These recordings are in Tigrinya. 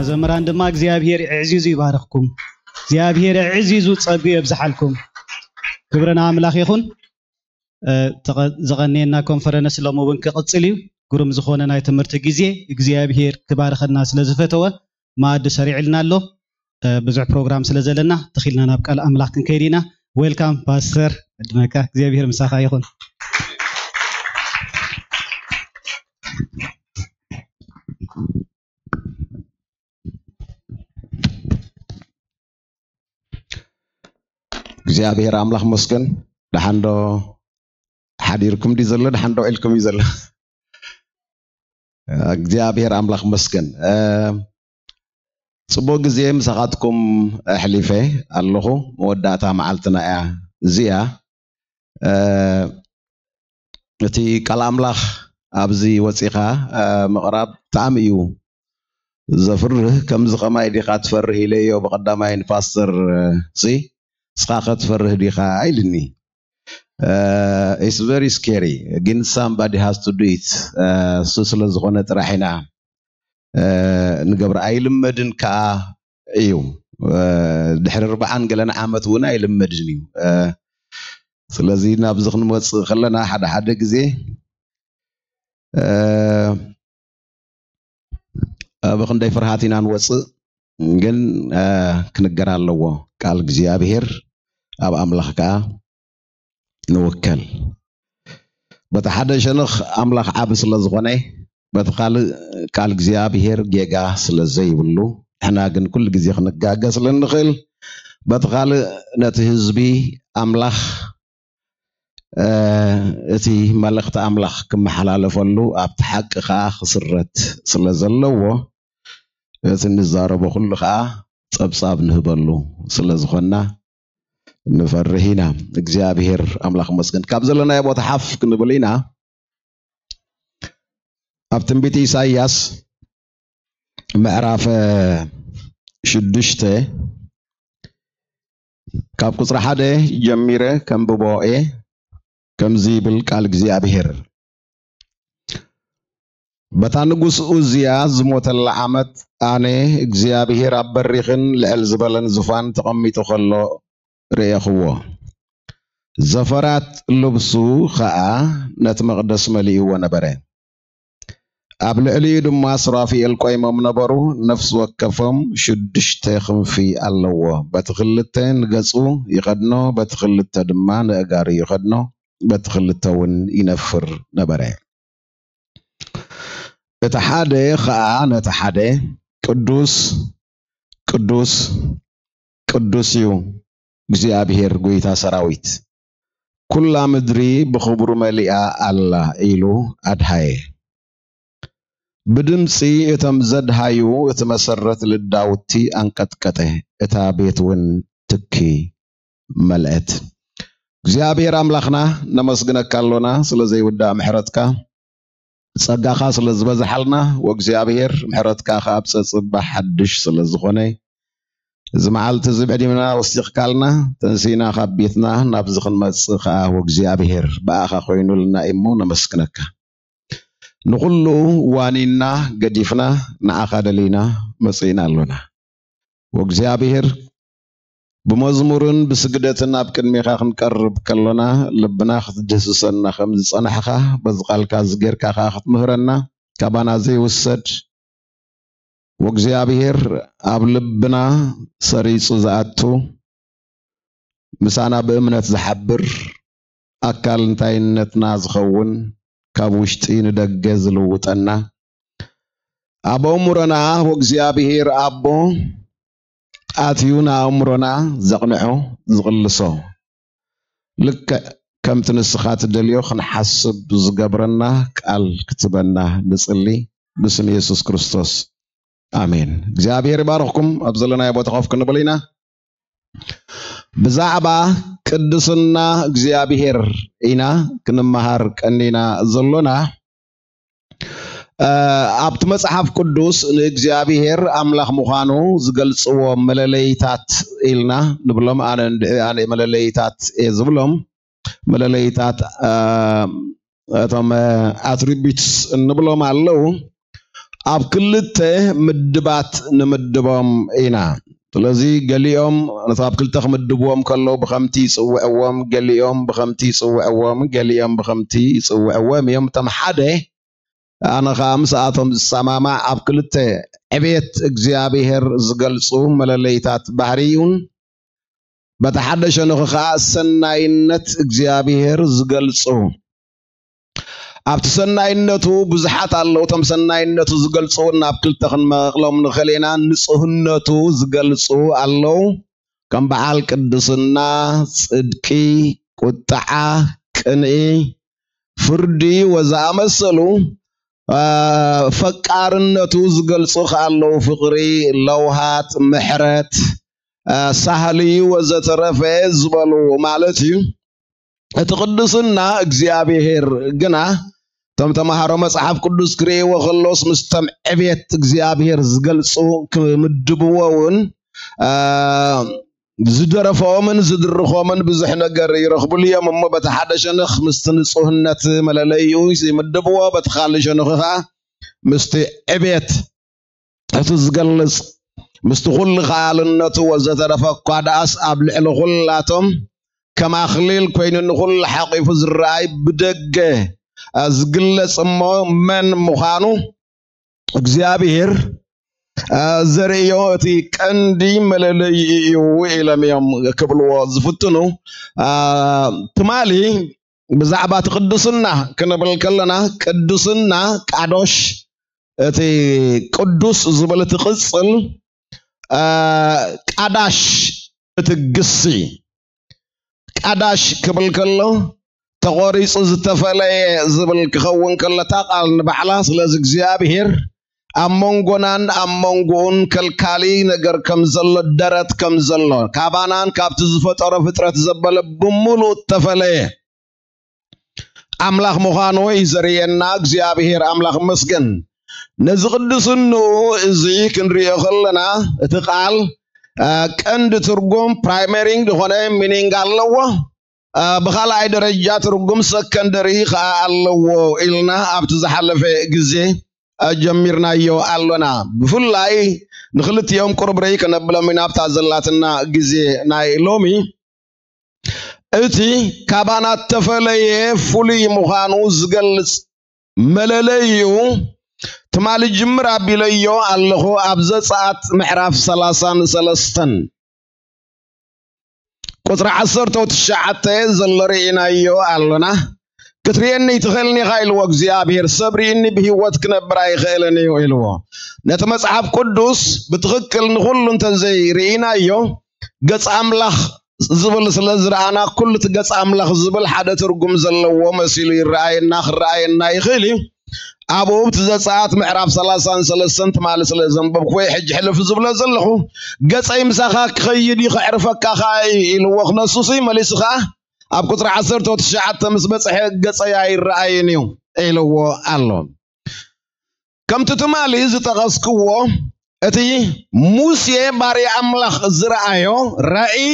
መዘምራን ድማ እግዚኣብሔር ዕዚዙ ይባርኽኩም፣ እግዚኣብሔር ዕዚዙ ጸጉ የብዝሓልኩም። ክብሪ ንኣምላኽ ይኹን። እ፣ ተቐ-፣ ዘቐንየና ኮንፈረንስ ሎሚ እውን ክቕጽል እዩ። ግሩም ዝኾነ ናይ ትምህርቲ ግዜ እግዚኣብሔር ክባርኸና ስለ ዝፈተወ መኣዲ ሰሪዕልና ኣሎ። እ፣ ብዙሕ ፕሮግራም ስለ ዘለና ተኺልና ናብ ቃል ኣምላኽ ክንከይድ ኢና። ዌልካም ፓስተር፣ ዕድመካ እግዚኣብሔር ምሳኻ ይኹን። እግዚኣብሔር ኣምላኽ መስገን። ደሓንዶ ሓዲርኩም ድዩ ዘሎ? ደሓንዶ ውዒልኩም እዩ ዘሎ? እግዚኣብሔር ኣምላኽ መስገን። እ፣ ጽቡቕ ግዜ ምሳኻትኩም ኣሕሊፈ ኣለኹ። መወዳእታ መዓልትና እያ እዚኣ። እ፣ እቲ ቃል ኣምላኽ ኣብዚ ወጺኻ፣ እ፣ ምቕራብ ብጣዕሚ እዩ ዘፍርህ። ከምዚ ከማይ ዲኻ ትፈርህ ኢለዮ ብቐዳማይ ንፓስተር፣ እ፣ ሲ፣ ንስኻ ከ ትፈርህ ዲኻ ኢልኒ። እ፣ it's very scary ግን somebody has to do it። እ፣ እሱ ስለ ዝኾነ ጥራሕ ኢና፣ እ፣ ንገብር። ኣይልመድን ከኣ እዩ። እ፣ ድሕሪ ኣርብዓን ገለን ዓመት እውን ኣይልመድን እዩ። እ፣ ስለዚ ናብዚ ክንመጽእ ከለና ሓደ ሓደ ግዜ፣ እ፣ ብኽንደይ ፍርሃት ኢና ንወጽእ፣ ግን፣ እ፣ ክንገር ኣለዎ ቃል እግዚኣብሔር፣ ኣብ ኣምላኽ ከኣ ንውከል። በቲ ሓደ ሸነኽ ኣምላኽ ዓቢ ስለ ዝኾነ፣ በቲ ካልእ ቃል እግዚኣብሔር ጌጋ ስለ ዘይብሉ፣ ንሕና ግን ኩሉ ግዜ ክንጋገ ስለ እንኽእል፣ በቲ ካልእ ነቲ ህዝቢ ኣምላኽ፣ እ፣ እቲ መልእኽቲ ኣምላኽ ክመሓላለፈሉ፣ ኣብቲ ሓቂ ከኣ ክስረት ስለ ዘለዎ፣ እቲ እንዛረቦ ኩሉ ከኣ ጸብጻብ ንህበሉ ስለ ዝኾንና፣ ንፈርህ ኢና። እግዚኣብሔር ኣምላኽ መስገን። ካብ ዘለናዮ ቦታ ሓፍ ክንብል ኢና። ኣብ ትንቢት ኢሳይያስ ምዕራፍ ሽዱሽተ ካብ ቁጽሪ ሓደ ጀሚረ ከንብቦ እየ። ከምዚ ይብል ቃል እግዚኣብሔር። በታ ንጉስ ኡዝያ ዝሞተላ ዓመት ኣነ እግዚኣብሔር ኣብ በሪኽን ልዕል ዝበለን ዙፋን ተቐሚጡ ኸሎ ርኤኽዎ። ዘፈራት ልብሱ ኸኣ ነቲ መቕደስ መሊእዎ ነበረ። ኣብ ልዕሊኡ ድማ ሱራፊኤል ቆይሞም ነበሩ። ነፍሲ ወከፎም ሽዱሽተ ክንፊ ኣለዎ። በቲ ክልተ ንገጹ ይኸድኖ፣ በቲ ክልተ ድማ ነእጋሩ ይኸድኖ፣ በቲ ክልተ እውን ይነፍር ነበረ። እቲ ሓደ ኸኣ ነቲ ሓደ፣ ቅዱስ፣ ቅዱስ፣ ቅዱስ እዩ እግዚኣብሔር ጐይታ ሰራዊት፣ ኵላ ምድሪ ብኽብሩ መሊኣ ኣላ ኢሉ ኣድሃየ። ብድምጺ እቶም ዘድሃዩ እቲ መሰረት ልዳውቲ ኣንቀጥቀጠ፣ እታ ቤት እውን ትኪ መልአት። እግዚኣብሔር ኣምላኽና ነመስግነካ ኣሎና ስለ ዘይውዳእ ምሕረትካ፣ ጸጋኻ ስለ ዝበዝሓልና፣ ወእግዚኣብሔር ምሕረትካ ከኣ ኣብ ጸጽባ ሓድሽ ስለ ዝኾነ፣ እዚ መዓልቲ እዚ ብዕድመና ወሲኽካልና፣ ተንሲእና ካብ ቤትና ናብዚ ክንመጽእ ከኣ ወእግዚኣብሔር ብኣኻ ኮይኑልና እሞ ነመስግነካ። ንኹሉ ዋኒንና ገዲፍና ንዓኻ ደሊና መጺእና ኣሎና። ወእግዚኣብሔር ብመዝሙርን ብስግደትን ኣብ ቅድሜኻ ክንቀርብ ከሎና ልብና ክትድህስሰና ከም ዝጸናሕኻ በዚ ቃልካ እዚ ጌርካ ከኣ ክትምህረና ካባና ዘይውሰድ ወእግዚኣብሔር ኣብ ልብና ሰሪጹ ዝኣቱ ምሳና ብእምነት ዝሓብር ኣካል እንታይነትና ዝኸውን ካብ ውሽጢ ንደገ ዝልውጠና ኣብ ኣእምሮና ወእግዚኣብሔር ኣቦ ኣትዩ ንኣእምሮና ዘቕንዖ ዝቕልሶ ልክዕ ከምቲ ንስኻ ትደልዮ ክንሓስብ ዝገብረና ቃል ክትበና ንጽሊ ብስም የሱስ ክርስቶስ ኣሜን። እግዚኣብሔር ይባርኽኩም። ኣብ ዘለናዮ ቦታ ኮፍ ክንብል ኢና። ብዛዕባ ቅድስና እግዚኣብሔር ኢና ክንመሃር ቀኒና ዘሎና። ኣብቲ መጽሓፍ ቅዱስ ንእግዚኣብሔር ኣምላኽ ምዃኑ ዝገልጽዎ መለለይታት ኢልና ንብሎም። ኣነ እንድዒ ኣነ መለለይታት እየ ዝብሎም። መለለይታት እቶም ኣትሪቢትስ እንብሎም ኣለዉ። ኣብ ክልተ ምድባት ንምድቦም ኢና። ስለዚ ገሊኦም ነቲ ኣብ ክልተ ክምድብዎም ከለዉ ብኸምቲ ይጽውዕዎም፣ ገሊኦም ብኸምቲ ይጽውዕዎም፣ ገሊኦም ብኸምቲ ይጽውዕዎም እዮም። እቶም ሓደ ኣነ ኸኣ ምስኣቶም ዝሰማማዕ ኣብ ክልተ ዕቤት እግዚኣብሔር ዝገልጹ መለለይታት ባህርዩን በቲ ሓደ ሸነኹ ኸኣ ሰናይነት እግዚኣብሔር ዝገልጹ ኣብቲ ሰናይነቱ ብዙሓት ኣለዉ። እቶም ሰናይነቱ ዝገልጹ እውን ናብ ክልተ ክንመቕሎም ንኽእል ኢና። ንጽህነቱ ዝገልጹ ኣለዉ። ከም በዓል ቅድስና፣ ጽድቂ፣ ቁጥዓ፣ ቅንኢ፣ ፍርዲ ወዘኣመሰሉ፣ አ፣ ፈቃርነቱ ዝገልጹ ከኣ ኣለዉ። ፍቕሪ፣ ለውሃት፣ ምሕረት፣ አ፣ ሳህሊ ወዘተረፈ ዝበሉ ማለት እዩ። እቲ ቅድስና እግዚኣብሔር ግና እቶም ተምሃሮ መጽሓፍ ቅዱስ ክርእይዎ ከለውስ ምስቶም ዕቤት እግዚኣብሔር ዝገልጹ ክምድብዎ እውን፣ አ፣ ዝደረፎምን ዝድርኾምን ብዙሕ ነገር ይረኽብሉ እዮም። እሞ በቲ ሓደ ሸነኽ ምስቲ ንጹህነት መለለይኡ ይምድብዎ፣ በቲ ካልእ ሸነኹ ኸኣ ምስቲ ዕቤት እቲ ዝገልጽ ምስቲ ኩሉ ከኣልነቱ ወዘተረፈ እኳ ደኣስ ኣብ ልዕሊ ኩላቶም ከም ኣኽሊል ኮይኑ ንኹሉ ሓቂፉ ዝረኣይ ብደገ፣ አ፣ ዝግለጽ እሞ መን ምዃኑ እግዚኣብሔር፣ አ፣ ዘርእዮ እቲ ቀንዲ መለለይኡ እዩ ኢሎም እዮም ክብልዎ ዝፍትኑ። አ፣ ትማሊ ብዛዕባ እቲ ቅድስና ክንብል ከለና ቅድስና ቃዶሽ እቲ ቅዱስ ዝብል እቲ ቅጽል፣ አ፣ ቃዳሽ እቲ ግሲ። ቃዳሽ ክብል ከሎ ተቖሪጹ ዝተፈለየ ዝብል ክኸውን ከሎ እታ ቃል ንባዕላ። ስለዚ እግዚኣብሔር ኣብ መንጎናን ኣብ መንጎኡን ከልካሊ ነገር ከም ዘሎ፣ ደረት ከም ዘሎ፣ ካባናን ካብቲ ዝፈጠሮ ፍጥረት ዘበለ ብምሉእ እተፈለየ ኣምላኽ ምዃኑ እዩ ዘርእየና። እግዚኣብሔር ኣምላኽ ይመስገን። ነዚ ቅድስንኡ እዚ ክንሪኦ ከለና እቲ ቃል፣ አ፣ ቀንዲ ትርጉም ፕራይመሪንግ ዝኾነ ሚኒንግ ኣለዎ። አ፣ ብኻልኣይ ደረጃ ትርጉም ሰከንደሪ ኸኣ ኣለዎ ኢልና ኣብቲ ዝሓለፈ ግዜ፣ አ፣ ጀሚርናዮ ኣሎና። ብፍላይ ንኽልቲኦም ቁሩብ ርይ ከነብሎም ኢና ኣብታ ዘላትና ግዜ ናይ ሎሚ። እቲ ካባና እተፈለየ ፍሉይ ምዃኑ ዝገልጽ መለለይኡ ትማሊ ጅምር ኣቢለዮ ኣለኹ። ኣብ ዘጸኣት ምዕራፍ ሰላሳን ሰለስተን ቁጽሪ ዓሰርተ ትሽዓተ ዘሎ ርኢናዮ ኣሎና። ክትርእየኒ ኣይትኽእልን ኢኻ ኢልዎ እግዚኣብሔር፣ ሰብ ርኢኒ ብህይወት ክነብር ኣይኽእልን እዩ ኢልዎ። ነቲ መጽሓፍ ቅዱስ ብትኽክል ንኹሉ እንተዘይርኢናዮ፣ ገጽ ኣምላኽ ዝብል ስለ ዝረኣና፣ ኩሉ እቲ ገጽ ኣምላኽ ዝብል ሓደ ትርጉም ዘለዎ መሲሉ ይረኣየና፣ ክረኣየና ይኽእል እዩ። ኣብኡ ኣብቲ ዘጸኣት ምዕራፍ ሰላሳን ሰለስተን ትማሊ ስለ ዘንበብኩ ወይ ሕጂ ሕልፍ ዝብሎ ዘለኹ፣ "ገጸይ ምሳኻ ክኸይድ እዩ፣ ከዕርፈካ ኸኣ እዩ" ኢልዎ ክነሱሲ፣ መሊሱ ኸኣ ኣብ ቁጽሪ ዓሰርተ ትሽዓተ ምስ በጽሐ፣ "ገጸይ ኣይረኣይን እዩ" ኢልዎ ኣሎ። ከምቲ ትማሊ ዝጠቐስክዎ፣ እቲ ሙሴ ባርያ ኣምላኽ ዝረኣዮ ራእይ፣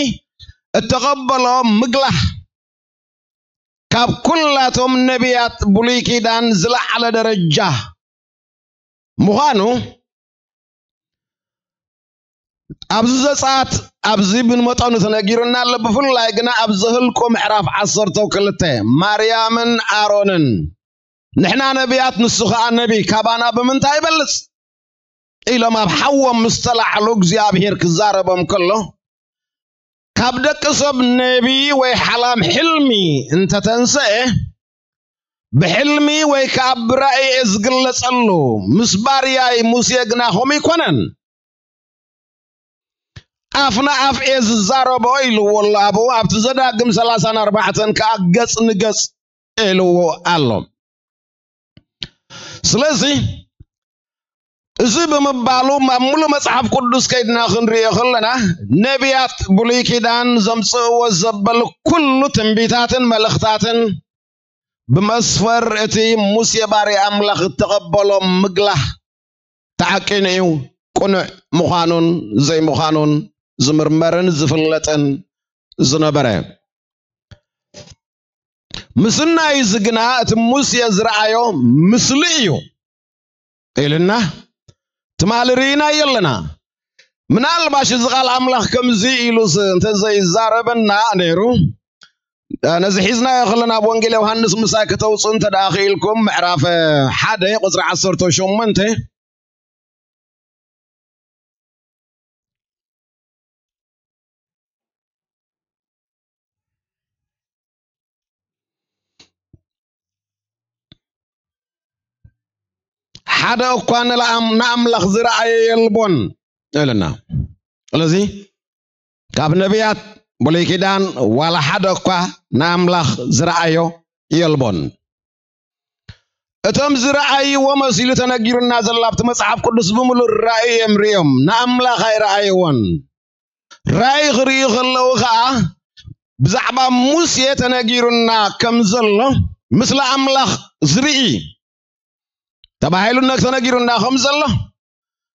እተቐበሎ ምግላህ፣ ካብ ኩላቶም ነቢያት ብሉይ ኪዳን ዝለዓለ ደረጃ ምዃኑ ኣብዚ ዘጸኣት፣ ኣብዚ ብመጠኑ ተነጊሩና ኣሎ። ብፍላይ ግና ኣብ ዘህልቁ ምዕራፍ ዓሰርተ ክልተ፣ ማርያምን ኣሮንን፣ "ንሕና ነቢያት፣ ንሱ ኸኣ ነቢ፣ ካባና ብምንታይ ይበልጽ?" ኢሎም ኣብ ሓዎም ምስ ተላዕሉ እግዚኣብሔር ክዛረቦም ከሎ፣ ካብ ደቂ ሰብ ነቢ ወይ ሓላም ሕልሚ እንተተንሰኤ፣ ብሕልሚ ወይ ከኣ ብራእየ ዝግለጸሉ፣ ምስ ባርያይ ሙሴ ግና ከምኡ ኣይኮነን። ኣፍ ንኣፍ እየ ዝዛረቦ ኢልዎ ኣሎ ኣብኡ። ኣብቲ ዘዳግም ሰላሳን ኣርባዕተን ከኣ ገጽ ንገጽ ኢልዎ ኣሎ። ስለዚ እዚ ብምባሉ ኣብ ሙሉ መጽሓፍ ቅዱስ ከይድና ክንሪኦ ከለና፣ ነቢያት ብሉይ ኪዳን ዘምጽእዎ ዘበሉ ኩሉ ትንቢታትን መልእኽታትን ብመስፈር እቲ ሙሴ ባርያ ኣምላኽ እተቐበሎ ምግላህ ተዓቂኑ እዩ ቅኑዕ ምዃኑን ዘይምዃኑን ዝምርመርን ዝፍለጥን ዝነበረ። ምስናይ እዚ ግና እቲ ሙሴ ዝረኣዮ ምስሊ እዩ። ኢልና ትማሊ ርኢናዮ ኣለና። ምናልባሽ እዚ ቃል ኣምላኽ ከምዚ ኢሉ ስ-፣ እንተዘይዛረበና ነይሩ፣ ነዚ ሒዝናዮ ከለና ኣብ ወንጌል ዮሃንስ ምሳይ ከተውፅኡ እንተ ደኣ ክኢልኩም፣ ምዕራፍ ሓደ ቁፅሪ ዓሰርተ ሸሞንተ፣ ሓደ እኳ ንለኣም-፣ ንኣምላኽ ዝረኣየ የልቦን ኢልና። ስለዚ ካብ ነቢያት ብሉይ ኪዳን ዋላ ሓደ እኳ ንኣምላኽ ዝረኣዮ የልቦን። እቶም ዝረኣይዎ መሲሉ ተነጊሩና ዘሎ ኣብቲ መጽሓፍ ቅዱስ ብምሉእ ራእይ እዮም ርእዮም፣ ንኣምላኽ ኣይረኣይዎን። ራእይ ክርእዩ ከለዉ ኸኣ ብዛዕባ ሙሴ ተነጊሩና ከም ዘሎ፣ ምስሊ ኣምላኽ ዝርኢ ተባሂሉ ተነጊሩና ከም ዘሎ፣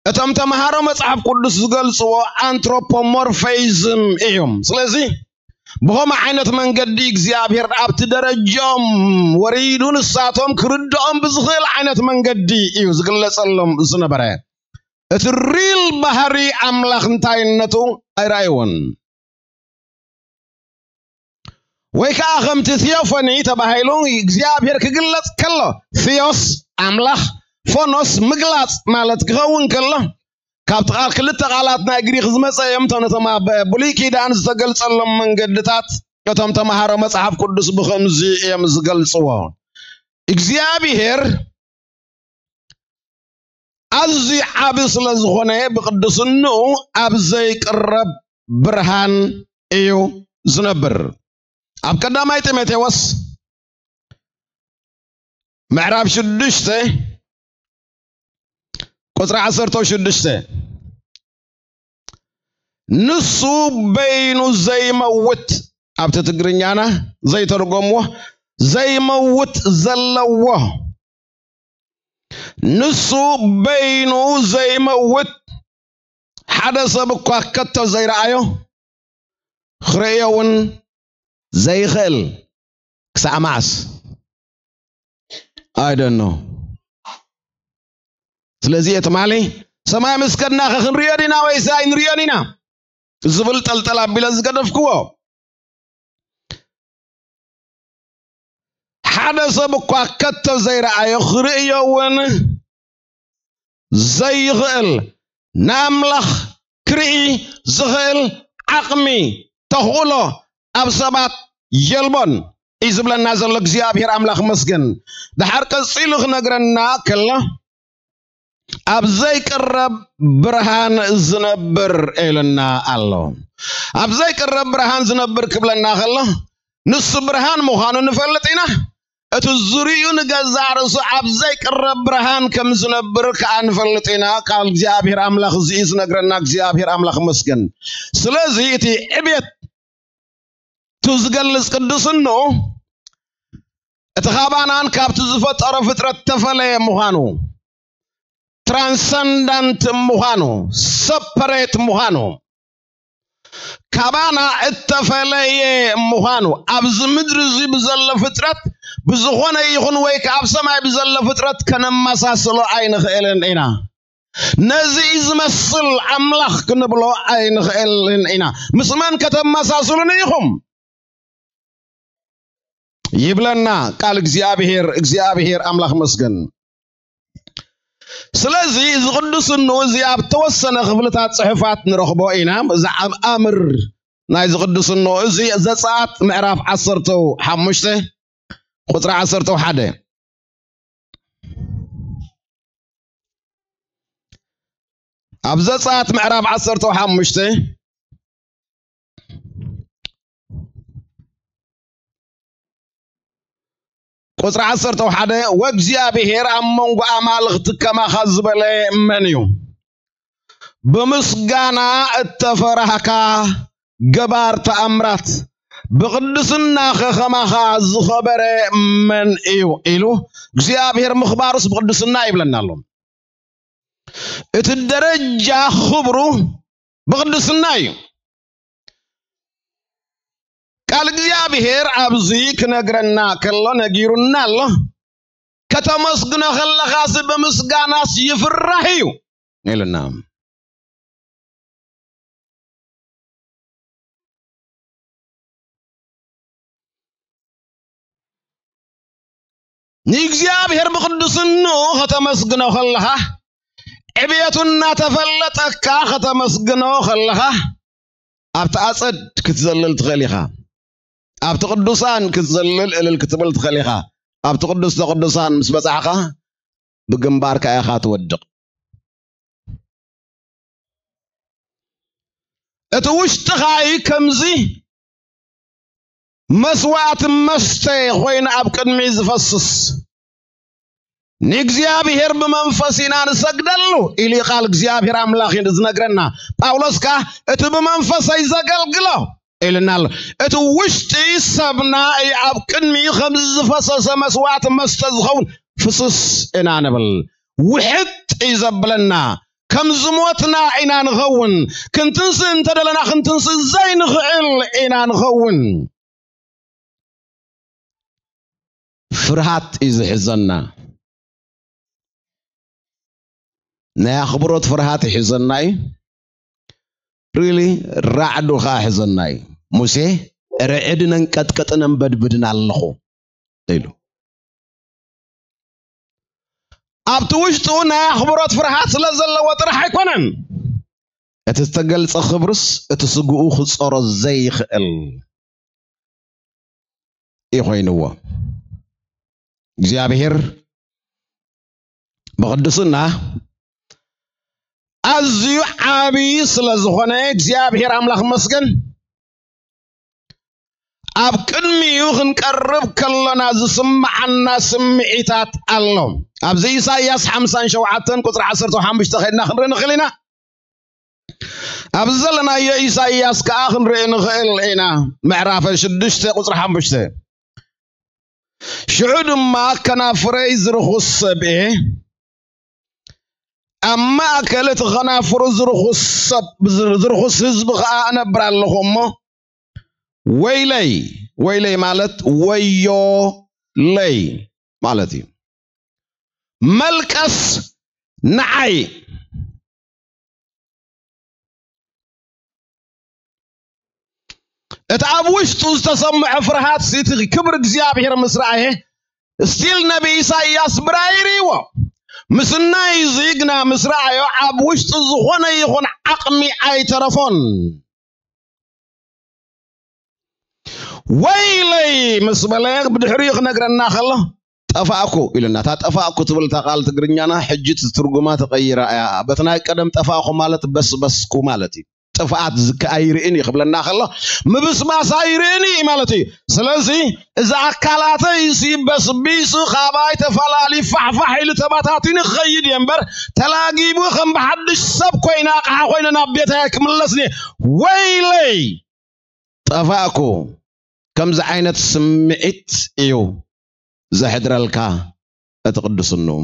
እቶም ተምሃሮ መጽሓፍ ቅዱስ ዝገልጽዎ ኣንትሮፖሞርፊዝም እዮም። ስለዚ ብኸምኡ ዓይነት መንገዲ እግዚኣብሔር ኣብቲ ደረጃኦም ወሪዱ ንሳቶም ክርድኦም ብዝኽእል ዓይነት መንገዲ እዩ ዝግለጸሎም ዝነበረ። እቲ ሪል ባህሪ ኣምላኽ እንታይነቱ ኣይረኣይዎን። ወይ ከዓ ከምቲ ቲዮፎኒ ተባሂሉ እግዚኣብሔር ክግለጽ ከሎ፣ ቲዮስ ኣምላኽ፣ ፎኖስ ምግላጽ ማለት ክኸውን ከሎ፣ ካብቲ ቃል ክልተ ቃላት ናይ ግሪክ ዝመጸ እዮም። እቶም ነቶም ኣብ ብሉይ ኪዳን ዝተገልጸሎም መንገድታት እቶም ተምሃሮ መጽሓፍ ቅዱስ ብኸምዚ እዮም ዝገልጽዎ። እግዚኣብሔር ኣዝዩ ዓቢ ስለ ዝኾነ ብቅድስንኡ ኣብ ዘይቅረብ ብርሃን እዩ ዝነብር። ኣብ ቀዳማይ ጢሞቴዎስ ምዕራፍ ሽዱሽተ ቁጽሪ ዓሰርተ ሽዱሽተ፣ ንሱ በይኑ ዘይመውት፣ ኣብቲ ትግርኛና ዘይተርጎምዎ፣ ዘይመውት ዘለዎ፣ ንሱ በይኑ ዘይመውት፣ ሓደ ሰብ እኳ ከቶ ዘይረኣዮ፣ ክርእዮ እውን ዘይኽእል፣ ክሳዕ መዓስ? I don't know። ስለዚ ትማሊ ሰማይ ምስ ከድናኸ ክንርእዮ ዲና ወይስ ኣይንርእዮን ኢና ዝብል ጠልጠል ኣቢለ ዝገደፍክዎ፣ ሓደ ሰብ እኳ ከቶ ዘይረኣዮ፣ ክርእዮ እውን ዘይኽእል፣ ንኣምላኽ ክርኢ ዝኽእል ዓቕሚ፣ ተኽእሎ ኣብ ሰባት የልቦን እዩ ዝብለና ዘሎ እግዚኣብሔር ኣምላኽ መስገን። ደሓር ቀጺሉ ክነግረና ከሎ፣ ኣብ ዘይቅረብ ብርሃን ዝነብር ኢሉና ኣሎ። ኣብ ዘይቅረብ ብርሃን ዝነብር ክብለና ከሎ፣ ንሱ ብርሃን ምዃኑ ንፈልጥ ኢና። እቲ ዙርዩ ንገዛእ ርእሱ ኣብ ዘይቅረብ ብርሃን ከም ዝነብር ከኣ ንፈልጥ ኢና። ቃል እግዚኣብሔር ኣምላኽ እዚ እዩ ዝነግረና። እግዚኣብሔር ኣምላኽ መስገን። ስለዚ እቲ ዕቤት እቲ ዝገልጽ ቅዱስንኡ፣ እቲ ካባናን ካብቲ ዝፈጠሮ ፍጥረት ተፈለየ ምዃኑ፣ ትራንሰንዳንት ምዃኑ፣ ሰፐሬት ምዃኑ፣ ካባና እተፈለየ ምዃኑ፣ ኣብዚ ምድሪ እዚ ብዘሎ ፍጥረት ብዝኾነ ይኹን ወይ ከኣ ኣብ ሰማይ ብዘሎ ፍጥረት ከነመሳስሎ ኣይንኽእልን ኢና። ነዚ ዝመስል ኣምላኽ ክንብሎ ኣይንኽእልን ኢና። ምስ መን ከተመሳስሉኒ ኢኹም? ይብለና ቃል እግዚኣብሔር። እግዚኣብሔር ኣምላኽ መስገን። ስለዚ እዚ ቅዱስንኡ እዚ ኣብ ተወሰነ ክፍልታት ጽሑፋት ንረኽቦ ኢና። እዚ ኣብ ኣምር ናይ እዚ ቅዱስንኡ እዚ ዘጸኣት ምዕራፍ ዓሰርተ ሓሙሽተ ቁጽሪ ዓሰርተ ሓደ። ኣብ ዘጸኣት ምዕራፍ ዓሰርተ ሓሙሽተ ቁጽሪ ዓሰርተ ሓደ፣ "ወእግዚኣብሔር ኣብ መንጎ ኣማልኽቲ ከማኻ ዝበለ መን እዩ? ብምስጋና እተፈራህካ ገባር ተኣምራት፣ ብቕድስናኸ ከማኻ ዝኸበረ መን እዩ?" ኢሉ እግዚኣብሔር ምኽባሩስ ብቕድስና ይብለና ኣሎ። እቲ ደረጃ ክብሩ ብቕድስና እዩ። ቃል እግዚኣብሔር ኣብዚ ክነግረና ከሎ ነጊሩና ኣሎ። ከተመስግኖ ከለኻስ ብምስጋናስ ይፍራሕ እዩ ኢሉና። ንእግዚኣብሔር ብቕዱስንኡ ከተመስግኖ ከለኻ፣ ዕብየቱ እናተፈለጠካ ከተመስግኖ ከለኻ፣ ኣብቲ ኣጸድ ክትዘልል ትኽእል ኢኻ። ኣብቲ ቅዱሳን ክትዘልል እልል ክትብል ትኽእል ኢኻ። ኣብቲ ቅዱስተ ቅዱሳን ምስ በጻሕኻ፣ ብግንባርካ ኢኻ ትወድቕ። እቲ ውሽጥኻ እዩ ከምዚ መስዋዕቲ መስተ ኮይኑ ኣብ ቅድሚ ዝፈስስ። ንእግዚኣብሔር ብመንፈስ ኢና ንሰግደሉ ኢሉ ቃል እግዚኣብሔር ኣምላኽ እዩ ዝነግረና። ጳውሎስ ከኣ እቲ ብመንፈሰይ ዘገልግሎ ኢልና ኣሎ። እቲ ውሽጢ ሰብና እዩ ኣብ ቅድሚኡ ከም ዝፈሰሰ መስዋዕቲ መስተ ዝኸውን ፍስስ ኢና ንብል። ውሕጥ እዩ ዘብለና። ከም ዝሞትና ኢና ንኸውን። ክንትንስእ እንተደለና ክንትንስእ ዘይንኽእል ኢና ንኸውን። ፍርሃት እዩ ዝሕዘና። ናይ ኣኽብሮት ፍርሃት ይሕዘና እዩ። ሪሊ ራዕዱ ኸዓ ሕዘና እዩ። ሙሴ ርዕድን ኣንቀጥቅጥን ኣንበድብድን ኣለኹ ኢሉ። ኣብቲ ውሽጡ ናይ ኣኽብሮት ፍርሃት ስለ ዘለዎ ጥራሕ ኣይኮነን። እቲ ዝተገልጸ ክብርስ እቲ ስግኡ ክጸሮ ዘይኽእል እዩ ኮይንዎ። እግዚኣብሔር ብቕድስና ኣዝዩ ዓብዪ ስለ ዝኾነ እግዚኣብሔር ኣምላኽ መስገን። ኣብ ቅድሚኡ ክንቀርብ ከሎና ዝስምዓና ስምዒታት ኣሎ። ኣብዚ ኢሳይያስ ሓምሳን ሸውዓተን ቁጽሪ ዓሰርተ ሓሙሽተ ከድና ክንርኢ ንኽእል ኢና። ኣብዚ ዘለናዮ ኢሳይያስ ከኣ ክንርኢ ንኽእል ኢና። ምዕራፈ ሽዱሽተ ቁጽሪ ሓሙሽተ። ሽዑ ድማ ከናፍረይ ዝርኹስ ሰብ እየ፣ ኣብ ማእከል እቲ ከናፍሩ ዝርኹስ ሰብ፣ ዝር-፣ ዝርኹስ ህዝቢ ከኣ እነብር ኣለኹ እሞ፣ ወይለይ፣ ወይለይ ማለት ወዮለይ ማለት እዩ። መልቀስ ንዓይ። እቲ ኣብ ውሽጡ ዝተሰምዐ ፍርሃት፣ እቲ ክብሪ እግዚኣብሔር ምስ ረኣየ፣ ስቲል ነቢ ኢሳይያስ ብራእይ ርእይዎ። ምስናይ እዚ ግና ምስ ረኣዮ፣ ኣብ ውሽጡ ዝኾነ ይኹን ዓቕሚ ኣይተረፎን። ወይለይ ምስ በለ፣ ብድሕሪኡ ክነግረና ከሎ፣ ጠፋእኩ ኢሉና። እታ ጠፋእኩ ትብል እታ ቃል ትግርኛና፣ ሕጂ ትርጉማ ተቐይራ እያ። በቲ ናይ ቀደም ጠፋእኩ ማለት በስበስኩ ማለት እዩ። ጥፍኣት ዝከ-፣ ኣይርእን እዩ ክብለና ከሎ፣ ምብስባስ ኣይርእን እዩ ማለት እዩ። ስለዚ፣ እዚ ኣካላተይ እዚ በስቢሱ፣ ካባይ ተፈላሊ ፋሕፋሕ ኢሉ ተበታቲኑ ክኸይድ እየ እምበር፣ ተላጊቡ ከም ብሓድሽ ሰብ ኮይነ፣ ኣቕሓ ኮይነ ናብ ቤተይ ክምለስን እየ። ወይለይ! ጠፋእኩ። ከምዚ ዓይነት ስምዒት እዩ ዘሕድረልካ እቲ ቅዱስንኡ።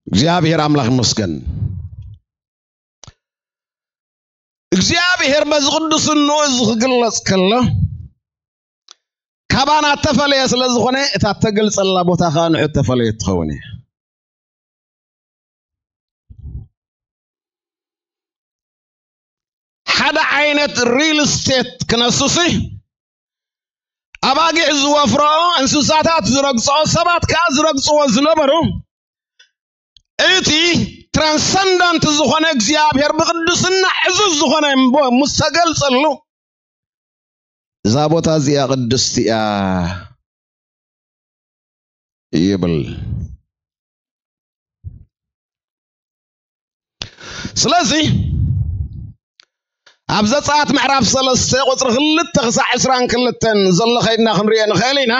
እግዚኣብሔር ኣምላኽ ይመስገን። እግዚኣብሔር በዚ ቅዱስንኡ እዚ ክግለጽ ከሎ፣ ካባና እተፈለየ ስለ ዝኾነ፣ እታ እተገልጸላ ቦታ ኸኣ ንዑ እተፈለየት ትኸውን እያ። ሓደ ዓይነት ሪል ስቴት ክነሱሲ፣ ኣባጊዕ ዝወፍሮ፣ እንስሳታት ዝረግጾ፣ ሰባት ከኣ ዝረግጽዎ ዝነበሩ፣ እቲ ትራንሰንዳንት ዝኾነ እግዚኣብሔር ብቅድስና ዕዙዝ ዝኾነ እምቦ ምስ ተገልጸሉ፣ እዛ ቦታ እዚኣ ቅድስቲ እያ ይብል። ስለዚ ኣብ ዘጸኣት ምዕራፍ ሰለስተ ቁጽሪ ክልተ ክሳዕ ዕስራን ክልተን ዘሎ ከይድና ክንሪኦ ንኽእል ኢና።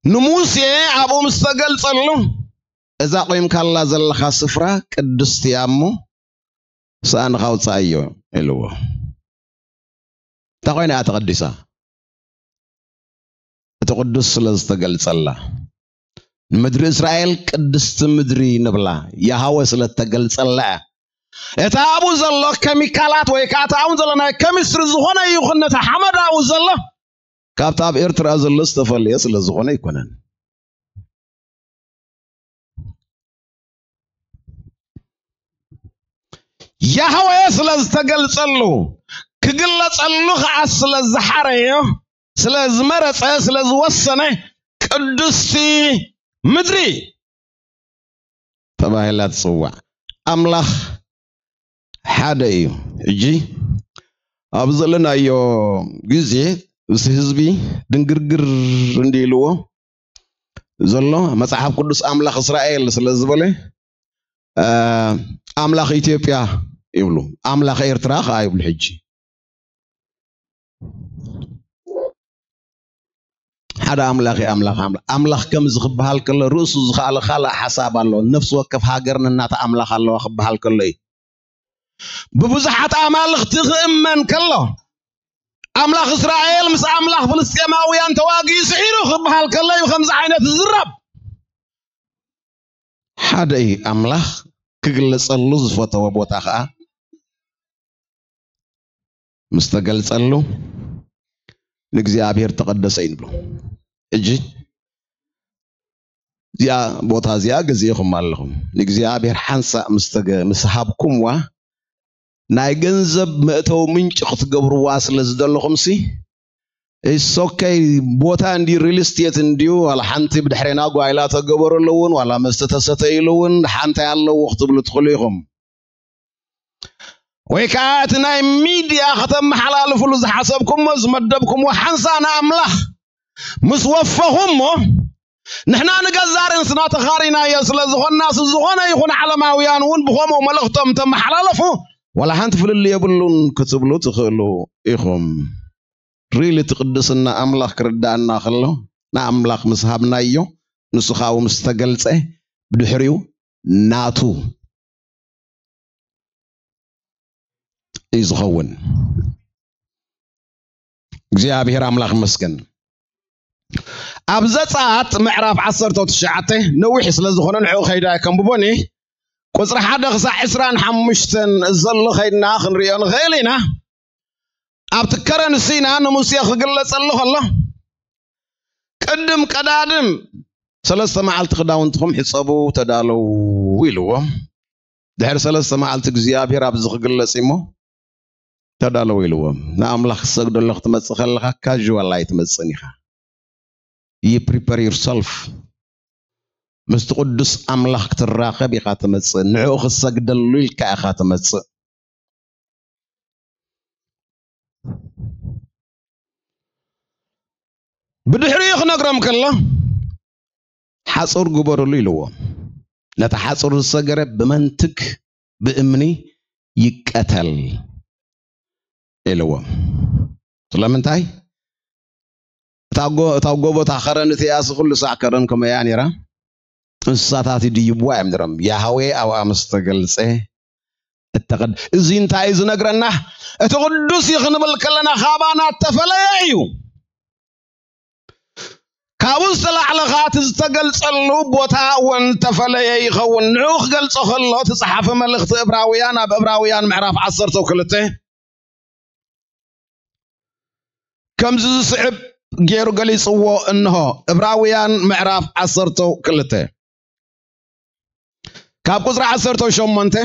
ንሙሴ ኣብኡ ምስ ተገልጸሉ፣ እዛ ቆይምካላ ዘለኻ ስፍራ ቅድስቲ እያ እሞ፣ ሳእንኻ ኣውጽኣዮ ኢልዎ። እንታይ ኮይና እያ ተቐዲሳ? እቲ ቅዱስ ስለ ዝተገልጸላ። ንምድሪ እስራኤል ቅድስቲ ምድሪ ንብላ፣ ያሃወ ስለ እተገልጸላ እያ። እቲ ኣብኡ ዘሎ ኬሚካላት ወይ ከዓ እቲ ኣብኡ ዘሎ ናይ ኬሚስትሪ ዝኾነ ይኹን ነቲ ሓመድ ኣብኡ ዘሎ ካብቲ ኣብ ኤርትራ ዘሎ ዝተፈለየ ስለ ዝኾነ ኣይኮነን። ያህዌ ስለ ዝተገልጸሉ፣ ክግለጸሉ ኸዓ ስለ ዝሓረዮ፣ ስለ ዝመረጸ፣ ስለ ዝወሰነ ቅድስቲ ምድሪ ተባሂላ ትጽዋዕ። ኣምላኽ ሓደ እዩ። ሕጂ ኣብ ዘለናዮ ግዜ እዚ ህዝቢ ድንግርግር እንዲልዎ ዘሎ መጽሓፍ ቅዱስ ኣምላኽ እስራኤል ስለ ዝበለ፣ እ፣ ኣምላኽ ኢትዮጵያ ይብሉ፣ ኣምላኽ ኤርትራ ኸዓ ይብሉ። ሕጂ ሓደ ኣምላኽ እዩ፣ ኣምላኽ፣ ኣምላኽ፣ ኣምላኽ ከምዚ ክበሃል ከሎ ርእሱ ዝኸኣለ ካልእ ሓሳብ ኣሎ። ነፍሲ ወከፍ ሃገር ነናታ ኣምላኽ ኣለዋ ክበሃል ከሎ እዩ። ብብዙሓት ኣማልኽቲ ክእመን ከሎ፣ ኣምላኽ እስራኤል ምስ ኣምላኽ ፍልስጤማውያን ተዋጊኡ ስዒሩ ክበሃል ከሎ እዩ ከምዚ ዓይነት ዝዝረብ። ሓደ እዩ ኣምላኽ ክግለጸሉ ዝፈተወ ቦታ ኸዓ ምስ ተገልጸሉ ንእግዚኣብሔር ተቐደሰ እዩ ንብሎ። ሕጂ እዚኣ ቦታ እዚኣ ገዚእኹም ኣለኹም። ንእግዚኣብሔር ሓንሳእ ምስ ተገ-፣ ምስ ሃብኩምዋ ናይ ገንዘብ መእተዊ ምንጪ ክትገብርዋ ስለ ዝደለኹምሲ፣ it's okay፣ ቦታ እንድዩ፣ ሪል ስቴት እንድዩ፣ ዋላ ሓንቲ ብድሕሬና ጓይላ ተገበረሉ እውን፣ ዋላ መስተ ተሰተይሉ እውን፣ ሓንታይ ኣለዎ ክትብሉ ትኽእሉ ኢኹም። ወይ ከዓ እቲ ናይ ሚድያ ከተመሓላልፍሉ ዝሓሰብኩሞ ዝመደብኩሞ ሓንሳ ንኣምላኽ ምስ ወፈኹሞ፣ ንሕና ንገዛእ ርእስና ተኻሪናዮ ስለ ዝኾንና፣ ስ-፣ ዝኾነ ይኹን ዓለማውያን እውን ብኸምኡ መልእኽቶም ተመሓላለፉ፣ ዋላ ሓንቲ ፍልልይ የብሉን ክትብሉ ትኽእሉ ኢኹም። ሪሊ እቲ ቅድስና ኣምላኽ ክርዳኣና ከሎ፣ ንኣምላኽ ምስ ሃብናዮ፣ ንሱ ኻው ምስ ተገልጸ፣ ብድሕሪኡ ናቱ እዩ ዝኸውን። እግዚኣብሔር ኣምላኽ ይመስገን። ኣብ ዘጸኣት ምዕራፍ ዓሰርተ ትሽዓተ፣ ነዊሕ ስለ ዝኾነ ንዕኡ ከይደ ኣይከንብቦን እየ። ቁጽሪ ሓደ ክሳዕ ዕስራን ሓሙሽተን ዘሎ ከይድና ክንርእዮ ንኽእል ኢና። ኣብቲ ከረን ሲና ንሙሴ ክግለጸሉ ከሎ፣ ቅድም ቀዳድም ሰለስተ መዓልቲ ክዳውንትኹም ሕጸቡ፣ ተዳለዉ ኢልዎም። ድሕሪ ሰለስተ መዓልቲ እግዚኣብሔር ኣብዚ ክግለጽ እሞ፣ ተዳለዉ ኢልዎም። ንኣምላኽ ክትሰግደሉ ክትመጽእ ከለኻ ካዥዋል ኣይትመጽእን ኢኻ። You prepare yourself። ምስቲ ቅዱስ ኣምላኽ ክትራኸብ ኢኻ ትመጽእ። ንዕኡ ክትሰግደሉ ኢልካ ኢኻ ትመጽእ። ብድሕሪኡ ክነግሮም ከሎ፣ "ሓጹር ግበሩሉ" ኢልዎም። ነቲ ሓጹር ዝሰገረ ብመንትግ ብእምኒ ይቀተል ኢልዎም። ስለምንታይ? እታ ጎ-፣ እታ ጎቦ፣ እታ ከረን እቲኣስ ኩሉ ሳዕ ከረን ከምኡ እያ ነይራ። እንስሳታት ይድይብዋ እዮም ነይሮም። ያህዌ ኣብኣ ምስ ተገልጸ እተቐድ-፣ እዚ እንታይ እዩ ዝነግረና? እቲ ቅዱስ እዩ ክንብል ከለና ካባና እተፈለየ እዩ። ካብኡ ዝተላዕለ ኸኣ እቲ ዝተገልጸሉ ቦታ እውን እተፈለየ ይኸውን። ንዕኡ ክገልጾ ከሎ እቲ ጸሓፊ መልእኽቲ እብራውያን ኣብ እብራውያን ምዕራፍ ዓሰርተ ክልተ ከምዚ ዝስዕብ ገይሩ ገሊጽዎ። እንሆ፣ እብራውያን ምዕራፍ ዓሰርተ ክልተ ካብ ቁጽሪ ዓሰርተ ሸሞንተ፣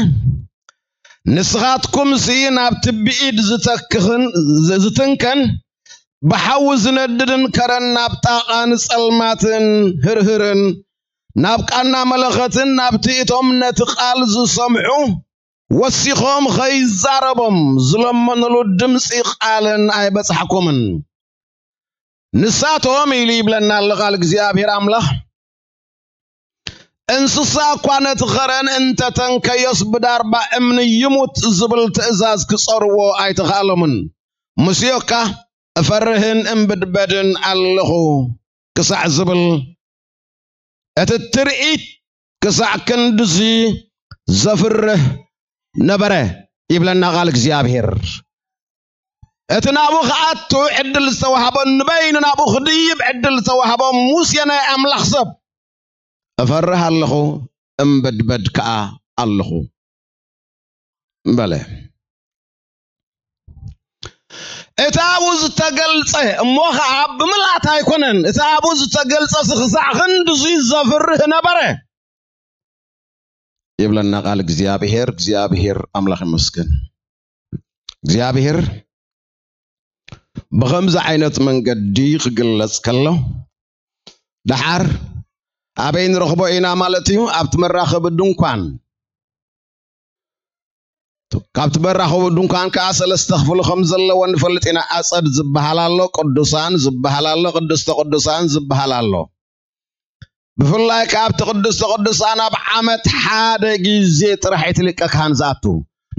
"ንስኻትኩምሲ ናብቲ ብኢድ ዝተክኽን ዝ-፣ ዝትንከን ብሓዊ ዝነድድን ከረን ናብ ጣቓን ጸልማትን ህርህርን ናብ ቃና መለኸትን ናብቲ እቶም ነቲ ቃል ዝሰምዑ ወሲኾም ኸይዛረቦም ዝለመኑሉ ድምፂ ቃልን ኣይበጽሕኩምን። ንሳቶም" ኢሉ ይብለና ኣሎ ቃል እግዚኣብሔር ኣምላኽ፣ "እንስሳ እኳ ነቲ ኸረን እንተተንከዮስ ብዳርባ እምኒ ይሙት ዝብል ትእዛዝ ክጸርዎ ኣይተኻእሎምን። ሙሴ እካ እፈርህን እምብድበድን ኣለኹ ክሳዕ ዝብል እቲ ትርኢት ክሳዕ ክንድዚ ዘፍርህ ነበረ" ይብለና ቃል እግዚኣብሔር። እቲ ናብኡ ክኣቱ ዕድል ዝተዋህቦ፣ ንበይኑ ናብኡ ክድይብ ዕድል ዝተዋህቦ ሙሴ ናይ ኣምላኽ ሰብ፣ "እፈርህ ኣለኹ፣ እምበድበድ ከኣ ኣለኹ" በለ። እቲ ኣብኡ ዝተገልጸ እሞ ኸዓ ብምልኣት ኣይኮነን፣ እቲ ኣብኡ ዝተገልጸ ክሳዕ ክንድዚ ዘፍርህ ነበረ። ይብለና ቃል እግዚኣብሔር። እግዚኣብሔር ኣምላኽ ይመስገን። እግዚኣብሔር ብኸምዚ ዓይነት መንገዲ ክግለጽ ከሎ፣ ደሓር ኣበይ ንረኽቦ ኢና ማለት እዩ? ኣብቲ መራኸቢ ድንኳን። ካብቲ መራኸቢ ድንኳን ከዓ ሰለስተ ክፍሊ ከም ዘለዎ ንፈልጥ ኢና። ኣጸድ ዝበሃል ኣሎ፣ ቅዱሳን ዝበሃል ኣሎ፣ ቅድስተ ቅዱሳን ዝበሃል ኣሎ። ብፍላይ ካብቲ ቅድስተ ቅዱሳን ኣብ ዓመት ሓደ ግዜ ጥራሕ እቲ ሊቀ ካህን ዝኣቱ።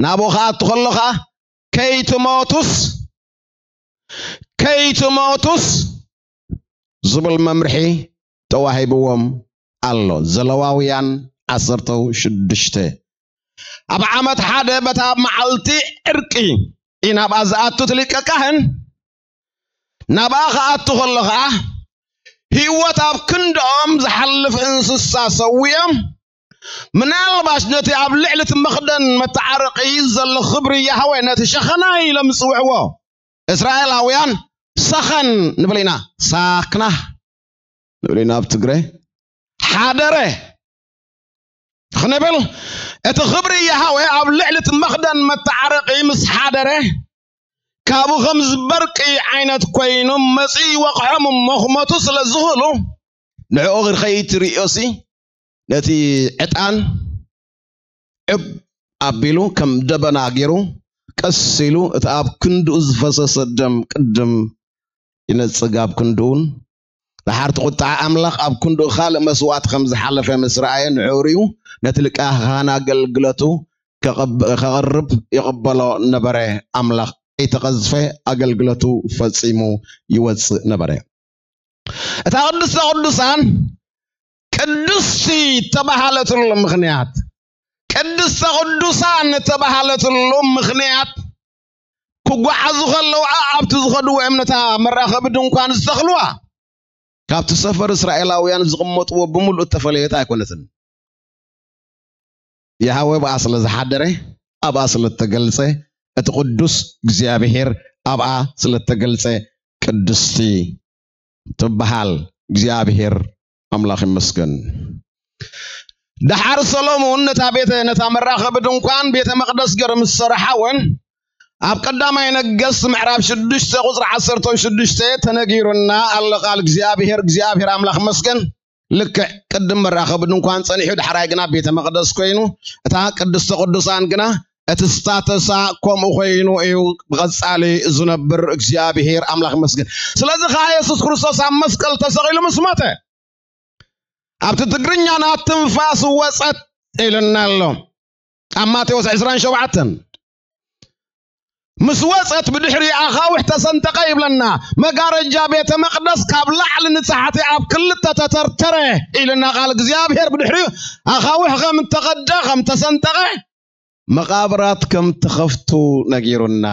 ናብኡ ክኣቱ ከሎ ከዓ ከይትሞቱስ፣ ከይትሞቱስ ዝብል መምርሒ ተዋሂብዎም ኣሎ። ዘለዋውያን ዓሰርተ ሽዱሽተ። ኣብ ዓመት ሓደ በታ መዓልቲ ዕርቂ እዩ ናብኣ ዝኣቱ እቲ ሊቀ ካህን። ናብኣ ክኣቱ ከሎ ኸዓ ህይወት ኣብ ክንድኦም ዝሓልፍ እንስሳ ሰዊኦም፣ ምናልባሽ ነቲ ኣብ ልዕሊ እቲ መኽደን መተዓረቂ ዘሎ ክብሪ ያህዌ ነቲ ሸኸናይ ኢሎም ዝጽውዕዎ እስራኤላውያን ሰኸን ንብል ኢና፣ ሳክና ንብል ኢና ኣብ ትግረ፣ ሓደረ ክንብል፣ እቲ ክብሪ ያህዌ ኣብ ልዕሊ እቲ መኽደን መተዓረቂ ምስ ሓደረ፣ ካብኡ ከም ዝበርቂ ዓይነት ኮይኑ መጺኡ ይወቕዖም እሞ ክሞቱ ስለ ዝኽእሉ፣ ንዕኡ ከይትርእዮሲ ነቲ ዕጣን ዕብ ኣቢሉ ከም ደበና ገይሩ ቀስ ኢሉ እቲ ኣብ ክንድኡ ዝፈሰሰ ደም ቅድም ይነጽግ፣ ኣብ ክንድኡን ደሓር እቲ ቁጥዓ ኣምላኽ ኣብ ክንድኡ ካልእ መስዋእቲ ከም ዝሓለፈ ምስ ረኣየ ንዕኡ ርእዩ ነቲ ሊቀ ካህን ኣገልግሎቱ ከቐብ-፣ ከቕርብ ይቕበሎ ነበረ። ኣምላኽ ከይተቐዝፈ ኣገልግሎቱ ፈጺሙ ይወጽእ ነበረ። እታ ቅድስተ ቅዱሳን ቅድስቲ እተባሃለትሉ ምኽንያት፣ ቅድስተ ቅዱሳን እተባሃለትሉ ምኽንያት ክጓዓዙ ከለዉ ኣብቲ ዝኸድዎ እምነታ መራኸቢ ድንኳን ዝተኽልዋ ካብቲ ሰፈር እስራኤላውያን ዝቕመጥዎ ብምሉእ እተፈለየት ኣይኮነትን። ያህዌ ብኣ ስለ ዝሓደረ፣ ኣብኣ ስለ እተገልጸ፣ እቲ ቅዱስ እግዚኣብሔር ኣብኣ ስለ እተገልጸ ቅድስቲ ትበሃል። እግዚኣብሔር ኣምላኽ ይመስገን። ደሓር ሰሎሞን ነታ ቤተ፣ ነታ መራኸቢ ድንኳን ቤተ መቕደስ ገይሩ ምስ ሰርሓ እውን ኣብ ቀዳማይ ነገስት ምዕራፍ ሽዱሽተ ቁጽሪ ዓሰርተ ሽዱሽተ ተነጊሩና ኣሎ ቃል እግዚኣብሔር። እግዚኣብሔር ኣምላኽ ይመስገን። ልክዕ ቅድም መራኸቢ ድንኳን ጸኒሑ፣ ዳሕራይ ግና ቤተ መቕደስ ኮይኑ፣ እታ ቅድስተ ቅዱሳን ግና እቲ ስታተሳ ከምኡ ኮይኑ እዩ ብቐጻሊ ዝነብር። እግዚኣብሔር ኣምላኽ ይመስገን። ስለዚ ኸዓ የሱስ ክርስቶስ ኣብ መስቀል ተሰቒሉ ምስ ሞተ፣ ኣብቲ ትግርኛና ትንፋስ ወጸት ኢልና ኣሎ። ኣብ ማቴዎስ ዕስራን ሸውዓተን ምስ ወጸት ብድሕሪ ኣኻውሕ ተሰንጠቐ ይብለና። መጋረጃ ቤተ መቕደስ ካብ ላዕሊ ንታሕቲ ኣብ ክልተ ተተርተረ ኢልና ቃል እግዚኣብሔር። ብድሕሪኡ ኣኻውሕ ከም እተቐደ፣ ከም ተሰንጠቐ፣ መቓብራት ከም ተኸፍቱ ነጊሩና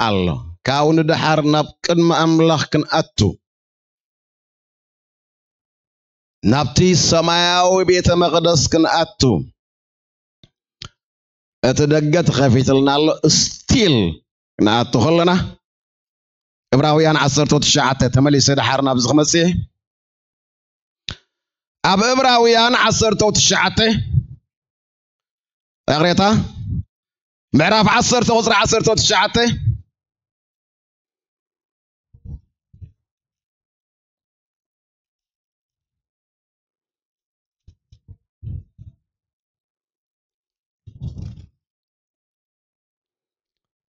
ኣሎ። ካብኡ ንደሓር ናብ ቅድሚ ኣምላኽ ክንኣቱ፣ ናብቲ ሰማያዊ ቤተ መቕደስ ክንኣቱ እቲ ደገ ተኸፊትልና ኣሎ። ስቲል ክንኣቱ ከለና ዕብራውያን ዓሰርተ ትሽዓተ ተመሊሰ ደሓር ናብዚ ክመጽእ እየ። ኣብ ዕብራውያን ዓሰርተ ትሽዓተ፣ ይቕሬታ፣ ምዕራፍ ዓሰርተ ቁጽሪ ዓሰርተ ትሽዓተ፣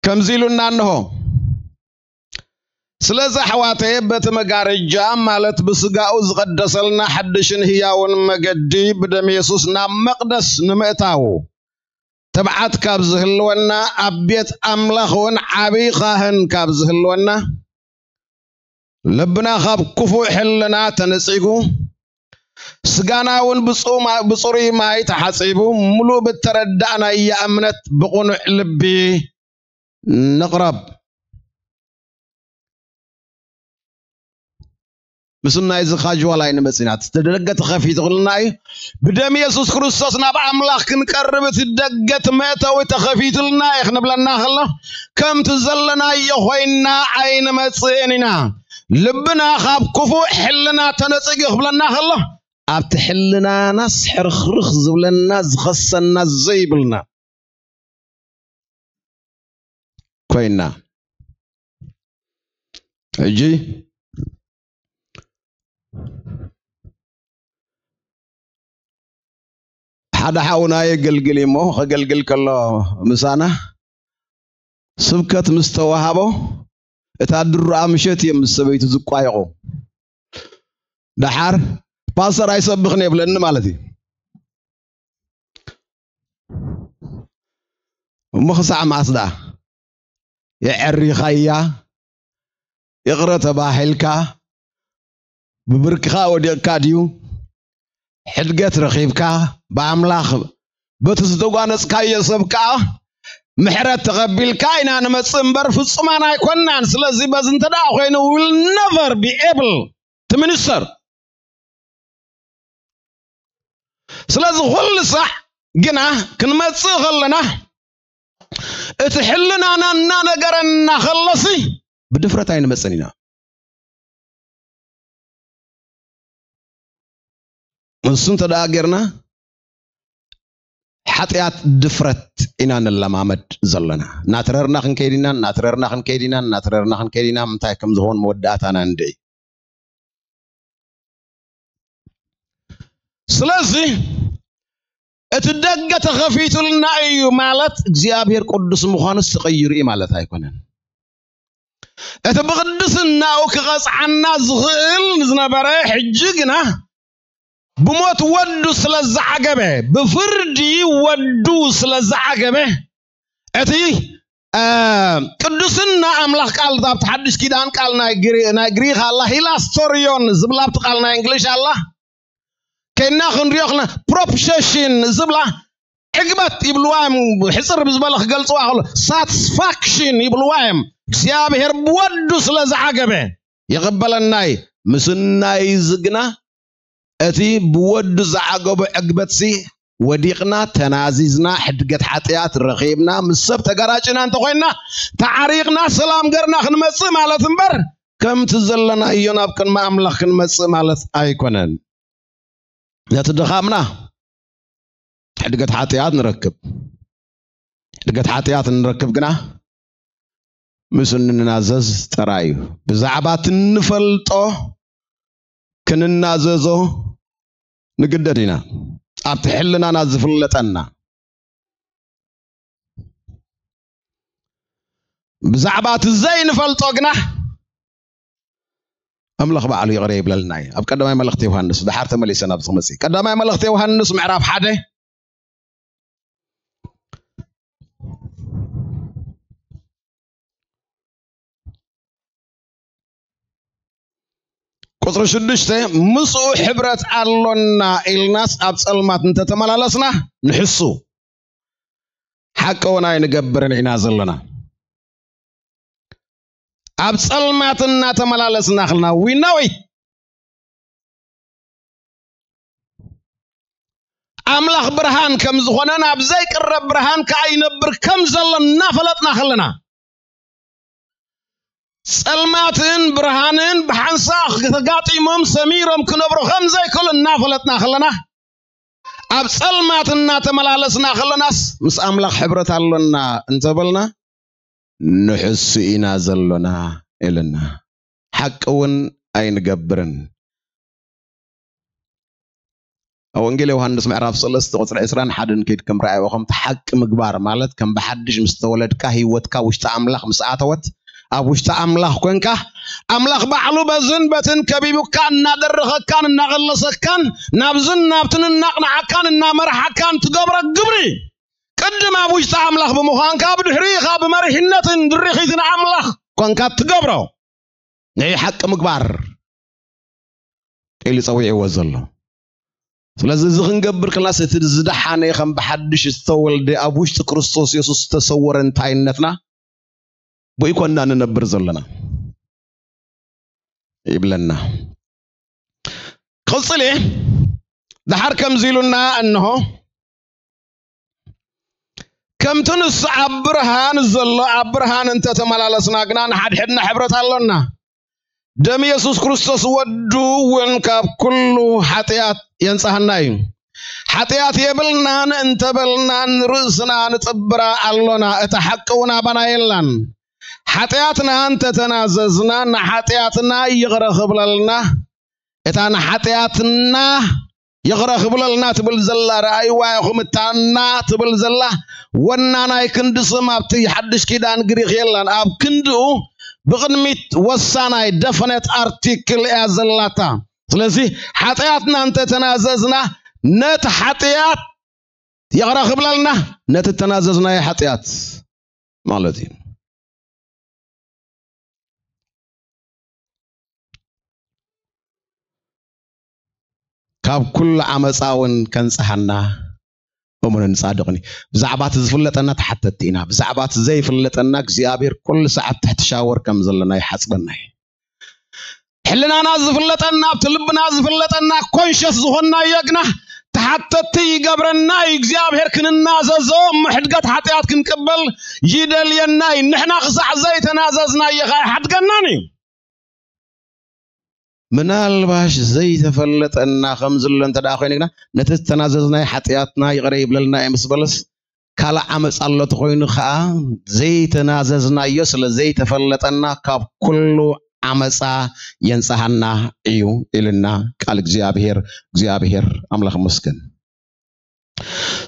ከምዚ ኢሉና እንሆ። ስለዚ ኣሕዋተየ፣ በቲ መጋረጃ፣ ማለት ብስጋኡ ዝቐደሰልና ሓድሽን ህያውን መገዲ ብደም የሱስ ናብ መቕደስ ንምእታው ትብዓት ካብ ዝህልወና፣ ኣብ ቤት ኣምላኽ እውን ዓብዪ ካህን ካብ ዝህልወና፣ ልብና ካብ ክፉእ ሕልና ተነጺጉ፣ ስጋና እውን ብጹ-፣ ብጽሩይ ማይ ተሓጺቡ፣ ምሉእ ብተረዳእናያ እምነት ብቕኑዕ ልቢ ንቕረብ። ምስናይ እዚ ካዥዋል ኣይንመጽእና። እቲ ደገ ተኸፊቱልና እዩ። ብደም የሱስ ክርስቶስ ናብ ኣምላኽ ክንቀርብ እቲ ደገ እቲ መእተዊ ተኸፊቱልና እዩ ክንብለና ከሎ፣ ከምቲ ዘለናዮ ኮይንና ኣይንመጽእን ኢና። ልብና ካብ ክፉእ ሕልና ተነጺጉ ክብለና ከሎ፣ ኣብቲ ሕልናናስ ሕርኽርኽ ዝብለና ዝኸሰና ዘይብልና ኮይና። ሕጂ ሓደ ሓውና የገልግል እሞ ከገልግል ከሎ ምሳና ስብከት ምስ ተዋሃቦ እታ ድሩኣ ምሸት እዮም ምስ ሰበይቱ ዝቋየቑ። ደሓር ፓስተር ኣይሰብኽን የብለኒ ማለት እዩ። እሞ ክሳዕ መዓስ ደኣ የዐሪኻያ? ይቕረ ተባሂልካ ብብርክኻ ወዲቕካ ድዩ? ሕድገት ረኺብካ ብኣምላኽ በቲ ዝተጓነጽካዮ ሰብ ከኣ ምሕረት ተቐቢልካ ኢና ንመጽእ እምበር ፍጹማን ኣይኮንናን። ስለዚ በዚ እንተ ደኣ ኮይኑ we will never be able to minister። ስለዚ ኩሉ ሳዕ ግና ክንመጽእ ከለና እቲ ሕልናና እናነገረና ከሎሲ ብድፍረት ኣይንመጽእን ኢና። እሱ እንተ ደኣ ጌርና ሓጢኣት ድፍረት ኢና ንለማመድ ዘለና። እናተረርና ክንከይድ ኢና፣ እናተረርና ክንከይድ ኢና፣ እናተረርና ክንከይድ ኢና። ምንታይ ከም ዝኾን መወዳእታና ንድዒ። ስለዚ እቲ ደገ ተኸፊቱልና እዩ ማለት እግዚኣብሔር ቅዱስ ምዃኑስ ተቐይሩ እዩ ማለት ኣይኮነን። እቲ ብቕድስናኡ ክቐጽዓና ዝኽእል ዝነበረ ሕጂ ግና ብሞት ወዱ ስለ ዝዓገበ፣ ብፍርዲ ወዱ ስለ ዝዓገበ፣ እቲ እ፣ ቅዱስና ኣምላኽ ቃል ኣብቲ ሓድሽ ኪዳን ቃል ናይ ግሪ-፣ ናይ ግሪክ ኣላ፣ ሂላስቶሪዮን ዝብላ ኣብቲ ቃል ናይ እንግሊሽ ኣላ። ከይና ክንሪኦ ከለና ፕሮፕሸሽን ዝብላ ዕግበት ይብልዋ እዮም። ሕፅር ብዝበለ ክገልፅዋ ከሎ ሳትስፋክሽን ይብልዋ እዮም። እግዚኣብሔር ብወዱ ስለ ዝዓገበ ይቕበለና እዩ። ምስናይ ዝግና እቲ ብወዱ ዝዓገቦ ዕግበትሲ ወዲቕና፣ ተናዚዝና፣ ሕድገት ሓጢኣት ረኺብና፣ ምስ ሰብ ተጋራጭና እንተኾይንና፣ ተዓሪቕና፣ ሰላም ገርና ክንመጽእ ማለት እምበር፣ ከምቲ ዘለናዮ ናብ ቅድሚ ኣምላኽ ክንመጽእ ማለት ኣይኮነን። ነቲ ድኻምና ሕድገት ሓጢኣት ንረክብ። ሕድገት ሓጢኣት እንረክብ ግና ምስ እንናዘዝ ጥራይ እዩ። ብዛዕባ እቲ እንፈልጦ ክንናዘዞ ንግደድ ኢና። ኣብቲ ሕልናና ዝፍለጠና። ብዛዕባ እቲ ዘይንፈልጦ ግና ኣምላኽ ባዕሉ ይቕረ ይብለልና እዩ። ኣብ ቀዳማይ መልእኽቲ ዮሃንስ፣ ደሓር ተመሊሰ ናብዚ ክመጽእ። ቀዳማይ መልእኽቲ ዮሃንስ ምዕራፍ ሓደ ቁጽሪ ሽዱሽተ፣ ምስኡ ሕብረት ኣሎና ኢልናስ ኣብ ጸልማት እንተተመላለስና ንሕሱ፣ ሓቂ እውን ኣይንገብርን ኢና ዘለና። ኣብ ጸልማት እናተመላለስና ኽልና፣ we know it። ኣምላኽ ብርሃን ከም ዝኾነ፣ ናብ ዘይቅረብ ብርሃን ከኣ ይነብር ከም ዘሎ እናፈለጥና ኸለና፣ ጸልማትን ብርሃንን ብሓንሳእ ተጋጢሞም ሰሚሮም ክነብሩ ከም ዘይክእሉ እናፈለጥና ኸለና፣ ኣብ ጸልማት እናተመላለስና ኸለናስ፣ ምስ ኣምላኽ ሕብረት ኣሎና እንተበልና፣ ንሕሱ ኢና ዘሎና ኢልና፣ ሓቂ እውን ኣይንገብርን። ኣብ ወንጌል ዮሃንስ ምዕራፍ ሰለስተ ቁጽሪ ዕስራን ሓደን ከይድኩም ረኣይዎ። ከምቲ ሓቂ ምግባር ማለት ከም ብሓድሽ ምስ ተወለድካ፣ ህይወትካ ውሽጢ ኣምላኽ ምስ ኣተወት፣ ኣብ ውሽጢ ኣምላኽ ኮንካ፣ ኣምላኽ ባዕሉ በዝን በትን ከቢቡካን እናደረኸካን እናቐለሰካን ናብዝን ናብትን እናቕንዓካን እናመርሓካን ትገብሮ ግብሪ፣ ቅድም ኣብ ውሽጢ ኣምላኽ ብምዃንካ፣ ብድሕሪኻ ብመሪሕነትን ድርኺትን ኣምላኽ ኮንካ ትገብሮ። ንዒ ሓቂ ምግባር ኢሉ ጸዊዕዎ ዘሎ። ስለዚ እዚ ክንገብር ከለናስ እቲ ዝደሓነ ከም ብሓድሽ ዝተወልደ ኣብ ውሽጢ ክርስቶስ የሱስ ዝተሰወረ እንታይነትና ብኡ ኮንና ንነብር ዘለና ይብለና። ቅጽሊ ድሓር ከምዚ ኢሉና እንሆ፣ ከምቲ ንሱ ኣብ ብርሃን ዘሎ ኣብ ብርሃን እንተተመላለስና ግና ንሓድሕድና ሕብረት ኣሎና። ደም የሱስ ክርስቶስ ወዱ እውን ካብ ኩሉ ሓጢኣት የንጽሃና እዩ። ሓጢኣት የብልናን እንተበልና ንርእስና ንጽብራ ኣሎና፣ እቲ ሓቂ እውን ኣባና የላን። ሓጢኣትና እንተተናዘዝና ንሓጢኣትና ይቕረ ክብለልና፣ እታ ንሓጢኣትና ይቕረ ክብለልና ትብል ዘላ፣ ረኣይዋ ኢኹም፣ እታ እና ትብል ዘላ ወናናይ ክንዲ ስም ኣብቲ ሓድሽ ኪዳን ግሪኽ የላን። ኣብ ክንድኡ ብቕድሚት ወሳናይ ደፈነት ኣርቲክል እያ ዘላታ። ስለዚ ሓጢኣትና እንተተናዘዝና ነቲ ሓጢኣት ይቕረ ክብለልና፣ ነቲ ተናዘዝናዮ ሓጢኣት ማለት እዩ። ካብ ኩሉ ዓመፃ እውን ከንፅሃና እሙንን ጻድቕን እዩ። ብዛዕባ እቲ ዝፍለጠና ተሓተትቲ ኢና። ብዛዕባ እቲ ዘይፍለጠና እግዚኣብሔር ኩሉ ሰዓት ትሕቲ ሻወር ከም ዘለና ይሓጽበና እዩ። ሕልናና ዝፍለጠና፣ ኣብቲ ልብና ዝፍለጠና ኮንሸስ ዝኾንናዮ ግና ተሓተትቲ ይገብረና እዩ። እግዚኣብሔር ክንናዘዞ እሞ ሕድገት ሓጢኣት ክንቅበል ይደልየና እዩ። ንሕና ክሳዕ ዘይተናዘዝናዮ ኸኣ ኣይሓድገናን እዩ። ምናልባሽ ዘይተፈለጠና ከም ዘሎ እንተ ደኣ ኮይኑ ግና ነቲ ዝተናዘዝናዮ ሓጢኣትና ይቕረ ይብለልና እዩ ምስ በለስ ካልእ ዓመፃ ኣሎ ተኾይኑ ኸዓ ዘይተናዘዝናዮ ስለ ዘይተፈለጠና ካብ ኩሉ ዓመፃ የንፀሃና እዩ ኢልና ቃል እግዚኣብሔር። እግዚኣብሔር ኣምላኽ ይመስገን።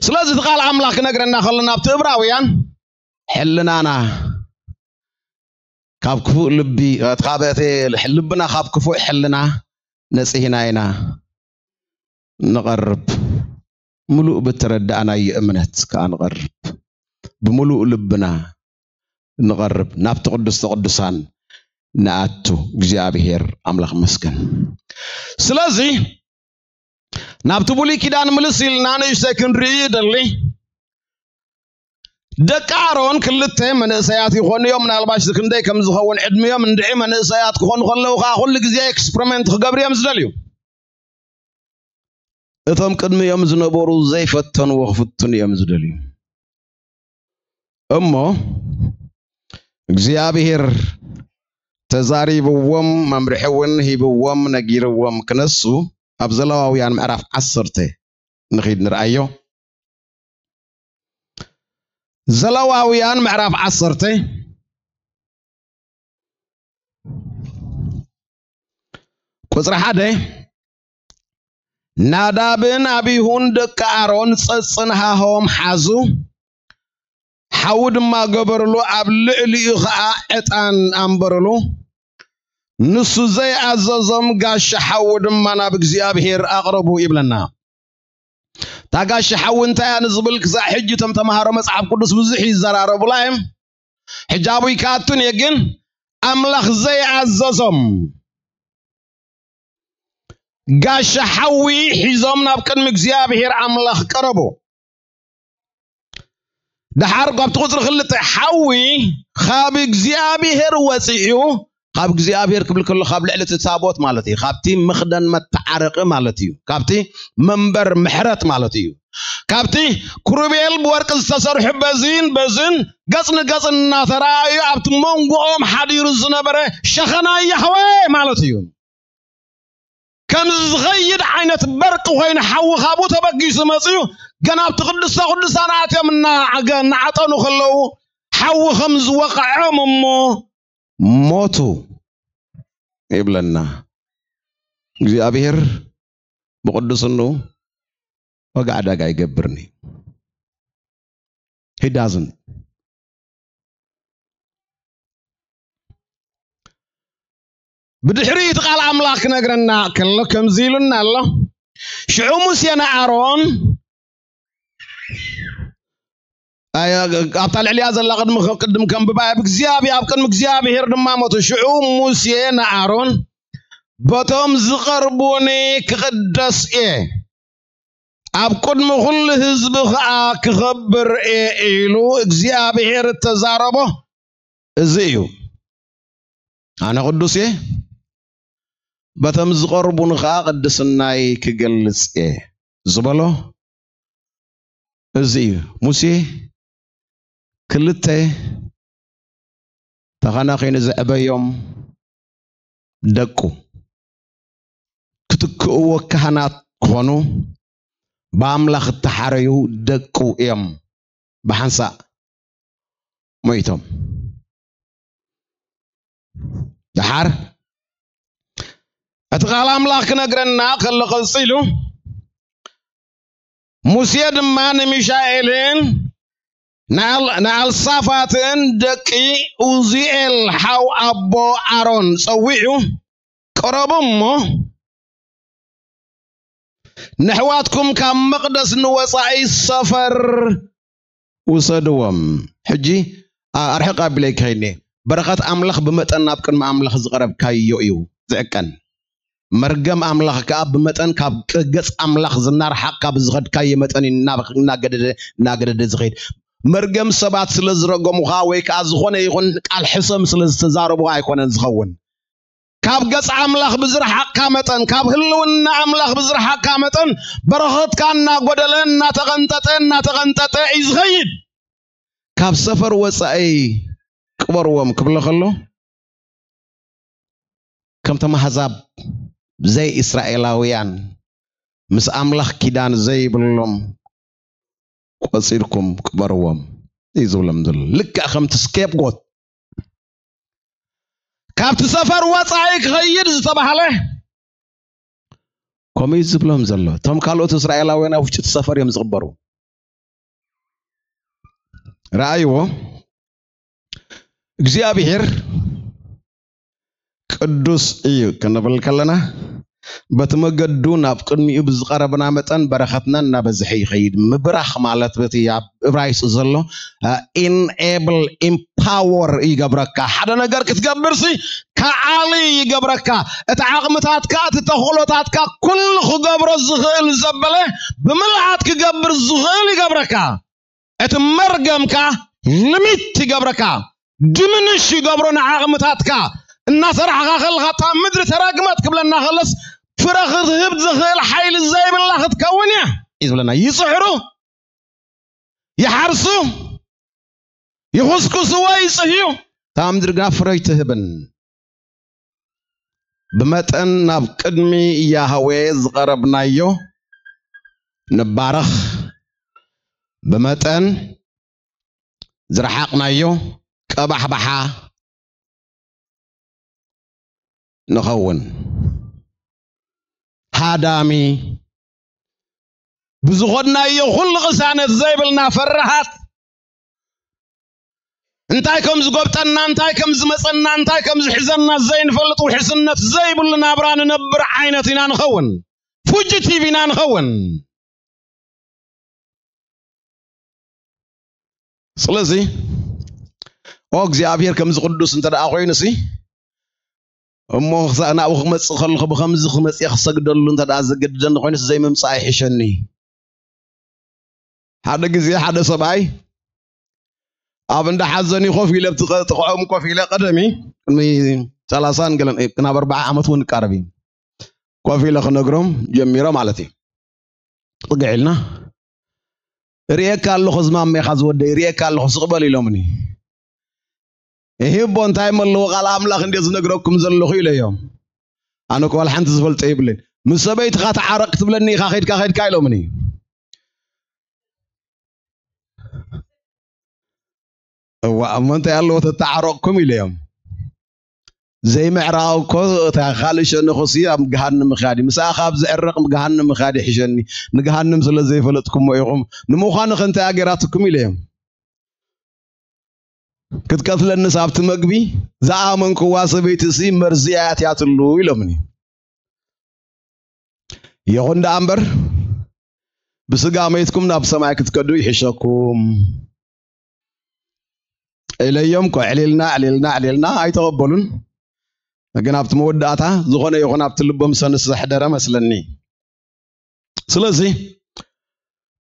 ስለዚ እቲ ቃል ኣምላኽ ክነግረና ከሎ ናብቲ እብራውያን ሕልናና ካብ ክፉእ ልቢ ካብ እቲ ልብና ካብ ክፉእ ሕልና ነፂህና ኢና ንቐርብ። ምሉእ ብተረዳእናዮ እምነት ከዓ ንቐርብ። ብምሉእ ልብና ንቐርብ፣ ናብቲ ቅዱስተ ቅዱሳን ንኣቱ። እግዚኣብሔር ኣምላኽ መስገን። ስለዚ ናብቲ ብሉይ ኪዳን ምልስ ኢልና ንእሽተይ ክንርኢ ይደሊ። ደቂ ኣሮን ክልተ መንእሰያት ይኾኑ እዮም። ምናልባሽ ክንደይ ከም ዝኸውን ዕድሚኦም እንድዒ መንእሰያት ክኾኑ ከለዉ ከዓ ኩሉ ግዜ ኤክስፐሪመንት ክገብሩ እዮም ዝደልዩ። እቶም ቅድሚኦም ዝነበሩ ዘይፈተንዎ ክፍትኑ እዮም ዝደልዩ። እሞ እግዚኣብሔር ተዛሪብዎም፣ መምርሒ እውን ሂብዎም፣ ነጊርዎም ክነሱ ኣብ ዘለዋውያን ምዕራፍ ዓሰርተ ንኺድ ንርኣዮ። ዘለዋውያን ምዕራፍ ዓሰርተ ቁጽሪ ሓደ፣ ናዳብን ኣቢሁን ደቂ ኣሮን ጸጽን ሃሆም ሓዙ፣ ሓዊ ድማ ገበርሉ፣ ኣብ ልዕሊኡ ኸኣ ዕጣን ኣንበርሉ። ንሱ ዘይኣዘዞም ጋሻ ሓዊ ድማ ናብ እግዚኣብሔር ኣቕረቡ ይብለና። እታ ጋሻ ሓዊ እንታይ እያ ንዝብል ክሳዕ ሕጂ እቶም ተምሃሮ መጽሓፍ ቅዱስ ብዙሕ ይዘራረቡላ እዮም። ሕጂ ኣብኡ ይከኣቱን እየ፣ ግን ኣምላኽ ዘይኣዘዞም ጋሻ ሓዊ ሒዞም ናብ ቅድሚ እግዚኣብሔር ኣምላኽ ቀረቡ። ደሓር ካብቲ ቁጽሪ ክልተ ሓዊ ካብ እግዚኣብሔር ወፂኡ፣ ካብ እግዚኣብሔር ክብል ከሎ ካብ ልዕሊ እቲ ታቦት ማለት እዩ። ካብቲ መኽደን መተዓረቂ ማለት እዩ። ካብቲ መንበር ምሕረት ማለት እዩ። ካብቲ ክሩቤል ብወርቂ ዝተሰርሑ በዝን በዝን ገጽ ንገጽ እናተራእዩ ኣብቲ መንጎኦም ሓዲሩ ዝነበረ ሸኸና ያህዌ ማለት እዩ። ከም ዝኸይድ ዓይነት በርቂ ኮይኑ ሓዊ ካብኡ ተበጊሱ መፅዩ፣ ገና ኣብቲ ቅድስተ ቅዱሳን ኣትዮም እናዓገ-፣ እናዓጠኑ ከለዉ ሓዊ ከም ዝወቕዖም እሞ ሞቱ ይብለና። እግዚኣብሔር ብቅዱስኑ ዋጋ ዕዳጋ ይገብርኒ። He doesn't። ብድሕሪ እቲ ቃል ኣምላኽ ክነግረና ከሎ ከምዚ ኢሉና ኣሎ። ሽዑ ሙሴ ንኣሮን፣ ኣይ፣ ኣብታ ልዕሊያ ዘላ ቅድሚ፣ ቅድም ከንብባ፣ ኣብ እግዚኣብ-፣ ኣብ ቅድሚ እግዚኣብሔር ድማ ሞቱ። ሽዑ ሙሴ ንኣሮን፣ በቶም ዝቐርቡኒ ክቕደስ እየ፣ ኣብ ቅድሚ ኩሉ ህዝቢ ኸኣ ክኸብር እየ ኢሉ እግዚኣብሔር እተዛረቦ እዚ እዩ። ኣነ ቅዱስ እየ፣ በቶም ዝቐርቡኒ ኸዓ ቅድስናይ ክገልጽ እየ ዝበሎ እዚ እዩ። ሙሴ ክልተ ተኸናኺኑ ዘዕበዮም ደቁ ክትክእዎ ካህናት ክኾኑ ብኣምላኽ እተሓረዩ ደቁ እዮም ብሓንሳእ ሞይቶም። ደሓር እቲ ቃል ኣምላኽ ክነግረና ከሎ ቀጺሉ፣ ሙሴ ድማ ንሚሻኤልን ንኣል-፣ ንኣልሳፋትን ደቂ ኡዚኤል ሓው ኣቦ ኣሮን ጸዊዑ፣ ቅረቡ እሞ ንሕዋትኩም ካብ መቕደስ ንወጻኢ ሰፈር ውሰድዎም። ሕጂ ኣ-፣ ኣርሕቕ ኣቢለ ይከይድ እየ። በረኸት ኣምላኽ ብመጠን ናብ ቅድሚ ኣምላኽ ዝቐረብካዮ እዩ ዝዕቀን። መርገም ኣምላኽ ከኣ ብመጠን ካብ ቅ-፣ ገጽ ኣምላኽ ዝናርሓቕካ ብዝኸድካዮ መጠን እዩ እናበ-፣ እናገደደ፣ እናገደደ ዝኸይድ። መርገም ሰባት ስለ ዝረገሙኻ ወይ ከኣ ዝኾነ ይኹን ቃል ሕሰም ስለ ዝተዛረቡኻ ኣይኮነን ዝኸውን። ካብ ገጽ ኣምላኽ ብዝረሓቕካ መጠን፣ ካብ ህልውና ኣምላኽ ብዝረሓቕካ መጠን፣ በረኸትካ እናጎደለ፣ እናተቐንጠጠ፣ እናተቐንጠጠ እዩ ዝኸይድ። ካብ ሰፈር ወጻኢ ቅበርዎም ክብሎ ከሎ፣ ከምቶም ኣህዛብ ዘይእስራኤላውያን ምስ ኣምላኽ ኪዳን ዘይብሎም ቆጺርኩም ቅበርዎም እዩ ዝብሎም ዘሎ። ልክዕ ከምቲ ስኬፕጎት ካብቲ ሰፈር ወጻኢ ክኸይድ ዝተባህለ ከምኡ እዩ ዝብሎም ዘሎ። እቶም ካልኦት እስራኤላውያን ኣብ ውሽጢ እቲ ሰፈር እዮም ዝቕበሩ። ረኣይዎ፣ እግዚኣብሔር ቅዱስ እዩ ክንብል ከለና፣ በቲ መገዱ ናብ ቅድሚኡ ብዝቐረብና መጠን በረኸትና እናበዝሐ ይኸይድ። ምብራኽ ማለት በቲ ኣብ እብራይስጥ ዘሎ፣ እ፣ ኢንኤብል፣ ኢምፓወር ይገብረካ። ሓደ ነገር ክትገብርሲ ከዓሊ ይገብረካ። እቲ ዓቕምታትካ፣ እቲ ተኽእሎታትካ ኩሉ ክገብሮ ዝኽእል ዘበለ ብምልኣት ክገብር ዝኽእል ይገብረካ። እቲ መርገምካ ሊሚት ይገብረካ፣ ድምንሽ ይገብሮ ንዓቕምታትካ። እናሰራሕኻ ከለኻ፣ "እታ ምድሪ ተረግመት" ክብለና ከለስ፣ ፍረ ክትህብ ዝኽእል ሓይሊ ዘይብላ ክትከውን እያ እዩ ዝብለና። ይጽሕሩ፣ ይሓርሱ፣ ይኹስኩሱ ወይ ይጽህዩ፣ እታ ምድሪ ግና ፍረ ኣይትህብን። ብመጠን ናብ ቅድሚ ያህዌ ዝቐረብናዮ ንባረኽ፣ ብመጠን ዝረሓቕናዮ ቀባሕባሓ ንኸውን። ሃዳሚ፣ ብዝኸድናዮ ኩሉ ቅሳነት ዘይብልና ፈራሃት፣ እንታይ ከም ዝጎብጠና፣ እንታይ ከም ዝመጸና፣ እንታይ ከም ዝሕዘና ዘይንፈልጥ፣ ውሕስነት ዘይብሉ ናብራ ንነብር ዓይነት ኢና ንኸውን። ፉጅቲቭ ኢና ንኸውን። ስለዚ፣ ኦ እግዚኣብሔር ከምዚ ቅዱስ እንተ ደኣ ኮይኑሲ፣ እሞ ክሳ-፣ ናብኡ ክመጽእ ከለኹ ብኸምዚ ክመጽእ ክሰግደሉ እንተ ደኣ ዘገድደኒ ኮይኑስ ዘይምምጻእ ይሕሸኒ። ሓደ ግዜ ሓደ ሰብኣይ ኣብ እንዳ ሓዘኒ ኮፍ ኢለ፣ ኣብቲ ቀ-፣ ጥቕዖም ኮፍ ኢለ፣ ቀደሚ ቅድሚ ሰላሳን ገለን፣ እ፣ ናብ ኣርባዓ ዓመት እውን ይቃረብ እዩ። ኮፍ ኢለ ክነግሮም ጀሚረ ማለት እዩ። ጽግዕ ኢልና፣ "እርእየካ ኣለኹ፣ ዝማመኻ ዝወደይ፣ እርእየካ ኣለኹ፣ ስቕ በል" ኢሎምኒ። "እሂ እቦ፣ እንታይ እሞ ኣለዎ፣ ቃል ኣምላኽ እንድየ ዝነግረኩም ዘለኹ" ኢለዮም። ኣነ እኮ ዋላ ሓንቲ ዝፈልጦ የብለይን። "ምስ ሰበይትኻ ተዓረቕ ክትብለኒ ኢኻ፣ ከይድካ፣ ከይድካ" ኢሎምኒ። እዋእ፣ እሞ እንታይ ኣለዎ ተተዓረቕኩም ኢለዮም። ዘይምዕራቕ እኮ እታ ካልእ ሸነኽሲ ኣብ ገሃንም ምኽያድ እዩ። ምሳኻ ኣብ ዝዕረቕ ገሃንም ምኽያድ ይሕሸኒ። ንገሃንም ስለ ዘይፈለጥኩሞ ኢኹም። ንምዃኑ ከ እንታይ እያ ገይራትኩም ኢለዮም። ክትቀትለንስ ኣብቲ መግቢ ዝኣመንክዋ ሰበይትሲ መርዚ እያ ኣትያትሉ ኢሎምኒ። ይኹን ደኣ እምበር፣ ብስጋ መይትኩም ናብ ሰማይ ክትከዱ ይሕሸኩም ኢለዮም እኮ። ዕሊልና፣ ዕሊልና፣ ዕሊልና፣ ኣይተቐበሉን። ግን ኣብቲ መወዳእታ ዝኾነ ይኹን ኣብቲ ልቦም ሰንስ ዘሕደረ መስለኒ። ስለዚ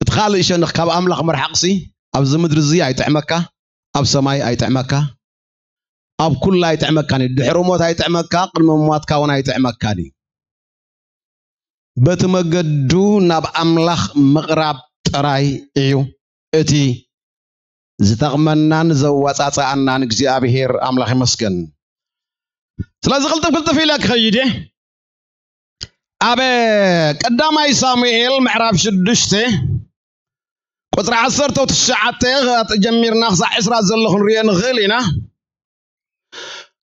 እቲ ካልእ ሸነኽ ካብ ኣምላኽ ምርሓቕሲ ኣብዚ ምድሪ እዚ ኣይጥዕመካ፣ ኣብ ሰማይ ኣይጥዕመካ፣ ኣብ ኩሉ ኣይጥዕመካን እዩ። ድሕሪ ሞት ኣይጥዕመካ፣ ቅድሚ ምሟትካ እውን ኣይጥዕመካን እዩ። በቲ መገዱ ናብ ኣምላኽ ምቕራብ ጥራይ እዩ እቲ ዝጠቕመናን ዘዋጻጽኣናን። እግዚኣብሔር ኣምላኽ ይመስገን። ስለዚ ቅልጥፍ ቅልጥፍ ኢለ ክኸይድ እየ። ኣብ ቀዳማይ ሳሙኤል ምዕራፍ ሽዱሽተ ቁጽሪ ዓሰርተ ትሽዓተ ጀሚርና ክሳዕ ዕስራ ዘሎ ክንሪኦ ንኽእል ኢና።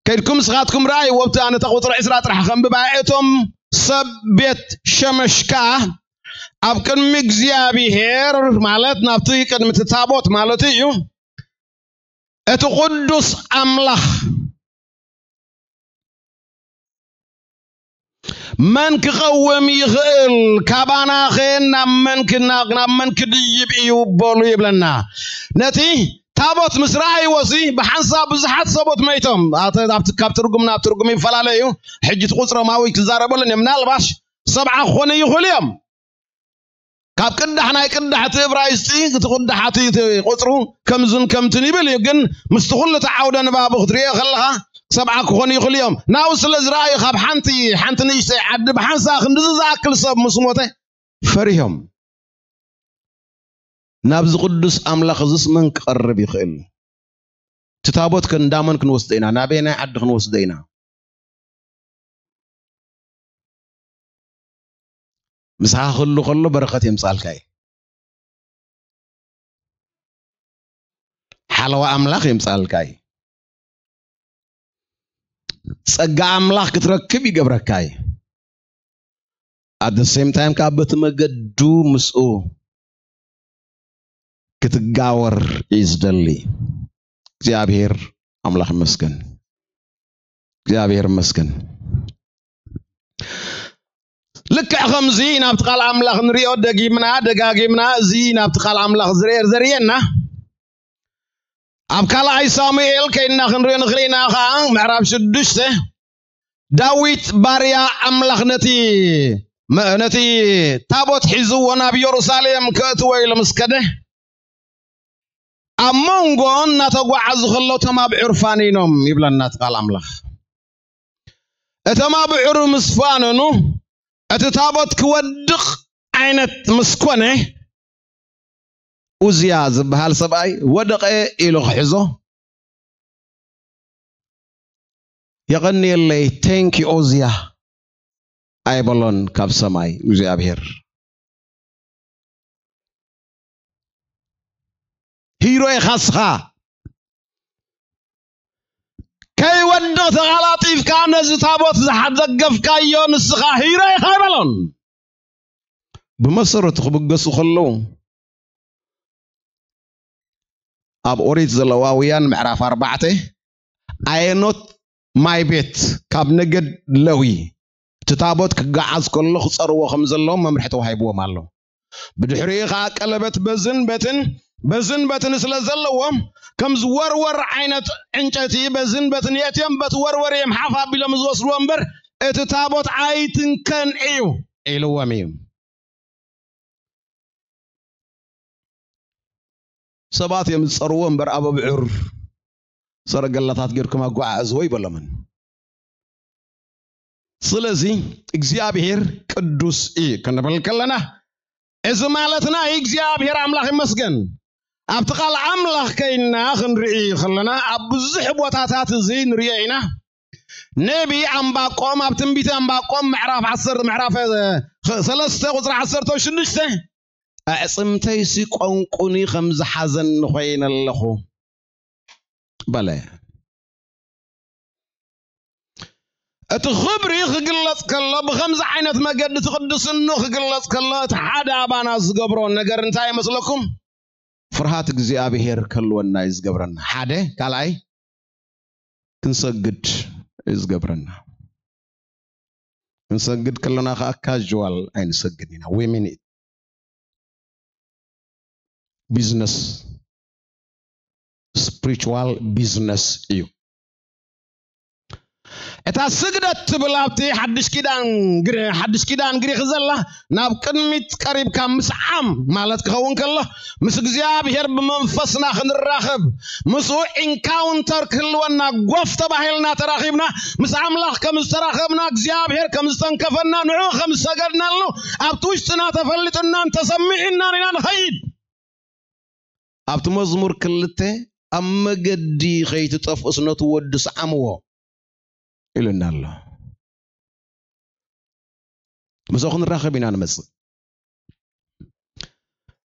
ከይድኩም ንስኻትኩም ረኣይዎ፣ ኣብቲ ኣነ እታ ቁጽሪ ዕስራ ጥራሕ ከንብባ። እቶም ሰብ ቤት ሸመሽ ከኣ ኣብ ቅድሚ እግዚኣብሔር፣ ማለት ናብቲ ቅድሚ እቲ ታቦት ማለት እዩ፣ እቲ ቅዱስ ኣምላኽ መን ክቐውም ይኽእል? ካባናኸ ናብ መን ክና-፣ ናብ መን ክድይብ እዩ በሉ ይብለና። ነቲ ታቦት ምስ ረኣይዎ ሲ ብሓንሳብ ብዙሓት ሰቦት መይቶም። ኣተ-፣ ኣብቲ፣ ካብ ትርጉም ናብ ትርጉም ይፈላለዩ። ሕጂ እቲ ቁጽሮም ኣብኡ ክዛረበሉን እዮም። ምናልባሽ ሰብዓ ክኾኑ ይኽእሉ እዮም። ካብ ቅዳሕ ናይ ቅዳሕ እቲ እብራይስጢ፣ እቲ ቅዳሕ እቲ፣ እቲ ቁጽሩ ከምዝን ከምትን ይብል እዩ። ግን ምስቲ ኩሉ እቲ ዓውደ ንባቡ ክትሪኦ ከለኻ ሰብዓ ክኾኑ ይኽእሉ እዮም። ናብኡ ስለ ዝረኣዩ ካብ ሓንቲ፣ ሓንቲ ንእሽተይ ዓዲ ብሓንሳ ክንድዚ ዝኣክል ሰብ ምስ ሞተ ፈሪሆም። ናብዚ ቅዱስ ኣምላኽ እዚስ መን ክቐርብ ይኽእል? እቲ ታቦት ከ እንዳመን ክንወስዶ ኢና? ናበየናይ ዓዲ ክንወስዶ ኢና? ምሳኻ ክህሉ ከሎ በረኸት የምጻልካ እዩ። ሓለዋ ኣምላኽ የምጻልካ እዩ። ጸጋ ኣምላኽ ክትረክብ ይገብረካ እዩ። At the same time ካብ በቲ መገዱ ምስኡ ክትጋወር እዩ ዝደሊ። እግዚኣብሔር ኣምላኽ ይመስገን። እግዚኣብሔር ይመስገን። ልክዕ ከምዚ ናብቲ ቃል ኣምላኽ ንሪኦ ደጊምና ደጋጊምና፣ እዚ ናብቲ ቃል ኣምላኽ ዝርኤር ዘርእየና። ኣብ ካልኣይ ሳሙኤል ከይድና ክንሪኦ ንኽእል ኢና ኸዓ፣ ምዕራፍ ሽዱሽተ፣ ዳዊት ባርያ ኣምላኽ ነቲ መ-፣ ነቲ ታቦት ሒዝዎ ናብ ኢየሩሳሌም ከእትዎ ኢሉ ምስ ከደ፣ ኣብ መንጎ እናተጓዓዙ ከለዉ እቶም ኣብዑር ፋኒኖም ይብለና እቲ ቃል ኣምላኽ። እቶም ኣብዑር ምስ ፋነኑ፣ እቲ ታቦት ክወድቕ ዓይነት ምስ ኮነ፣ ኡዝያ ዝበሃል ሰብኣይ ወደቐ ኢሉ ክሕዞ፣ የቐንየለይ፣ ቴንኪ ኡዝያ ኣይበሎን ካብ ሰማይ እግዚኣብሔር። ሂሮ ኢኻ ንስኻ። ከይወድቕ ተቓላጢፍካ ነዚ ታቦት ዝሓ-፣ ዘገፍካዮ ንስኻ ሂሮ ኢኻ ኣይበሎን። ብመሰረቱ ክብገሱ ከለዉ፣ ኣብ ኦሪት ዘለዋውያን ምዕራፍ ኣርባዕተ፣ "I am not my ቤት", ካብ ነገድ ለዊ፣ እቲ ታቦት ክገዓዝ ከሎ ክጸርዎ ከም ዘለዎም መምርሒ ተዋሂብዎም ኣሎ። ብድሕሪኡ ኸዓ ቀለበት በዝን በትን፣ በዝን በትን ስለ ዘለዎም፣ ከም ዝወርወር ዓይነት ዕንጨይቲ በዝን በትን የእትዮም፣ በቲ ወርወር እዮም ሓፍ ኣቢሎም ዝወስድዎ እምበር፣ እቲ ታቦት ኣይትንከን እዩ ኢልዎም እዩ። ሰባት እዮም ዝጸርዎ እምበር፣ ኣብ ኣብዑር ሰረገላታት ጌርኩም ኣጓዓዕዝዎ ኣይበሎምን። ስለዚ እግዚኣብሔር ቅዱስ እዩ ክንብል ከለና፣ እዚ ማለትና እዩ። እግዚኣብሔር ኣምላኽ ይመስገን። ኣብቲ ቃል ኣምላኽ ከይና ክንርኢ ከለና፣ ኣብ ብዙሕ ቦታታት እዚ ንርእዮ ኢና። ነቢ ኣምባቆም ኣብ ትንቢተ ኣምባቆም ምዕራፍ ዓሰርተ፣ ምዕራፍ፣ እ፣ ኽ-፣ ሰለስተ ቁጽሪ ዓሰርተ ሽዱሽተ፣ "ኣዕጽምተይሲ ቆንቁኒ ከም ዝሓዘኒ ኮይነ ኣለኹ" በለ። እቲ ክብሪ ክግለጽ ከሎ፣ ብኸምዚ ዓይነት መገዲ እቲ ቅድስኑ ክግለጽ ከሎ፣ እቲ ሓደ ኣባና ዝገብሮ ነገር እንታይ ይመስለኩም? ፍርሃት እግዚኣብሔር ከልወና እዩ ዝገብረና። ሓደ፣ ካልኣይ፣ ክንሰግድ እዩ ዝገብረና። ክንሰግድ ከለና ከዓ ካዥዋል ኣይንሰግድ ኢና። We mean it። ቢዝነስ፣ ስፕሪቹዋል ቢዝነስ እዩ። እታ ስግደት ትብል ኣብቲ ሓድሽ ኪዳን ግሪ-፣ ሓድሽ ኪዳን ግሪኽ ዘላ ናብ ቅድሚት ቀሪብካ ምስዓም ማለት ክኸውን ከሎ፣ ምስ እግዚኣብሔር ብመንፈስና ክንራኸብ፣ ምስኡ ኢንካውንተር ክህልወና፣ ጓፍ ተባሂልና ተራኺብና፣ ምስ ኣምላኽ ከም ዝተራኸብና፣ እግዚኣብሔር ከም ዝተንከፈና፣ ንዑ ከም ዝሰገድናሉ፣ ኣብቲ ውሽጥና ተፈሊጡናን ተሰሚዑናን ኢና ንኸይድ። ኣብቲ መዝሙር ክልተ፣ ኣብ መገዲ ከይትጠፍኡስ ነቲ ወዲ ስዓምዎ ኢሉና ኣሎ። ምስኡ ክንራኸብ ኢና ንመጽእ።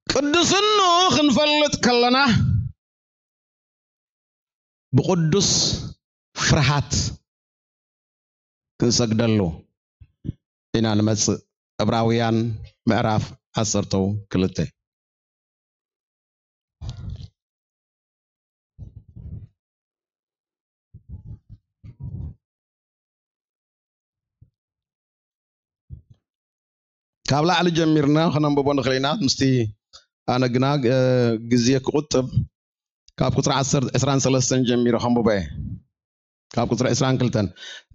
ቅድስንኡ ክንፈልጥ ከለና ብቅዱስ ፍርሃት ክንሰግደሉ ኢና ንመጽእ። ዕብራውያን ምዕራፍ ዓሰርተ ክልተ። ካብ ላዕሊ ጀሚርና ከነንብቦ ንኽእል ኢና። ምስቲ ኣነ ግና፣ እ፣ ግዜ ክቑጥብ፣ ካብ ቁጽሪ ዓሰርተ፣ ዕስራን ሰለስተን ጀሚረ ከንብቦ እየ። ካብ ቁጽሪ ዕስራን ክልተን፣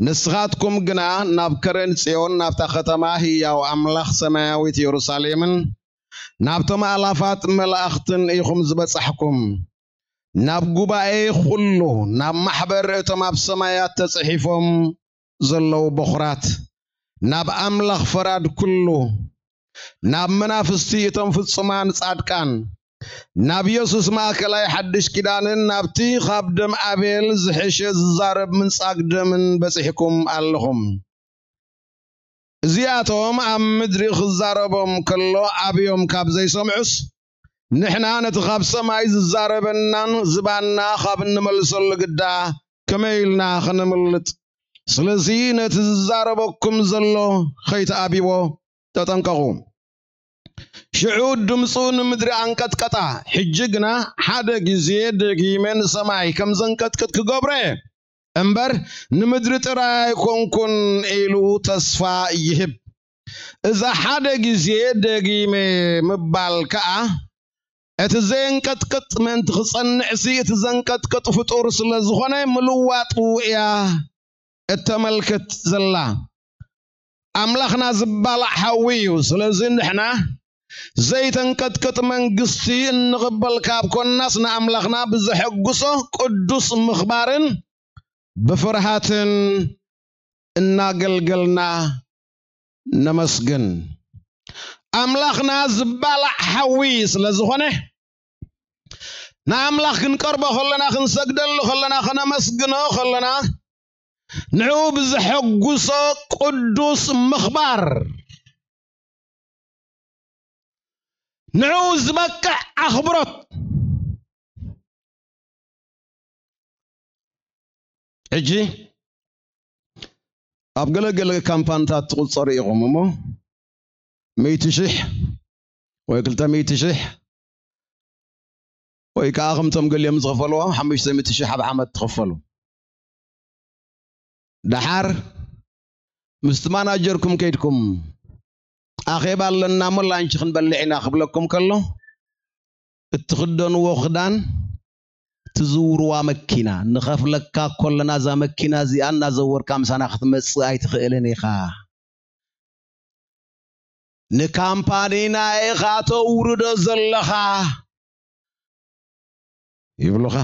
"ንስኻትኩም ግና ናብ ከረን ጽዮን፣ ናብታ ከተማ ህያው ኣምላኽ ሰማያዊት የሩሳሌምን፣ ናብቶም ኣላፋት መላእኽትን ኢኹም ዝበጻሕኩም። ናብ ጉባኤ ኩሉ፣ ናብ ማሕበር እቶም ኣብ ሰማያት ተጽሒፎም ዘለዉ በኹራት፣ ናብ ኣምላኽ ፈራድ ኩሉ፣ ናብ መናፍስቲ እቶም ፍጹማን ጻድቃን፣ ናብ የሱስ ማእከላይ ሓድሽ ኪዳንን ናብቲ ካብ ደም ኣቤል ዝሕሸ ዝዛረብ ምንጻግ ደምን በጺሕኩም ኣለኹም። እዚኣቶም ኣብ ምድሪ ክዛረቦም ከሎ ኣብዮም ካብ ዘይሰምዑስ፣ ንሕና ነቲ ካብ ሰማይ ዝዛረበናን ዝባንና ካብ እንመልሰሉ ግዳ ከመይ ኢልና ከነምልጥ? ስለዚ ነቲ ዝዛረበኩም ዘሎ ከይትኣብይዎ ተጠንቀቑ። ሽዑ ድምፁ ንምድሪ ኣንቀጥቀጣ። ሕጂ ግና ሓደ ግዜ ደጊመ ንሰማይ ከም ዘንቀጥቅጥ ክገብሮ እየ እምበር ንምድሪ ጥራይ ኣይኮንኩን ኢሉ ተስፋ ይህብ። እዛ ሓደ ግዜ ደጊመ ምባል ከኣ እቲ ዘየንቀጥቅጥ ምእንቲ ክጸንዕሲ እቲ ዘንቀጥቅጥ ፍጡር ስለ ዝኾነ ምልዋጡ እያ እተመልክት ዘላ። ኣምላኽና ዝባላዕ ሓዊ እዩ። ስለዚ ንሕና ዘይተንቀጥቅጥ መንግስቲ እንቕበል ካብ ኮንናስ ንኣምላኽና ብዘሐጉሶ ቅዱስ ምኽባርን ብፍርሃትን እናገልገልና ነመስግን። ኣምላኽና ዝባላዕ ሓዊ ስለ ዝኾነ ንኣምላኽ ክንቀርቦ ከለና፣ ክንሰግደሉ ከለና፣ ከነመስግኖ ከለና ንዕኡ ብዘሐጉሶ ቅዱስ ምኽባር፣ ንዕኡ ዝበቅዕ ኣኽብሮት። ሕጂ ኣብ ገለገለ ካምፓንታት ትቑጸሩ ኢኹም እሞ፣ ሚእቲ ሽሕ ወይ ክልተ ሚእቲ ሽሕ ወይ ከኣ ከምቶም ገሊኦም ዝኸፈልዎ ሓሙሽተ ሚእቲ ሽሕ ኣብ ዓመት ትኸፈሉ። ደሓር ምስቲ ማናጀርኩም ከይድኩም፣ "ኣኼባ ኣለና እሞ ላንች ክንበልዕ ኢና" ክብለኩም ከሎ፣ እትኽደንዎ ክዳን፣ ትዝውርዋ መኪና፣ ንኸፍለካ ከለና እዛ መኪና እዚኣ እናዘወርካ ምሳና ክትመጽእ ኣይትኽእልን ኢኻ። ንካምፓኒና ኢኻ ተውርዶ ዘለኻ ይብሉኻ።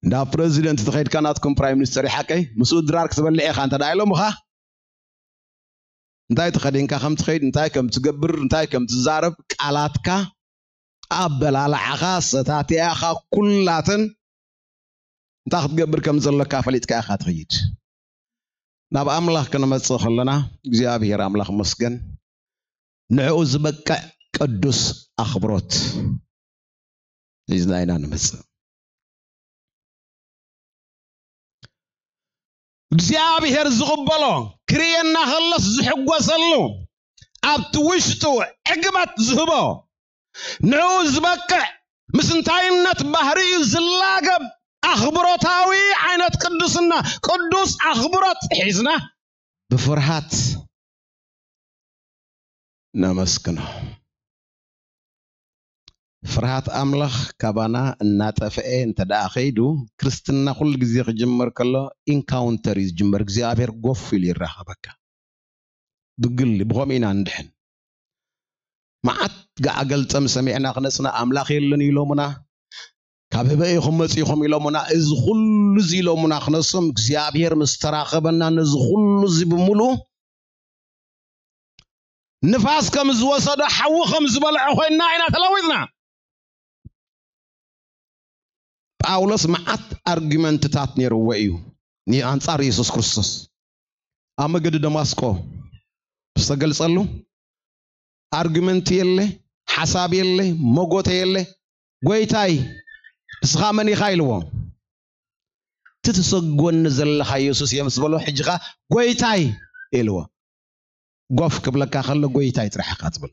እንዳ ፕረዚደንት ተኸይድካ ናትኩም ፕራይም ሚኒስተር እዩ ሓቀይ፣ ምስኡ ድራር ክትበልዕ ኢኻ እንተ ደኣ ኢሎምኻ፣ እንታይ ተኸዲንካ ከም ትኸይድ፣ እንታይ ከም ትገብር፣ እንታይ ከም ትዛረብ፣ ቃላትካ፣ ኣበላልዓኻ፣ ኣሰታትያኻ፣ ኩላተን እንታይ ክትገብር ከም ዘለካ ፈሊጥካ ኢኻ ትኸይድ። ናብ ኣምላኽ ክንመጽእ ከለና፣ እግዚኣብሔር ኣምላኽ መስገን፣ ንዕኡ ዝበቅዕ ቅዱስ ኣኽብሮት ሒዝና ኢና ንመጽእ። እግዚኣብሔር ዝቕበሎ፣ ክርእየና ከሎስ ዝሕጎሰሉ፣ ኣብቲ ውሽጡ ዕግበት ዝህቦ፣ ንዕኡ ዝበቅዕ፣ ምስ እንታይነት ባህሪኡ ዝላገብ ኣኽብሮታዊ ዓይነት ቅዱስና፣ ቅዱስ ኣኽብሮት ሒዝና ብፍርሃት ነመስግኖ። ፍርሃት ኣምላኽ ካባና እናጠፍአ እንተ ደኣ ኸይዱ፣ ክርስትና ኩሉ ግዜ ክጅመር ከሎ ኢንካውንተር እዩ ዝጅመር። እግዚኣብሔር ጎፍ ኢሉ ይራኸበካ። ብግሊ ብኸምኡ ኢና እንድሕን። መዓት ገዓገልጸም ሰሚዕና ክነጽና፣ ኣምላኽ የለን ኢሎምና፣ ካብ ህበ ኢኹም መጺኹም ኢሎምና፣ እዚ ኩሉ እዚ ኢሎምና ክነሶም፣ እግዚኣብሔር ምስ ተራኸበና ነዚ ኩሉ እዚ ብምሉኡ ንፋስ ከም ዝወሰዶ ሓዊ ከም ዝበልዖ ኮይንና ኢና ተለዊጥና። ጳውሎስ መዓት ኣርጊመንትታት ነይርዎ እዩ ንኣንጻር የሱስ ክርስቶስ። ኣብ መገዲ ደማስቆ ዝተገልጸሉ ኣርጊመንት የለ፣ ሓሳብ የለ፣ መጎተ የለ። "ጎይታይ፣ ንስኻ መን ኢኻ?" ኢልዎ። "እቲ ትሰጎኒ ዘለኻ የሱስ እየ" ምስ በሎ፣ ሕጂ ኸኣ "ጎይታይ" ኢልዎ። ጎፍ ክብለካ ከሎ "ጎይታይ" ጥራሕ ኢኻ ትብል።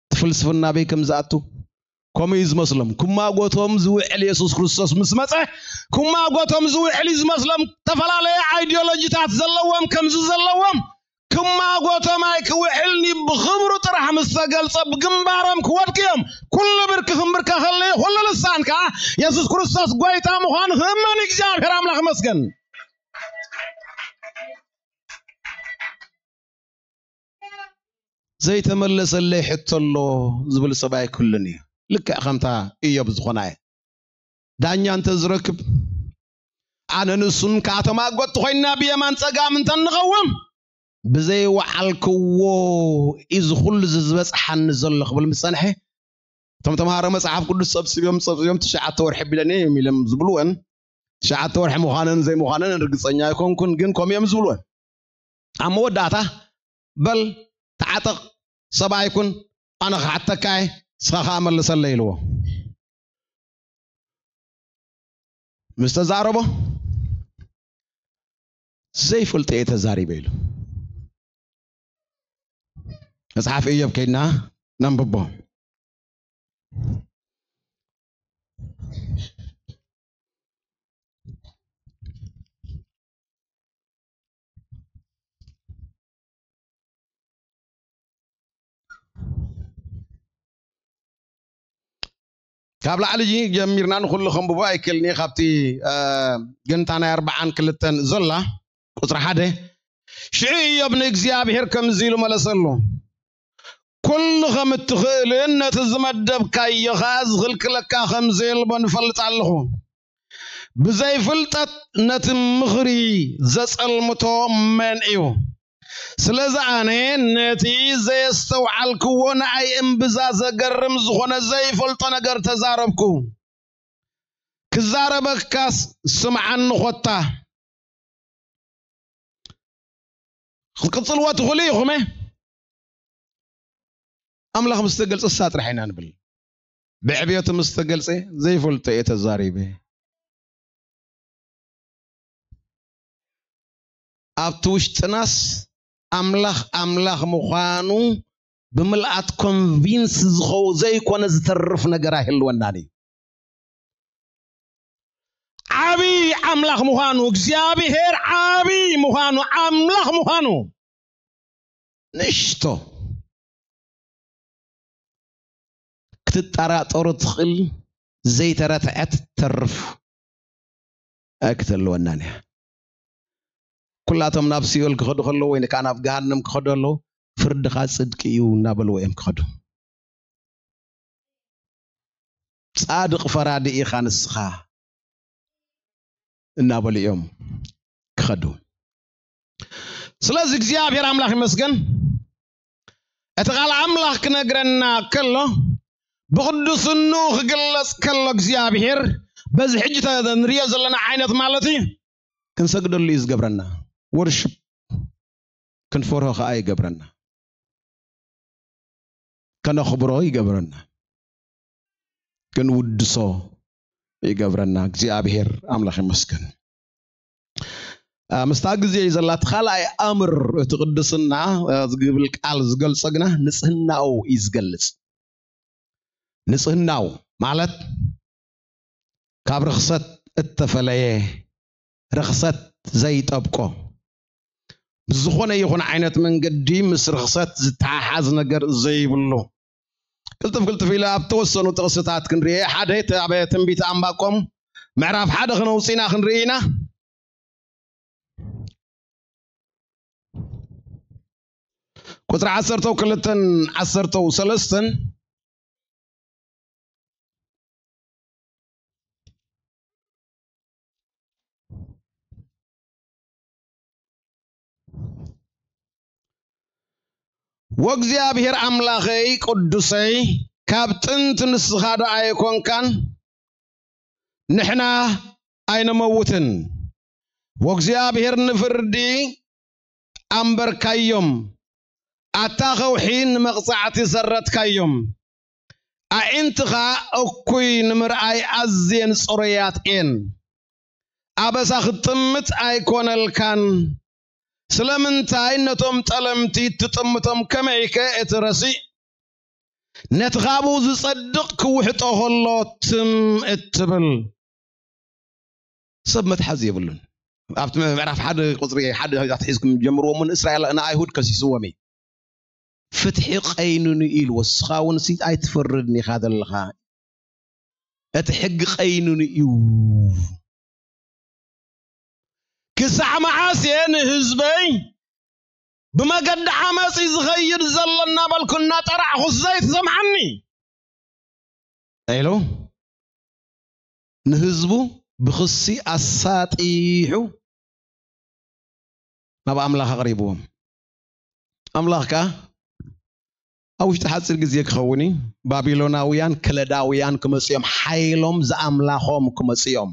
እቲ ፍልስፍና ኣበይ ከም ዝኣቱ ከምኡ እዩ ዝመስሎም። ክማጎቶም ዝውዕል የሱስ ክርስቶስ ምስ መጸ፣ ክማጎቶም ዝውዕል እዩ ዝመስሎም። ዝተፈላለየ ኣይዲዮሎጂታት ዘለዎም፣ ከምዚ ዘለዎም፣ ክማጎቶም ኣይክውዕልኒ፣ ብኽብሩ ጥራሕ ምስ ተገልጸ፣ ብግንባሮም ክወድቁ እዮም። ኩሉ ብርኪ ክምብርከኸሉ እዩ፣ ኩሉ ልሳን ከኣ የሱስ ክርስቶስ ጎይታ ምዃኑ ክእመን እዩ። እግዚኣብሔር ኣምላኽ ይመስገን። ዘይተመለሰለይ ሕቶ ኣሎ ዝብል ሰብ ኣይክህሉን እዩ። ልክዕ ከምታ ኢዮብ ዝኾናየ ዳኛ እንተ ዝረክብ፣ ኣነ ንሱን ከኣ ተማጎትቲ ኮይንና ብየማን ጸጋም እንተ ንኸውን፣ ብዘይ ወዓልክዎ እዚ ኩሉ እዚ ዝበጽሓኒ ዘሎ ክብል ምስ ጸንሐ፣ እቶም ተምሃሮ መጽሓፍ ቅዱስ ጸብጺቦም፣ ጸብጺቦም፣ "ትሽዓተ ወርሒ ኣቢለኒ" እዮም ኢሎም ዝብልወን፣ ትሽዓተ ወርሒ ምዃነን ዘይምዃነን ርግጸኛ ኣይኮንኩን፣ ግን ከምኡ እዮም ዝብልወን። ኣብ መወዳእታ፣ "በል ተዓጠቕ፣ ሰብኣይ ኩን፣ ኣነ ክሓተካ እየ፣ ንስኻ ኸኣ መልሰለይ" ኢልዎ። ምስ ተዛረቦ፣ "ዘይፈልጦ እየ ተዛሪበ" ኢሉ። መጽሓፍ ኢዮብ ከይድና ነንብቦ። ካብ ላዕሊ ጀሚርና ንኹሉ ከንብቦ ኣይክእልን እየ፣ ካብቲ፣ እ፣ ግን እታ ናይ ኣርብዓን ክልተን ዘላ ቁጽሪ ሓደ፣ ሽዑ ኢዮብ ንእግዚኣብሔር ከምዚ ኢሉ መለሰሉ፣ "ኩሉ ከም እትኽእልን ነቲ ዝመደብካዮ ኸኣ ዝኽልክለካ ከም ዘየልቦ ንፈልጥ ኣለኹ። ብዘይ ፍልጠት ነቲ ምኽሪ ዘጸልምቶ መን እዩ? ስለዚ ኣነ ነቲ ዘየስተውዓልክዎ ንኣይ እምብዛ ዘገርም ዝኾነ ዘይፈልጦ ነገር ተዛረብኩ። ክዛረበካስ ስምዓኒ ኾታ።" ክትቅጽልዎ ትኽእሉ ኢኹም። ኣምላኽ ምስ ተገልጸ ንሳ ጥራሕ ኢና ንብል። ብዕብየቱ ምስ ተገልጸ ዘይፈልጦ እየ ተዛሪበ። ኣብቲ ውሽጥናስ ኣምላኽ ኣምላኽ ምዃኑ ብምልኣት ኮንቪንስ ዝኸው-፣ ዘይኮነ ዝተርፍ ነገር ኣይህልወናን እዩ። ዓቢ ኣምላኽ ምዃኑ፣ እግዚኣብሔር ዓቢ ምዃኑ፣ ኣምላኽ ምዃኑ ንእሽቶ ክትጠራጠሮ ትኽእል ዘይተረትዐት ተርፍ ኣይክተልወናን እያ። ኩላቶም ናብ ሲኦል ክኸዱ ከለዉ ወይ ከዓ ናብ ገሃነም ክኸዱ ከለዉ፣ "ፍርድኻ ጽድቂ እዩ" እናበልዎ እዮም ክኸዱ። "ጻድቕ ፈራዲ ኢኻ ንስኻ" እናበሉ እዮም ክኸዱ። ስለዚ እግዚኣብሔር ኣምላኽ ይመስገን። እቲ ቃል ኣምላኽ ክነግረና ከሎ፣ ብቕዱስንኡ ክግለጽ ከሎ እግዚኣብሔር፣ በዚ ሕጂ ተ-፣ ንሪኦ ዘለና ዓይነት ማለት እዩ፣ ክንሰግደሉ እዩ ዝገብረና። ወርሽፕ ክንፈርሆ ከኣ ይገብረና። ከነኽብሮ ይገብረና። ክንውድሶ ይገብረና። እግዚኣብሔር ኣምላኽ ይመስገን። አ፣ ምስታ ግዜ እዩ ዘላ። እቲ ካልኣይ ኣምር እቲ ቅድስና፣ አ፣ ዝብል ቃል ዝገልጾ ግና ንጽህናኡ እዩ ዝገልጽ። ንጽህናኡ ማለት ካብ ርኽሰት እተፈለየ፣ ርኽሰት ዘይጠብቆ፣ ብዝኾነ ይኹን ዓይነት መንገዲ ምስ ርኽሰት ዝተሓሓዝ ነገር ዘይብሉ። ቅልጥፍ ቅልጥፍ ኢለ ኣብ ተወሰኑ ጥቕስታት ክንርኢ። ሓደ፣ እቲ ኣብ ትንቢት ኣንባቆም ምዕራፍ ሓደ ክነውፅእና ክንርኢ ኢና። ቁፅሪ ዓሰርተው ክልተን ዓሰርተው ሰለስተን። ወእግዚኣብሔር ኣምላኸይ ቅዱሰይ፣ ካብ ጥንቲ ንስኻ ዶ ኣይኮንካን? ንሕና ኣይንመውትን። ወእግዚኣብሔር ንፍርዲ ኣንበርካዮም፣ ኣታ ኸውሒ ንመቕጻዕቲ ሰረትካዮም። ኣዒንትኻ እኩይ ንምርኣይ ኣዝየን ጽሩያት እየን። ኣበሳ ክትጥምት ኣይኮነልካን። ስለምንታይ ነቶም ጠለምቲ ትጥምቶም ከመይከ እቲ ረሲእ ነቲ ካብኡ ዝጸድቕ ክውሕጦ ኸሎ ትም እትብል? ሰብ መትሓዚ የብሉን። ኣብቲ ምዕራፍ ሓደ ቁጽሪ ሓደ ኣትሒዝኩም ጀምርዎ፣ እሞ ንእስራኤል ንኣይሁድ ከሲስዎም እዩ። ፍትሒ ቀይኑኒ እዩ ኢልዎ። እስኻ እውን ሲ ኣይትፈርድን ኢኻ ዘለኻ። እቲ ሕጊ ቀይኑኒ እዩ። ክሳዕ መዓስ እየ ንህዝበይ ብመገዲ ዓመፅ ዝኸይድ ዘሎ እናበልኩ እናጠራዕኹ ዘይትሰምዓኒ? ኢሉ ንህዝቡ ብኽሲ ኣሳጢሑ ናብ ኣምላኽ ኣቕሪብዎም። ኣምላኽ ከኣ ኣብ ውሽጢ ሓጺር ግዜ ክኸውን እዩ፣ ባቢሎናውያን፣ ከለዳውያን ክመጹ እዮም፣ ሓይሎም ዝኣምላኾም ክመጹ እዮም።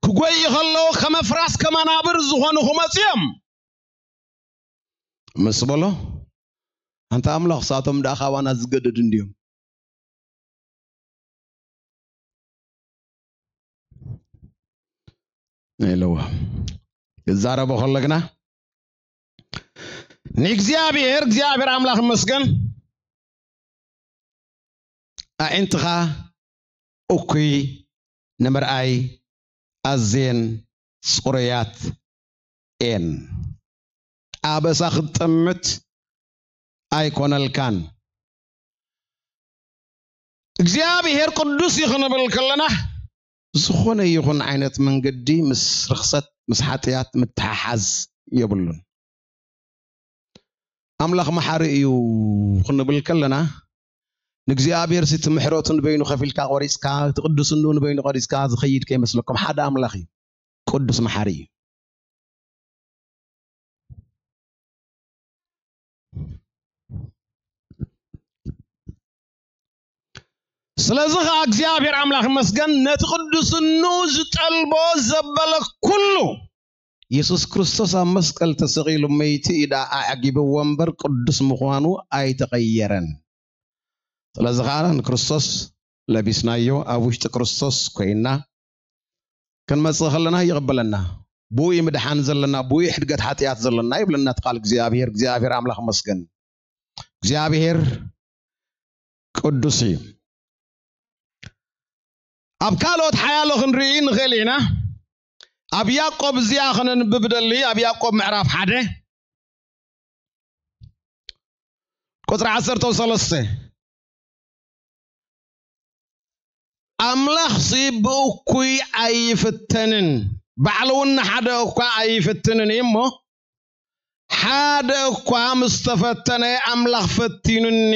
ክጎይ ከለዉ ከም ኣፍራስ፣ ከም ኣናብር ዝኾኑ ክመጹ እዮም ምስ በሎ፣ ኣንታ ኣምላኽ፣ ንሳቶም ደኣ ካባና ዝገደዱ እንድዮም ኢልዎ። ክዛረቦ ከሎ ግና ንእግዚኣብሔር፣ እግዚኣብሔር ኣምላኽ ይመስገን፣ ኣዒንትኻ እኩይ ንምርኣይ ኣዝየን ጽሩያት እየን። ኣበሳ ክትጥምት ኣይኮነልካን። እግዚኣብሔር ቅዱስ እዩ ክንብል ከለና፣ ዝኾነ ይኹን ዓይነት መንገዲ ምስ ርኽሰት፣ ምስ ሓጢኣት ምትሓሓዝ የብሉን። ኣምላኽ መሓሪ እዩ ክንብል ከለና፣ ንእግዚኣብሔር ሲ እቲ ምሕረቱ ንበይኑ ከፊልካ ቆሪጽካ፣ እቲ ቅዱስንኡ ንበይኑ ቆሪጽካ ዝኸይድ ከይመስለኩም። ሓደ ኣምላኽ እዩ። ቅዱስ መሓሪ እዩ። ስለዚ ኸዓ እግዚኣብሔር ኣምላኽ ይመስገን፣ ነቲ ቅዱስንኡ ዝጠልቦ ዘበለ ኩሉ፣ የሱስ ክርስቶስ ኣብ መስቀል ተሰቒሉ መይቲ እዩ ደኣ ኣዕጊብዎ እምበር፣ ቅዱስ ምዃኑ ኣይተቐየረን። ስለዚ ኸዓ ንክርስቶስ ለቢስናዮ፣ ኣብ ውሽጢ ክርስቶስ ኮይንና ክንመጽእ ከለና ይቕበለና። ብኡ እዩ ምድሓን ዘለና፣ ብኡ እዩ ሕድገት ሓጢኣት ዘለና ይብለና እቲ ቃል እግዚኣብሔር። እግዚኣብሔር ኣምላኽ ይመስገን። እግዚኣብሔር ቅዱስ እዩ። ኣብ ካልኦት ሓያሎ ክንርኢ ንኽእል ኢና። ኣብ ያዕቆብ እዚኣ ኸነንብብ ደሊ፣ ኣብ ያዕቆብ ምዕራፍ ሓደ ቁጽሪ ዓሰርተ ሰለስተ፣ ኣምላኽሲ ብእኩይ ኣይፍተንን፣ ባዕሉ እውን ንሓደ እኳ ኣይፍትንን እዩ እሞ፣ ሓደ እኳ ምስ ተፈተነ ኣምላኽ ፈቲኑኒ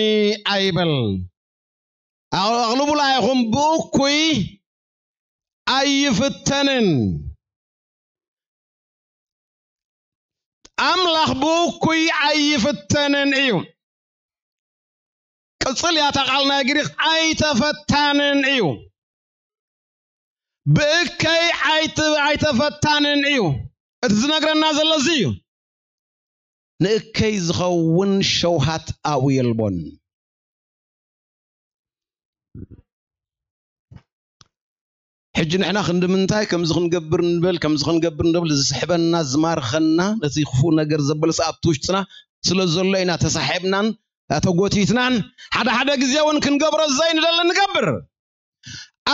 ኣይበል። ኣቕ-፣ ኣቕልቡላ ኢኹም፣ ብእኩይ ኣይፍተንን። ኣምላኽ ብእኩይ ኣይፍተንን እዩ። ቅጽል እያ እታ ቃል ናይ ግሪኽ፣ ኣይተፈታንን እዩ። ብእከይ ኣይት-፣ ኣይተፈታንን እዩ። እቲ ዝነግረና ዘሎ እዚ እዩ። ንእከይ ዝኸውን ሸውሃት ኣብኡ የልቦን። ሕጂ ንሕና ክንዲ ምንታይ ከምዚ ክንገብር ንበል፣ ከምዚ ክንገብር ንብል፣ ዝስሕበና፣ ዝማርኸና፣ ነቲ ክፉእ ነገር ዘበለ ሰኣብ ውሽጥና ስለ ዘሎ ኢና ተሳሒብናን ተጎቲትናን፣ ሓደ ሓደ ግዜ እውን ክንገብሮ ዘይንደሊ ንገብር።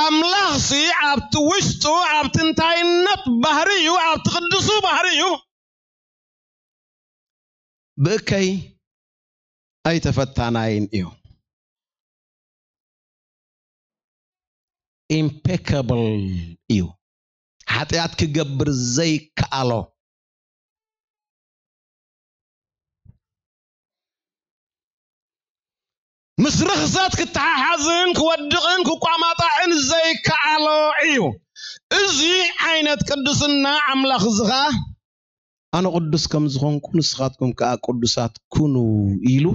ኣምላኽሲ ኣብቲ ውሽጡ፣ ኣብቲ እንታይነት ባህሪኡ፣ ኣብቲ ቅዱሱ ባህሪኡ፣ ብእከይ ኣይተፈታናይን እዩ። ኢምፔካብል እዩ። ሓጢኣት ክገብር ዘይከኣሎ፣ ምስ ርኽሰት ክተሓሓዝን ክወድቕን ክቋማጣዕን ዘይከኣሎ እዩ። እዚ ዓይነት ቅድስና ኣምላኽ እዚ ኸኣ ኣነ ቅዱስ ከም ዝኾንኩ ንስኻትኩም ከኣ ቅዱሳት ኩኑ ኢሉ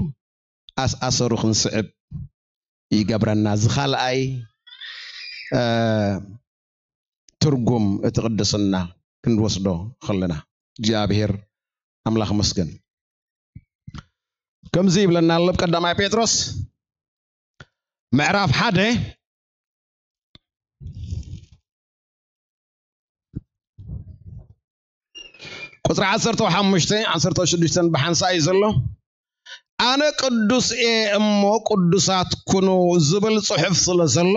ኣስኣሰሩ ክንስዕብ ይገብረና። እዚ ካልኣይ ትርጉም እቲ ቅድስና ክንወስዶ ከለና እግዚኣብሔር ኣምላኽ መስገን ከምዚ ይብለና ኣሎ። ቀዳማይ ጴጥሮስ ምዕራፍ ሓደ ቁፅሪ ዓሰርተ ሓሙሽተ ዓሰርተ ሽዱሽተ ብሓንሳእ እዩ ዘሎ። ኣነ ቅዱስ እየ እሞ ቅዱሳት ኩኑ ዝብል ፅሑፍ ስለ ዘሎ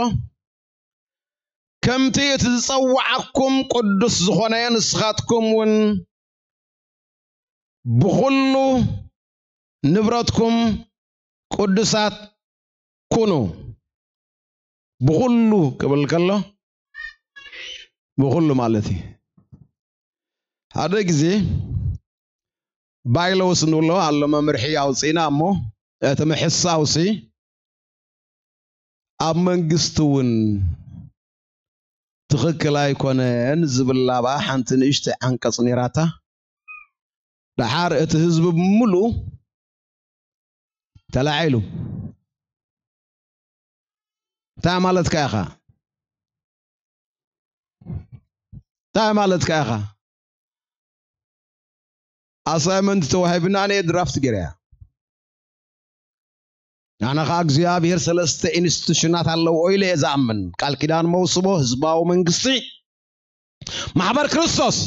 ከምቲ እቲ ዝጸውዓኩም ቅዱስ ዝኾነ ንስኻትኩም እውን ብኹሉ ንብረትኩም ቅዱሳት ኩኑ። ብኹሉ ክብል ከሎ ብኹሉ ማለት እዩ። ሓደ ግዜ ባይሎስ ንብሎ ኣሎ መምርሒ ኣውፂእና እሞ እቲ ምሕሳውሲ ኣብ መንግስቲ እውን ትኽክል ኣይኮነን ዝብል ላባ ሓንቲ ንእሽተይ ዓንቀፅ ነይራታ። ደሓር እቲ ህዝቢ ብምሉእ ተላዒሉ። እንታይ ማለትካ ኢኻ? እንታይ ማለትካ ኢኻ? ኣሳይመንት ተዋሂብና፣ ኣነ ድራፍት ገይረያ። ኣነ ኸዓ እግዚኣብሔር ሰለስተ ኢንስቲቱሽናት ኣለዎ ኢለ እየ ዝኣምን። ቃል ኪዳን መውስቦ፣ ህዝባዊ መንግስቲ፣ ማሕበር ክርስቶስ።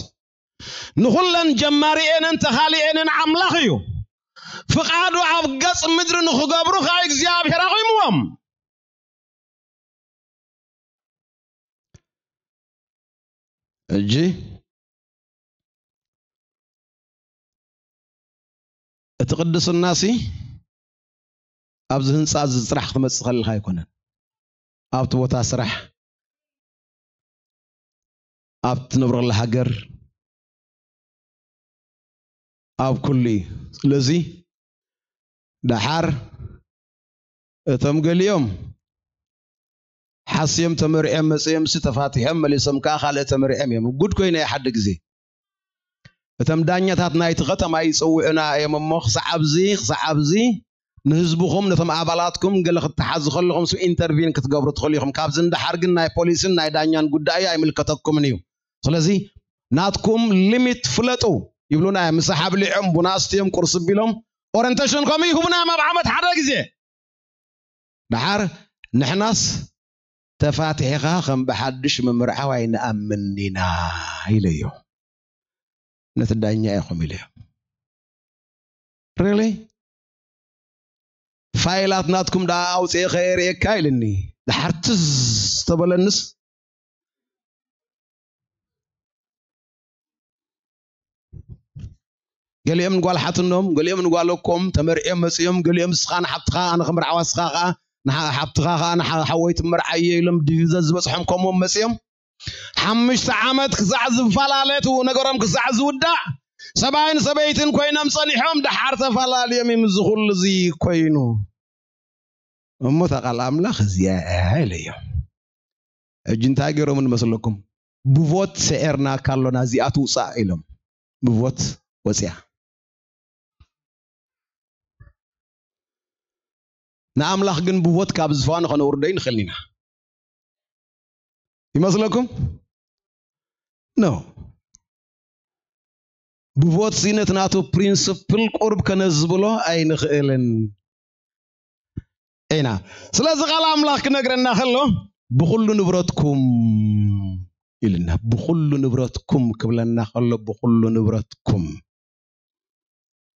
ንኹለን ጀማሪኤንን ተኻሊኤንን ኣምላኽ እዩ። ፍቓዱ ኣብ ገጽ ምድሪ ንኽገብሩ ኸዓ እግዚኣብሔር ኣቑምዎም። ሕጂ እቲ ቅድስናሲ ኣብዚ ህንፃ እዚ ጥራሕ ክትመፅእ ከለኻ ኣይኮነን። ኣብቲ ቦታ ስራሕ፣ ኣብ ትነብረሉ ሃገር፣ ኣብ ኩሉ እዩ። ስለዚ ደሓር እቶም ገሊኦም ሓስዮም ተመሪዖም መፅኦም ሲ ተፋቲሖም መሊሶም ከዓ ካልእ ተመሪዖም እዮም። ጉድ ኮይነ ሓደ ግዜ እቶም ዳኛታት ናይቲ ከተማ ይፀውዑና እዮም እሞ ክሳዕ ኣብዚ ክሳዕ ኣብዚ ንህዝብኹም ነቶም ኣባላትኩም ገለ ክትሓዙ ከለኹም ስ ኢንተርቪን ክትገብሩ ትኽእሉ ኢኹም። ካብዚ ንደሓር ግን ናይ ፖሊስን ናይ ዳኛን ጉዳይ ኣይምልከተኩምን እዩ። ስለዚ ናትኩም ሊሚት ፍለጡ ይብሉና እዮም። ምሳሕ ኣብሊዖም ቡና ኣስትዮም ቁርሲ ቢሎም ኦሪንቴሽን ከምኡ ይህቡና እዮም ኣብ ዓመት ሓደ ግዜ። ደሓር ንሕናስ ተፋቲሕኻ ከም ብሓድሽ ምምርዓው ኣይንኣምን ኢና ኢለዮ። ነቲ ዳኛ ኢኹም ኢለዮ። ሪሊ ፋይላት ናትኩም ደኣ ኣውፅኤ ከየርእየካ ኢልኒ። ደሓር ትዝ ተበለንስ ገሊኦም ንጓል ሓትኖም፣ ገሊኦም ንጓል ኣኮም ተመርዕዮም መፅዮም፣ ገሊኦም ንስኻ ንሓብትኻ ኣነ ክምርዓዋ ንስኻ ከዓ ንሓ- ሓብትኻ ከዓ ንሓ- ሓወይ ትመርዓየ ኢሎም ዲቪዛ ዝበፅሖም ከምኦም መፅዮም ሓሙሽተ ዓመት ክሳዕ ዝፈላለቱ ነገሮም ክሳዕ ዝውዳእ ሰብኣይን ሰበይትን ኮይኖም ፀኒሖም ደሓር ተፈላለዮም እዩ። እዚ ኩሉ እዚ ኮይኑ እሞ እታ ቃል ኣምላኽ እዚኣ እያ ኢለዮም። ሕጂ እንታይ ገይሮም ንመስለኩም? ብቮት ስዒርናካ ኣሎና እዚኣ ትውፃእ ኢሎም ብቮት ወፅያ። ንኣምላኽ ግን ብቮት ካብ ዝፋኑ ከነውርዶ ይንኽእል ኢና ይመስለኩም? ኖ። ብቮት ሲ ነቲ ናቱ ፕሪንስፕል ቁርብ ከነዝብሎ ኣይንኽእልን ኢና። ስለዚ ቃል ኣምላኽ ክነግረና ከሎ ብኹሉ ንብረትኩም ኢልና፣ ብኹሉ ንብረትኩም ክብለና ከሎ ብኹሉ ንብረትኩም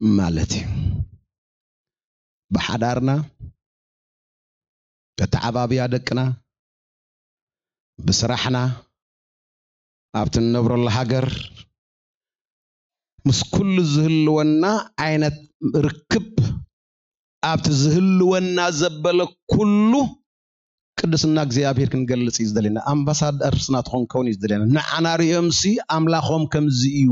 ማለት እዩ። ብሓዳርና፣ በተዓባብያ ደቅና፣ ብስራሕና፣ ኣብቲ እንነብረሉ ሃገር ምስ ኩሉ ዝህልወና ዓይነት ርክብ ኣብቲ ዝህልወና ዘበለ ኩሉ ቅድስና እግዚኣብሔር ክንገልጽ እዩ ዝደልየና። ኣምባሳደርስ ናትኹም ከውን እዩ ዝደልየና። ንዓና ርእዮምሲ ኣምላኾም ከምዚ እዩ።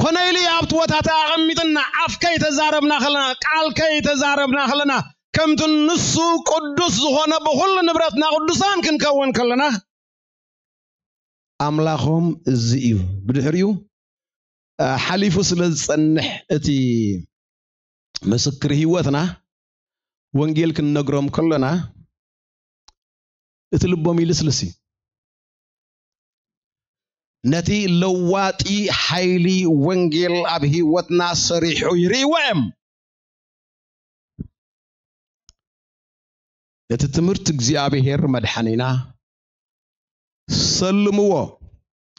ኮነ ኢሉ ኣብቲ ቦታ ተኣቐሚጥና፣ ኣፍ ከይተዛረብና ከለና፣ ቃል ከይተዛረብና ከለና፣ ከምቲ ንሱ ቅዱስ ዝኾነ ብኹሉ ንብረትና ቅዱሳን ክንከውን ከለና፣ ኣምላኾም እዚ እዩ። ብድሕሪኡ፣ እ፣ ሓሊፉ ስለ ዝጸንሕ እቲ ምስክር ህይወትና ወንጌል ክንነግሮም ከለና እቲ ልቦም ይልስልስ እዩ። ነቲ ለዋጢ ሓይሊ ወንጌል ኣብ ህይወትና ሰሪሑ ይርእይዎ እዮም። እቲ ትምህርቲ እግዚኣብሔር መድሓኒና ሰልምዎ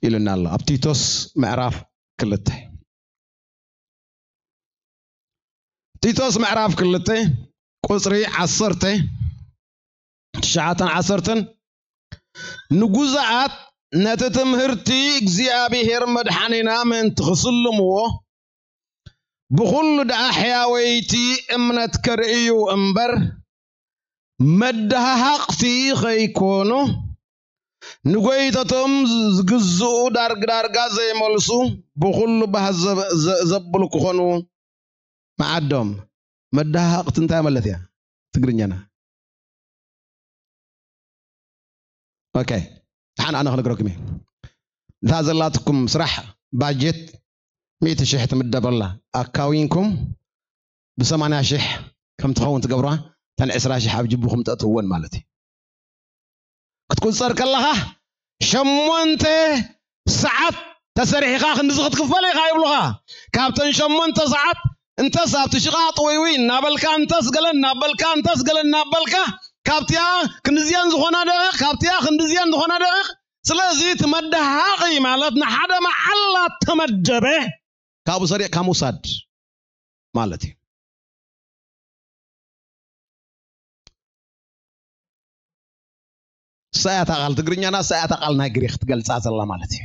ኢሉና ኣሎ ኣብ ቲቶስ ምዕራፍ ክልተ። ቲቶስ ምዕራፍ ክልተ ቁጽሪ ዓሰርተ፣ ትሽዓተን ዓሰርተን፣ ንጉዛኣት ነቲ ትምህርቲ እግዚኣብሔር መድሓኒና ምእንቲ ክስልምዎ፣ ብኹሉ ደኣ ሕያወይቲ እምነት ከርእዩ እምበር፣ መደሃሃቕቲ ኸይኮኑ፣ ንጎይተቶም ዝግዝኡ ዳርግ ዳርጋ ዘይመልሱ፣ ብኹሉ ባህ ዘብ-፣ ዘ-፣ ዘብሉ ክኾኑ መዓዶም። መደሃሃቕቲ እንታይ ማለት እያ? ትግርኛና። ኦኬ። ደሓን ኣነ ክነግረኩም እየ። እታ ዘላትኩም ስራሕ ባጀት ሚእቲ ሽሕ ትምደበላ። ኣካዊንኩም ብሰማንያ ሽሕ ከም ትኸውን ትገብሯ። እተን ዕስራ ሽሕ ኣብ ጅቡኹም ተእትውወን ማለት እዩ። ክትቁጸር ከለኻ ሸሞንተ ሰዓት ተሰሪሕኻ ክንድዚ ክትክፈል ኢኻ ይብሉኻ። ካብተን ሸሞንተ ሰዓት እንተስ ኣብቲ ሽቓጥ ወይ ወይ እናበልካ እንተስ ገለ እናበልካ እንተስ ገለ እናበልካ ካብቲኣ ክንድዚኣን ዝኾና ደቂቕ፣ ካብቲኣ ክንድዚኣን ዝኾና ደቂቕ። ስለዚ እቲ መደሃቂ ማለት ንሓደ መዓላ ተመደበ፣ ካብኡ ሰሪዕካ ምውሳድ ማለት እዩ። ሳያታ ቃል ትግርኛና ሳያታ ቃል ናይ ግሪክ ትገልጻ ዘላ ማለት እዩ።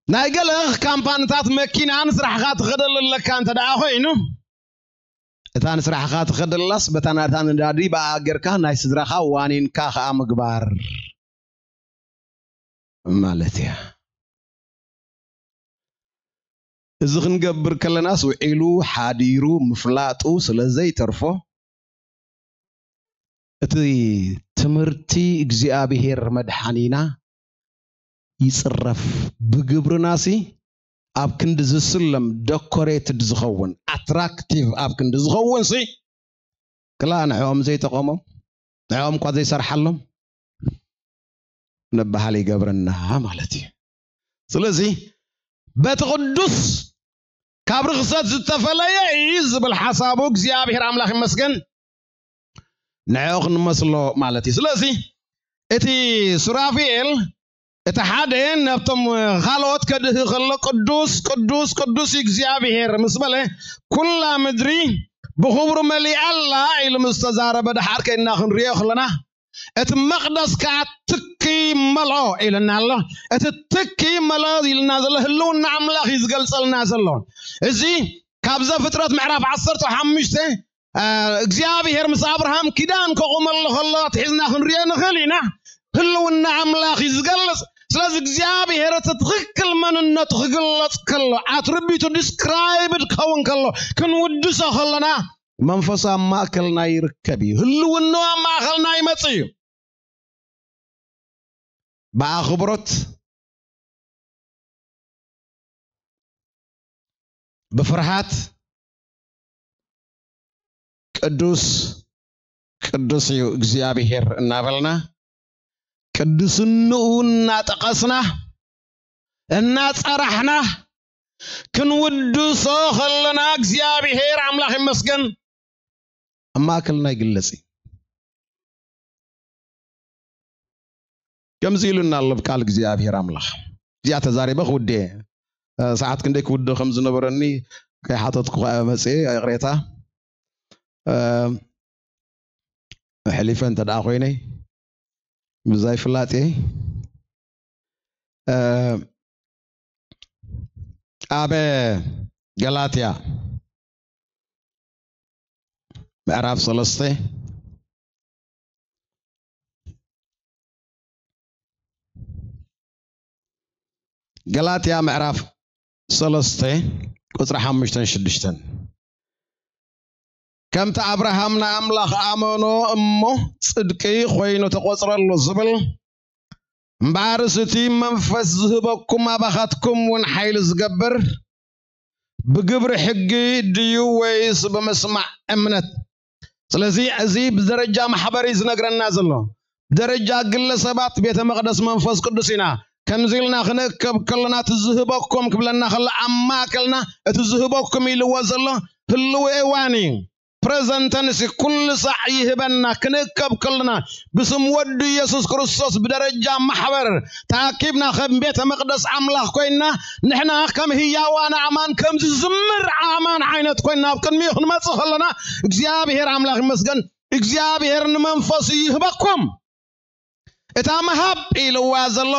ናይ ገለ ካምፓንታት መኪና ንስራሕኻ ትኸደሉ ኣለካ እንተ ደኣ ኮይኑ፣ እታ ንስራሕኻ ትኸደላስ በታ ናታ ነዳዲ ብኣ ጌርካ ናይ ስድራኻ ዋኒንካ ከኣ ምግባር ማለት እያ። እዚ ክንገብር ከለናስ ውዒሉ ሓዲሩ ምፍላጡ ስለ ዘይተርፎ፣ እቲ ትምህርቲ እግዚኣብሔር መድሓኒና ይጽረፍ። ብግብርናሲ ኣብ ክንዲ ዝስለም ደኮሬትድ ዝኸውን፣ ኣትራክቲቭ ኣብ ክንዲ ዝኸውን ሲ፣ ክላ ንዕኦም ዘይጠቐሞም፣ ንዕኦም እኳ ዘይሰርሓሎም ነባሃል ይገብረና ማለት እዩ። ስለዚ በቲ ቅዱስ ካብ ርኽሰት ዝተፈለየ እዩ ዝብል ሓሳቡ እግዚኣብሔር ኣምላኽ ይመስገን። ንዕኡ ክንመስሎ ማለት እዩ። ስለዚ እቲ ሱራፊኤል እቲ ሓደ ነብቶም ካልኦት ከድህ ከሎ ቅዱስ ቅዱስ ቅዱስ እግዚኣብሔር ምስ በለ ኩላ ምድሪ ብኽብሩ መሊኣ ኣላ ኢሉ ምስ ተዛረበ ደሓር ከይድና ክንሪኦ ከለና እቲ መቕደስ ከዓ ትኪ መልኦ ኢልና ኣሎ። እቲ ትኪ መልኦ ኢልና ዘሎ ህልውና ኣምላኽ እዩ ዝገልጸልና ዘሎ። እዚ ካብ ዘፍጥረት ምዕራፍ ዓሰርተ ሓሙሽተ እግዚኣብሔር ምስ ኣብርሃም ኪዳን ከቑመሉ ከሎ ኣትሒዝና ክንሪኦ ንኽእል ኢና። ህልውና ኣምላኽ እዩ ዝገልጽ። ስለዚ እግዚኣብሔር እቲ ትኽክል መንነቱ ክግለጽ ከሎ፣ ኣትሪቢቱ ዲስክራይብድ ክኸውን ከሎ፣ ክንውድሶ ከለና መንፈሱ ኣብ ማእከልና ይርከብ እዩ። ህልውናኡ ኣብ ማእከልና ይመጽእ እዩ። ብኣኽብሮት፣ ብፍርሃት፣ ቅዱስ ቅዱስ እዩ እግዚኣብሔር እናበልና፣ ቅዱስንኡ እናጠቐስና፣ እናጸራሕና ክንውድሶ ከለና፣ እግዚኣብሔር ኣምላኽ ይመስገን ኣብ ማእከልና ይግለጽ እዩ። ከምዚ ኢሉና ኣሎ ቃል እግዚኣብሔር ኣምላኽ። እዚኣ ተዛሪበ ክውድእ እየ። እ፣ ሰዓት ክንደይ ክውድእ ከም ዝነበረኒ ከይሓተትኩ ከኣ መጽየ፣ ይቕሬታ። እ፣ ኣሕሊፈ እንተ ደኣ ኮይነ፣ ብዛይ ፍላጤ ኣብ ገላትያ ምዕራፍ ሰለስተ፣ ገላትያ ምዕራፍ ሰለስተ ቁፅሪ ሓሙሽተን ሽዱሽተን፣ ከምቲ ኣብርሃም ንኣምላኽ ኣመኖ እሞ ጽድቂ ኮይኑ ተቖጽረሉ ዝብል፣ እምበኣርስ እቲ መንፈስ ዝህበኩም ኣባኻትኩም እውን ሓይሊ ዝገብር ብግብሪ ሕጊ ድዩ ወይስ ብምስማዕ እምነት? ስለዚ እዚ ብደረጃ ማሕበር እዩ ዝነግረና ዘሎ። ብደረጃ ግለሰባት ቤተ መቕደስ መንፈስ ቅዱስ ኢና። ከምዚ ኢልና ክንእከብ ከለና እቲ ዝህበኩም ክብለና ከሎ ኣብ ማእከልና እቲ ዝህበኩም ኢልዎ ዘሎ ህልዊ እዋን እዩ። ፕረዘንተንስ ኩሉ ሳዕ ይህበና። ክንእከብ ከለና ብስም ወዱ ኢየሱስ ክርስቶስ ብደረጃ ማሕበር ተኣኪብና ከም ቤተ መቕደስ ኣምላኽ ኮይና ንሕና ከም ህያዋን ኣእማን ከም ዝዝምር ኣእማን ዓይነት ኮይና ኣብ ቅድሚኡ ክንመጽእ ከለና እግዚኣብሔር ኣምላኽ ይመስገን። እግዚኣብሔር ንመንፈሱ ይህበኩም። እታ ምሃብ ኢልዋ ዘሎ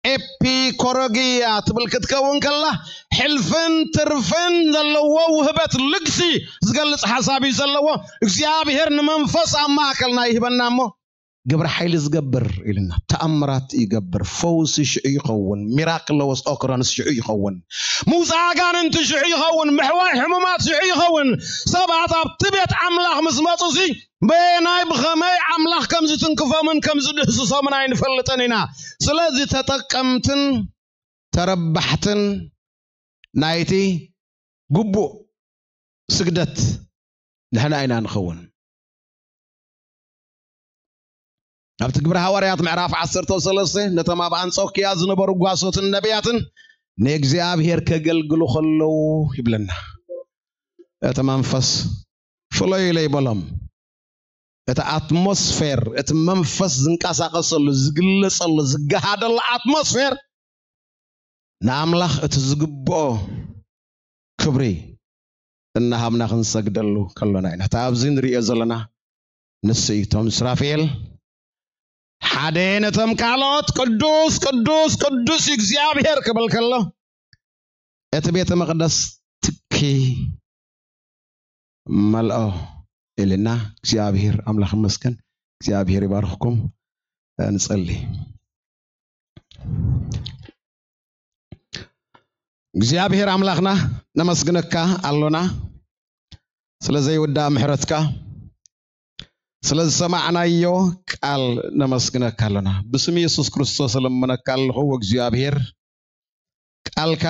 ኤፒኮሮጊያ ትብል ክትከውን ከላ ሕልፍን ትርፍን ዘለዎ ውህበት ልግሲ ዝገልጽ ሓሳብ እዩ ዘለዎ። እግዚኣብሔር ንመንፈስ ኣብ ማእከልና ይህበና እሞ ግብረ ሓይሊ ዝገብር ኢልና ተኣምራት ይገብር። ፈውሲ ሽዑ ይኸውን። ሚራክለወስ ኦክረንስ ሽዑ ይኸውን። ምውፃእ ኣጋንንቲ ሽዑ ይኸውን። ምሕዋይ ሕሙማት ሽዑ ይኸውን። ሰባት ኣብቲ ቤት ኣምላኽ ምስ መፁ ሲ በየናይ ብኸመይ ኣምላኽ ከም ዝትንክፎምን ከም ዝድህስሶምን ኣይንፈልጥን ኢና። ስለዚ ተጠቀምትን ተረባሕትን ናይቲ ግቡእ ስግደት ንሕና ኢና ንኸውን። ኣብቲ ግብረ ሃዋርያት ምዕራፍ ዓሰርተ ሰለስተ ነቶም ኣብ ኣንጾክያ ዝነበሩ ጓሶትን ነቢያትን ንእግዚኣብሔር ከገልግሉ ከለዉ ይብለና። እቲ መንፈስ ፍለዩ ኢለ ይበሎም። እቲ ኣትሞስፌር፣ እቲ መንፈስ ዝንቀሳቐሰሉ፣ ዝግለጸሉ፣ ዝገሃደሉ ኣትሞስፌር ንኣምላኽ እቲ ዝግብኦ ክብሪ እናሃብና ክንሰግደሉ ከሎና ኢና። እቲ ኣብዚ ንሪኦ ዘለና ንሱ እዩ። እቶም ሱራፌል ሓደ ነቶም ካልኦት ቅዱስ ቅዱስ ቅዱስ እግዚኣብሔር ክብል ከሎ እቲ ቤተ መቕደስ ትኪ መልኦ ኢልና እግዚኣብሔር ኣምላኽ ይመስገን። እግዚኣብሔር ይባርኽኩም። ንጸሊ። እግዚኣብሔር ኣምላኽና ነመስግነካ ኣሎና ስለ ዘይውዳእ ምሕረትካ፣ ስለ ዝሰማዕናዮ ቃል ነመስግነካ ኣሎና። ብስም የሱስ ክርስቶስ እልምነካ ኣለኹ እግዚኣብሔር፣ ቃልካ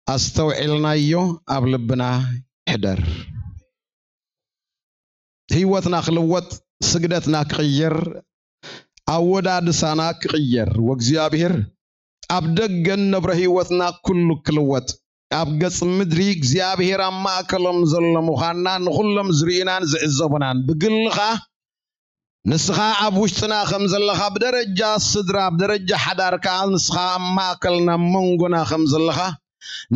ኣስተውዒልናዮ ኣብ ልብና ይሕደር። ህይወትና ክልወጥ፣ ስግደትና ክቕየር፣ ኣወዳድሳና ክቕየር፣ ወእግዚኣብሔር ኣብ ደገ እንነብሮ ህይወትና ኩሉ ክልወጥ፣ ኣብ ገጽ ምድሪ እግዚኣብሔር ኣብ ማእከሎም ዘሎ ምዃንና ንኹሎም ዝርእዩናን ዝዕዘቡናን ብግልኻ ንስኻ ኣብ ውሽጥና ከም ዘለኻ ብደረጃ ስድራ ብደረጃ ሓዳር ከኣ ንስኻ ኣብ ማእከልና መንጎና ከም ዘለኻ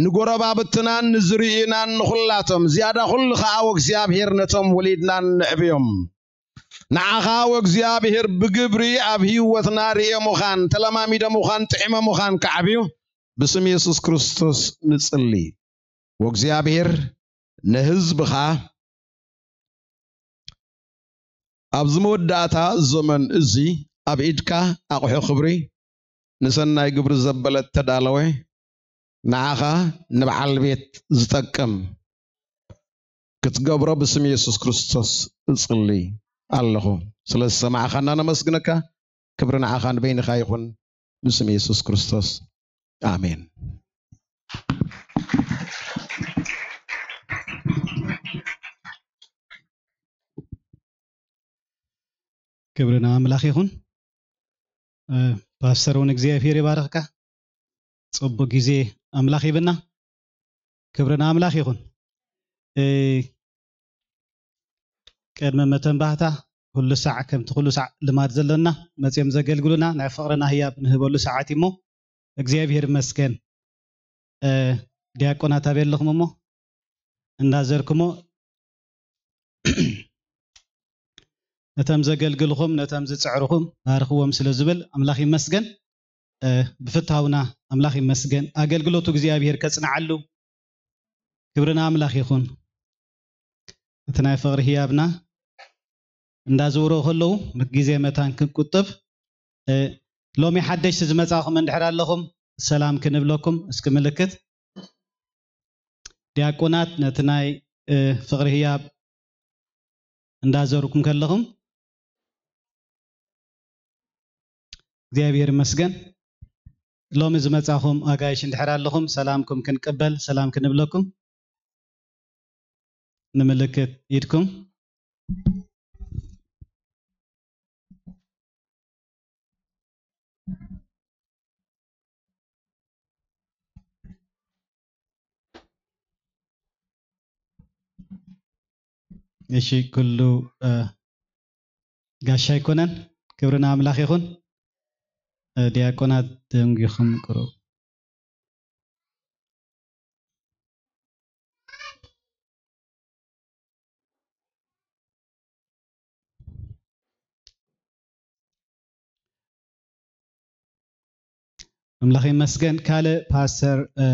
ንጎረባብትናን ንዝርእዩናን ንኹላቶም ዝያዳ ኩሉ ከኣ ወእግዚኣብሔር ነቶም ወሊድናን ንዕብዮም። ንዓኻ ወእግዚኣብሔር ብግብሪ ኣብ ህይወትና ርእየ ምዃን ተለማሚደ ምዃን ጥዕመ ምዃን ከዓብዩ ብስም የሱስ ክርስቶስ ንጽሊ። ወእግዚኣብሔር ንህዝብኻ ኣብዚ መወዳእታ ዘመን እዚ ኣብ ኢድካ ኣቑሑ ክብሪ ንሰናይ ግብሪ ዘበለ እተዳለወ ንዓኻ ንበዓል ቤት ዝጠቅም ክትገብሮ ብስም የሱስ ክርስቶስ እጽሊ ኣለኹ። ስለ ዝሰማዕኻና ነመስግነካ። ክብሪ ንዓኻ ንበይንኻ ይኹን። ብስም የሱስ ክርስቶስ ኣሜን። ክብሪ ንኣምላኽ ይኹን። ፓስተር እውን እግዚኣብሔር ይባርኽካ። ጽቡቅ ግዜ ኣምላኽ ይብና። ክብሪ ንኣምላኽ ይኹን። ቅድሚ መተንባህታ ኩሉ ሳዕ ከምቲ ኩሉ ሳዕ ልማድ ዘለና መፅዮም ዘገልግሉና ናይ ፍቕርና ህያብ ንህበሉ ሰዓት እሞ እግዚኣብሔር ይመስገን። ዲያቆናት ኣበይ ኣለኹም እሞ እንዳዘርክሞ ነቶም ዘገልግልኹም፣ ነቶም ዝጽዕርኹም ባርኽዎም ስለ ዝብል ኣምላኽ ይመስገን። እ፣ ብፍታውና ኣምላኽ ይመስገን። ኣገልግሎቱ እግዚኣብሔር ከጽንዓሉ ክብሪ ንኣምላኽ ይኹን። እቲ ናይ ፍቕሪ ህያብና እንዳዘውረው ከለዉ ግዜ መታን ክንቁጥብ፣ እ፣ ሎሚ ሓደሽቲ ዝመጻኹም እንድሕር ኣለኹም ሰላም ክንብለኩም እስኪ ምልክት። ዲያቆናት ነቲ ናይ፣ እ፣ ፍቕሪ ህያብ እንዳዘርኩም ከለኹም እግዚኣብሔር ይመስገን። ሎሚ ዝመጻኹም ኣጋይሽ እንድሕር ኣለኹም ሰላምኩም ክንቅበል ሰላም ክንብለኩም ንምልክት ኢድኩም። እሺ፣ ኩሉ፣ እ፣ ጋሻ ኣይኮነን። ክብሪ ንኣምላኽ ይኹን። እ፣ ዲያቆናት ደንጒኹም ቅሩ። ኣምላኽ ይመስገን። ካልእ ፓስተር፣ እ፣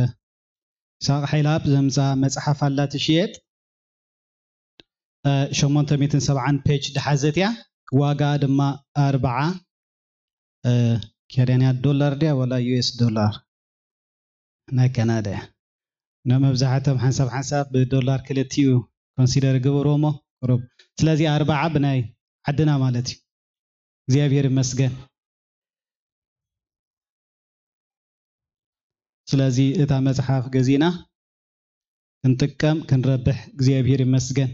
ይስሐቅ ሓይለኣብ ዘምጻ መጽሓፍ ኣላ ትሽየጥ፣ እ፣ ሸሞንተ ሚእትን ሰብዓን ፔጅ ድሓዘት እያ። ዋጋ ድማ ኣርብዓ፣ እ፣ ኬንያ ዶላር ድያ ወላ ዩ ኤስ ዶላር? ናይ ካናዳ እያ። ንመብዛሕትኦም ሓንሳብ ሓንሳብ ብዶላር ክልቲኡ ኮንሲደር ይግበርዎ እሞ ቁሩብ። ስለዚ ኣርብዓ ብናይ ዓድና ማለት እዩ። እግዚኣብሔር ይመስገን። ስለዚ እታ መጽሓፍ ገዚእና ክንጥቀም ክንረብሕ እግዚኣብሔር ይመስገን።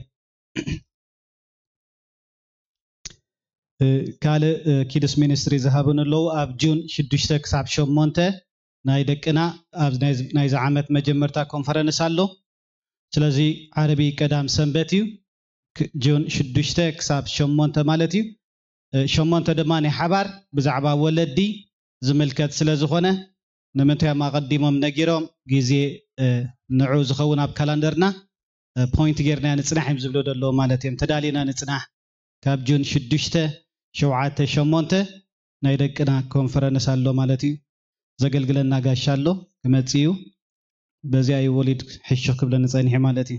እ፣ ካልእ፣ እ፣ ኪድስ ሚኒስትሪ ዝሃቡን ኣለዉ። ኣብ ጁን ሽዱሽተ ክሳብ ሸሞንተ ናይ ደቅና ኣብ ናይ፣ ናይዚ ዓመት መጀመርታ ኮንፈረንስ ኣሎ። ስለዚ ዓርቢ ቀዳም ሰንበት እዩ። ክ-፣ ጁን ሽዱሽተ ክሳብ ሸሞንተ ማለት እዩ። እ፣ ሸሞንተ ድማ ናይ ሓባር ብዛዕባ ወለዲ ዝምልከት ስለ ዝኾነ፣ ንምንታይ እዮም ኣቐዲሞም ነጊሮም፣ ግዜ፣ እ፣ ንዑ ዝኸውን ኣብ ካላንደርና፣ እ፣ ፖይንት ጌርና ንጽናሕ እዮም ዝብሉ ዘለዉ ማለት እዮም። ተዳሊና ንጽናሕ። ካብ ጁን ሽዱሽተ፣ ሸውዓተ፣ ሸሞንተ ናይ ደቅና ኮንፈረንስ ኣሎ ማለት እዩ። ዘገልግለና ጋሻ ኣሎ፣ ክመጽእ እዩ። በዚኣ እዩ ወሊድ ሕሹኽ ክብለኒ ጸኒሑ ማለት እዩ።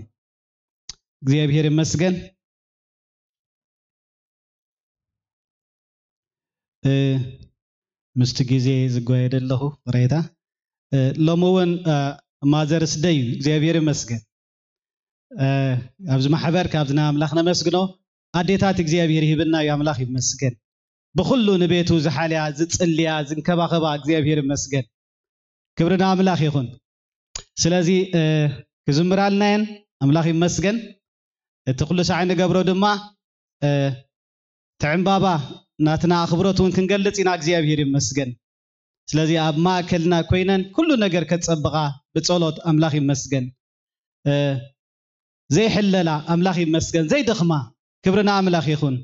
እግዚኣብሔር ይመስገን። እ፣ ምስቲ ግዜ ዝጓየደ ኣለኹ ቅሬታ። እ፣ ሎሚ እውን፣ እ፣ ማዘርስ ደይ እዩ። እግዚኣብሔር ይመስገን። እ፣ ኣብዚ ማሕበር ካብዚ ናይ ኣምላኽ ነመስግኖ። ኣዴታት እግዚኣብሔር ይህብና እዩ። ኣምላኽ ይመስገን። ብኹሉ ንቤቱ ዝሓልያ፣ ዝጽልያ፣ ዝንከባኸባ እግዚኣብሔር ይመስገን። ክብሪ ንኣምላኽ ይኹን። ስለዚ፣ እ፣ ክዝምራልና እየን። ኣምላኽ ይመስገን። እቲ ኩሉ ሳዕ እንገብሮ ድማ፣ እ፣ እቲ ዕምባባ ናትና ኣኽብሮት እውን ክንገልጽ ኢና። እግዚኣብሔር ይመስገን። ስለዚ ኣብ ማእከልና ኮይነን ኩሉ ነገር ከጸብቓ ብጸሎት ኣምላኽ ይመስገን። እ፣ ዘይሕለላ ኣምላኽ ይመስገን። ዘይደኽማ ክብሪ ንኣምላኽ ይኹን።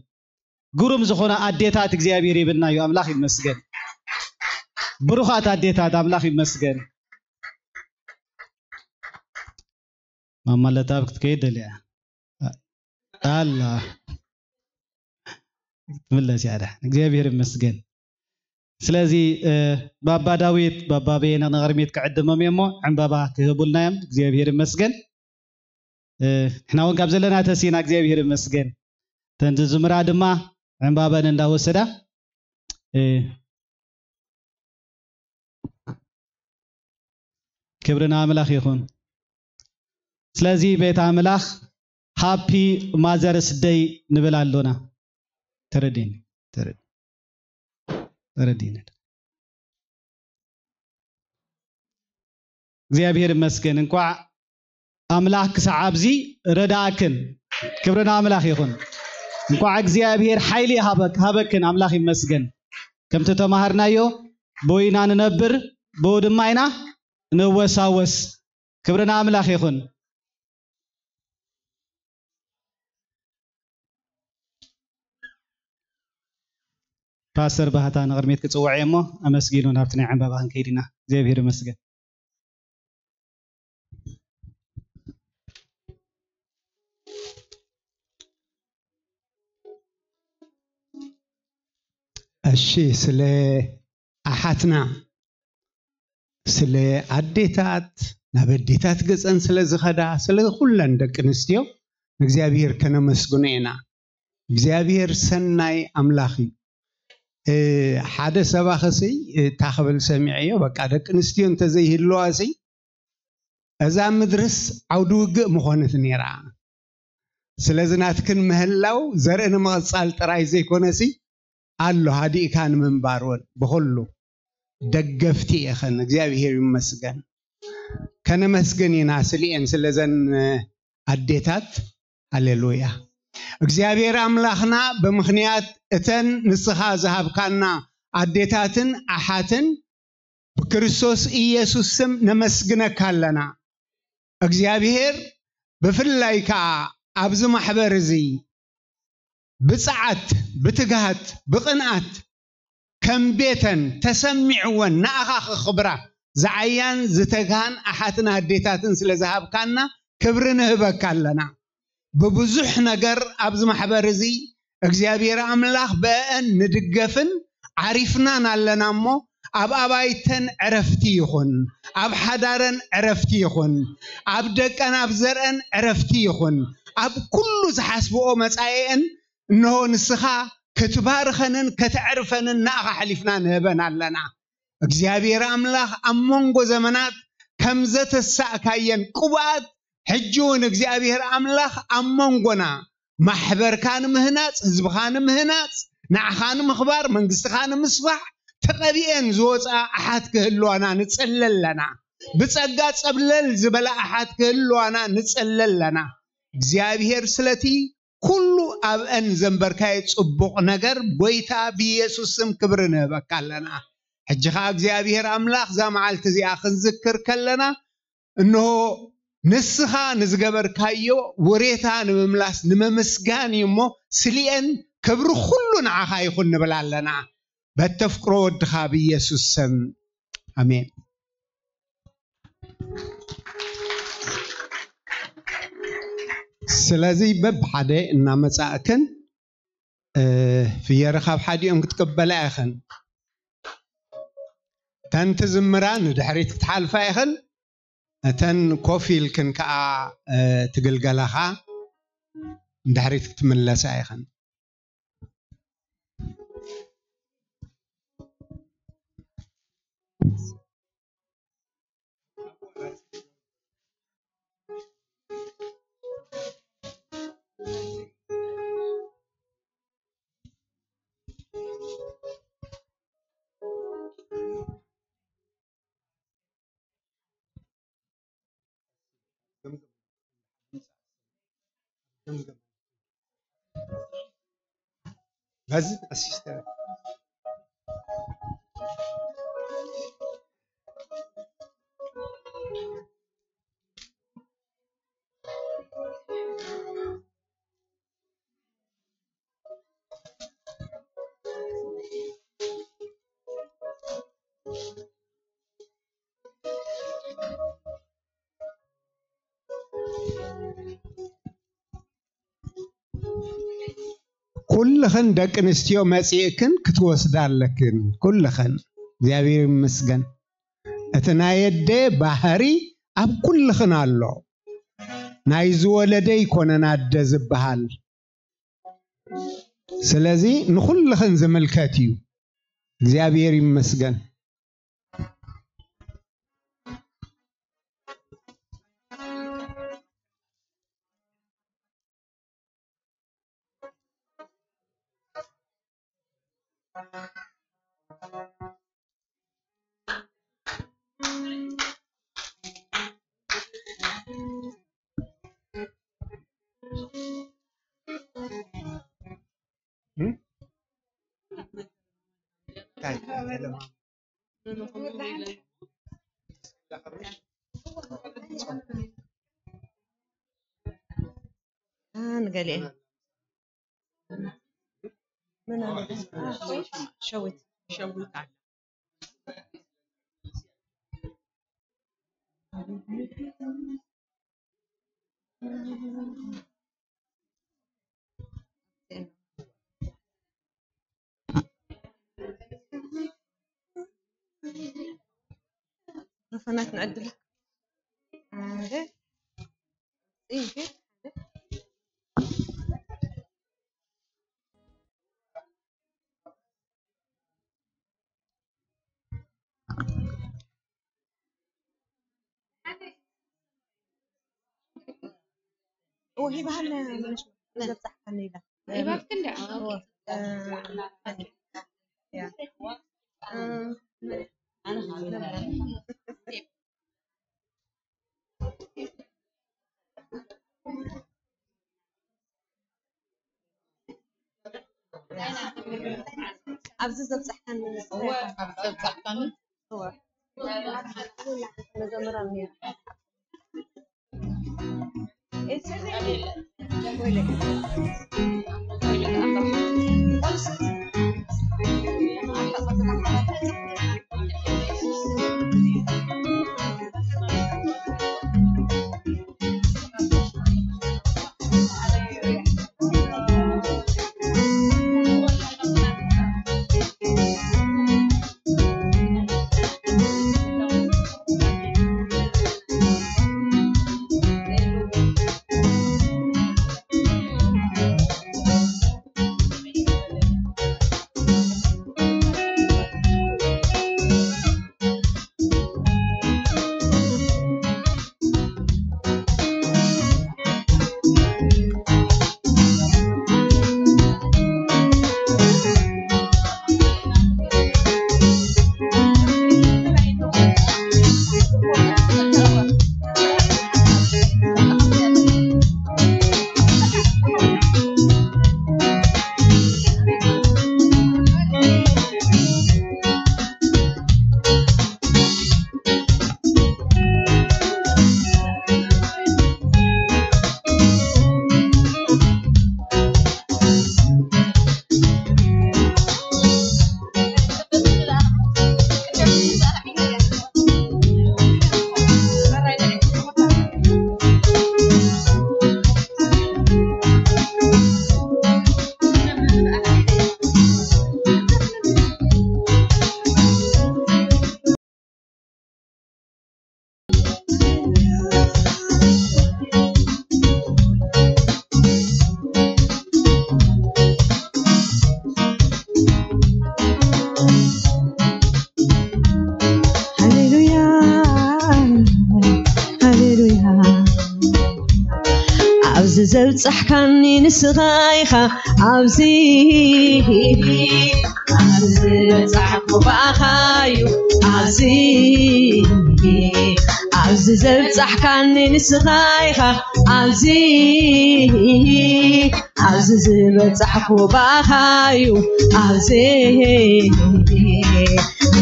ግሩም ዝኾነ ኣዴታት እግዚኣብሔር ይብልና እዩ። ኣምላኽ ይመስገን። ብሩኻት ኣዴታት ኣምላኽ ይመስገን። ማማ ለታብ ክትከይድ ደልያ ኣላ። ትምለስ እያ። ደሓን እግዚኣብሔር ይመስገን። ስለዚ፣ እ፣ ባባ ዳዊት፣ ባባ በየነ ንቕድሚት ክዕድሞም እየ እሞ ዕምባባ ክህቡልና እዮም። እግዚኣብሔር ይመስገን። እ፣ ንሕና እውን ካብ ዘለና ተሲና እግዚኣብሔር ይመስገን። እተን ዝዝምራ ድማ ዕምባበን እንዳወሰዳ፣ እ፣ ክብሪ ንኣምላኽ ይኹን። ስለዚ ቤት ኣምላኽ ሃፒ ማዘርስ ደይ ንብል ኣሎና። ተረዲኒ፣ ተረዲ-፣ ተረዲኒ። እግዚኣብሔር ይመስገን። እንኳዕ ኣምላኽ ክሳዕ ኣብዚ ረዳእክን። ክብሪ ንኣምላኽ ይኹን። እንኳዕ እግዚኣብሔር ሓይሊ ሃበክ-፣ ሃበክን። ኣምላኽ ይመስገን። ከምቲ ተማሃርናዮ፣ ብኡ ኢና ንነብር፣ ብኡ ድማ ኢና ንወሳወስ። ክብሪ ንኣምላኽ ይኹን። ፓስተር ባህታ ንቕድሚት ክጽውዕ እየ እሞ፣ ኣመስጊኑ ናብቲ ናይ ዕምባባ ክንከይድ ኢና። እግዚኣብሔር ይመስገን። እሺ፣ ስለ ኣሓትና፣ ስለ ኣዴታት፣ ናብ ኣዴታት ገጸን ስለ ዝኸዳ፣ ስለ ኩለን ደቂ ኣንስትዮ ንእግዚኣብሔር ከነመስግኖ ኢና። እግዚኣብሔር ሰናይ ኣምላኽ እዩ። እ፣ ሓደ ሰባኺ ሲ፣ እታ ክብል ሰሚዐዮ፣ በቃ ደቂ ኣንስትዮ እንተዘይህልዋ ሲ፣ እዛ ምድርስ ዓውዲ ውግእ ምኾነት ነይራ። ስለዚ ናትክን ምህላው ዘርኢ ንምቕጻል ጥራይ ዘይኮነሲ፣ ኣሎ ሃዲእካ ንምንባር እውን ብኹሉ ደገፍቲ ኢኽን። እግዚኣብሔር ይመስገን። ከነመስግን ኢና ስሊኤን ስለዘን ኣዴታት። ሃሌሉያ። እግዚኣብሔር ኣምላኽና ብምኽንያት እተን ንስኻ ዝሃብካና ኣዴታትን ኣሓትን ብክርስቶስ ኢየሱስ ስም ነመስግነካ ኣለና። እግዚኣብሔር ብፍላይ ከኣ ኣብዚ ማሕበር እዚ ብጽዓት፣ ብትግሃት፣ ብቕንኣት ከም ቤተን ተሰሚዕወን ንኣኻ ክኽብራ ዝዓያን ዝተግሃን ኣሓትን ኣዴታትን ስለ ዝሃብካና ክብሪ ንህበካ ኣለና። ብብዙሕ ነገር ኣብዚ ማሕበር እዚ እግዚኣብሔር ኣምላኽ ብአን ንድገፍን ዓሪፍናን ኣለና እሞ፣ ኣብ ኣባይተን ዕረፍቲ ይኹን፣ ኣብ ሓዳረን ዕረፍቲ ይኹን፣ ኣብ ደቀን ኣብ ዘርአን ዕረፍቲ ይኹን፣ ኣብ ኩሉ ዝሓስብኦ መጻኢአን እንሆ ንስኻ ክትባርኸንን ከተዕርፈንን ንኣኻ ኣሕሊፍና ንህበን ኣለና። እግዚኣብሔር ኣምላኽ ኣብ መንጎ ዘመናት ከም ዘተሳእካየን ቅቡኣት፣ ሕጂ እውን እግዚኣብሔር ኣምላኽ ኣብ መንጎና ማሕበርካ ንምህናጽ፣ ህዝብኻ ንምህናጽ፣ ንዓኻ ንምኽባር፣ መንግስትኻ ንምስፋሕ ተቐቢኤን ዝወፅኣ ኣሓት ክህልዋና ንጽሊ ኣለና። ብጸጋ ጸብለል ዝበላ ኣሓት ክህልዋና ንጽሊ ኣለና። እግዚኣብሔር ስለቲ ኩሉ ኣብአን ዘንበርካዮ ጽቡቕ ነገር ጎይታ ብኢየሱስ ስም ክብሪ ንህበካ ኣለና። ሕጂ ኸኣ እግዚኣብሔር ኣምላኽ እዛ መዓልቲ እዚኣ ክንዝክር ከለና፣ እንሆ ንስኻ ንዝገበርካዮ ወሬታ ንምምላስ ንምምስጋን እዩ እሞ፣ ስሊኤን ክብሪ ኩሉ ንዓኻ ይኹን ንብል ኣለና። በተፍቅሮ ወድኻ ብኢየሱስ ስም። ኣሜን። ስለዚ በብሓደ እናመጻእክን፣ እ፣ ፍየሪ ካብ ሓዲኦም ክትቅበላ ኢኽን። እተን ትዝምራ ንድሕሪት ክትሓልፋ ኢኽን። እተን ኮፍ ኢልክን ከኣ፣ እ፣ ትግልገላኻ ንድሕሪት ክትምለሳ ኢኽን። በዚ ኣሲስተር ኩልኽን ደቂ ኣንስትዮ መጺእክን ክትወስዳ ኣለክን። ኩልኽን እግዚኣብሔር ይመስገን። እቲ ናይ ኣደ ባህሪ ኣብ ኩልኽን ኣሎ። ናይ ዝወለደ ይኮነን ኣደ ዝበሃል። ስለዚ ንኹልኽን ዝምልከት እዩ። እግዚኣብሔር ይመስገን። ንገሊኤን ምን ኣለ? ሸዊት ሸዊት ኣለ። ኖፈናት ንዕድል። ሓደ። እይ፣ እዎ፣ ሂባሃልና ምንሽ ዘብጻሕካኒ ኢላ። ሂባትክ እንዳ? እዎ፣ እ፣ ያ። እ፣ ኣብዚ ዘብጻሕካኒ እዎ፣ ኣብዚ ዘብጻሕካኒ። እዎ። መዘምራን ነይሩ። ሃሌሉያ፣ ሃሌሉያ። ኣብዚ ዘብጻሕካኒ ንስኻ ኢኻ፣ ኣብዚ፣ ኣብዚ ዝበጻሕኩ ብኣኻ እዩ፣ ኣብዚ፣ ኣብዚ ዘብጻሕካኒ ንስኻ ኢኻ፣ ኣብዚ፣ ኣብዚ ዝበጻሕኩ ብኣኻ እዩ፣ ኣብዚ፣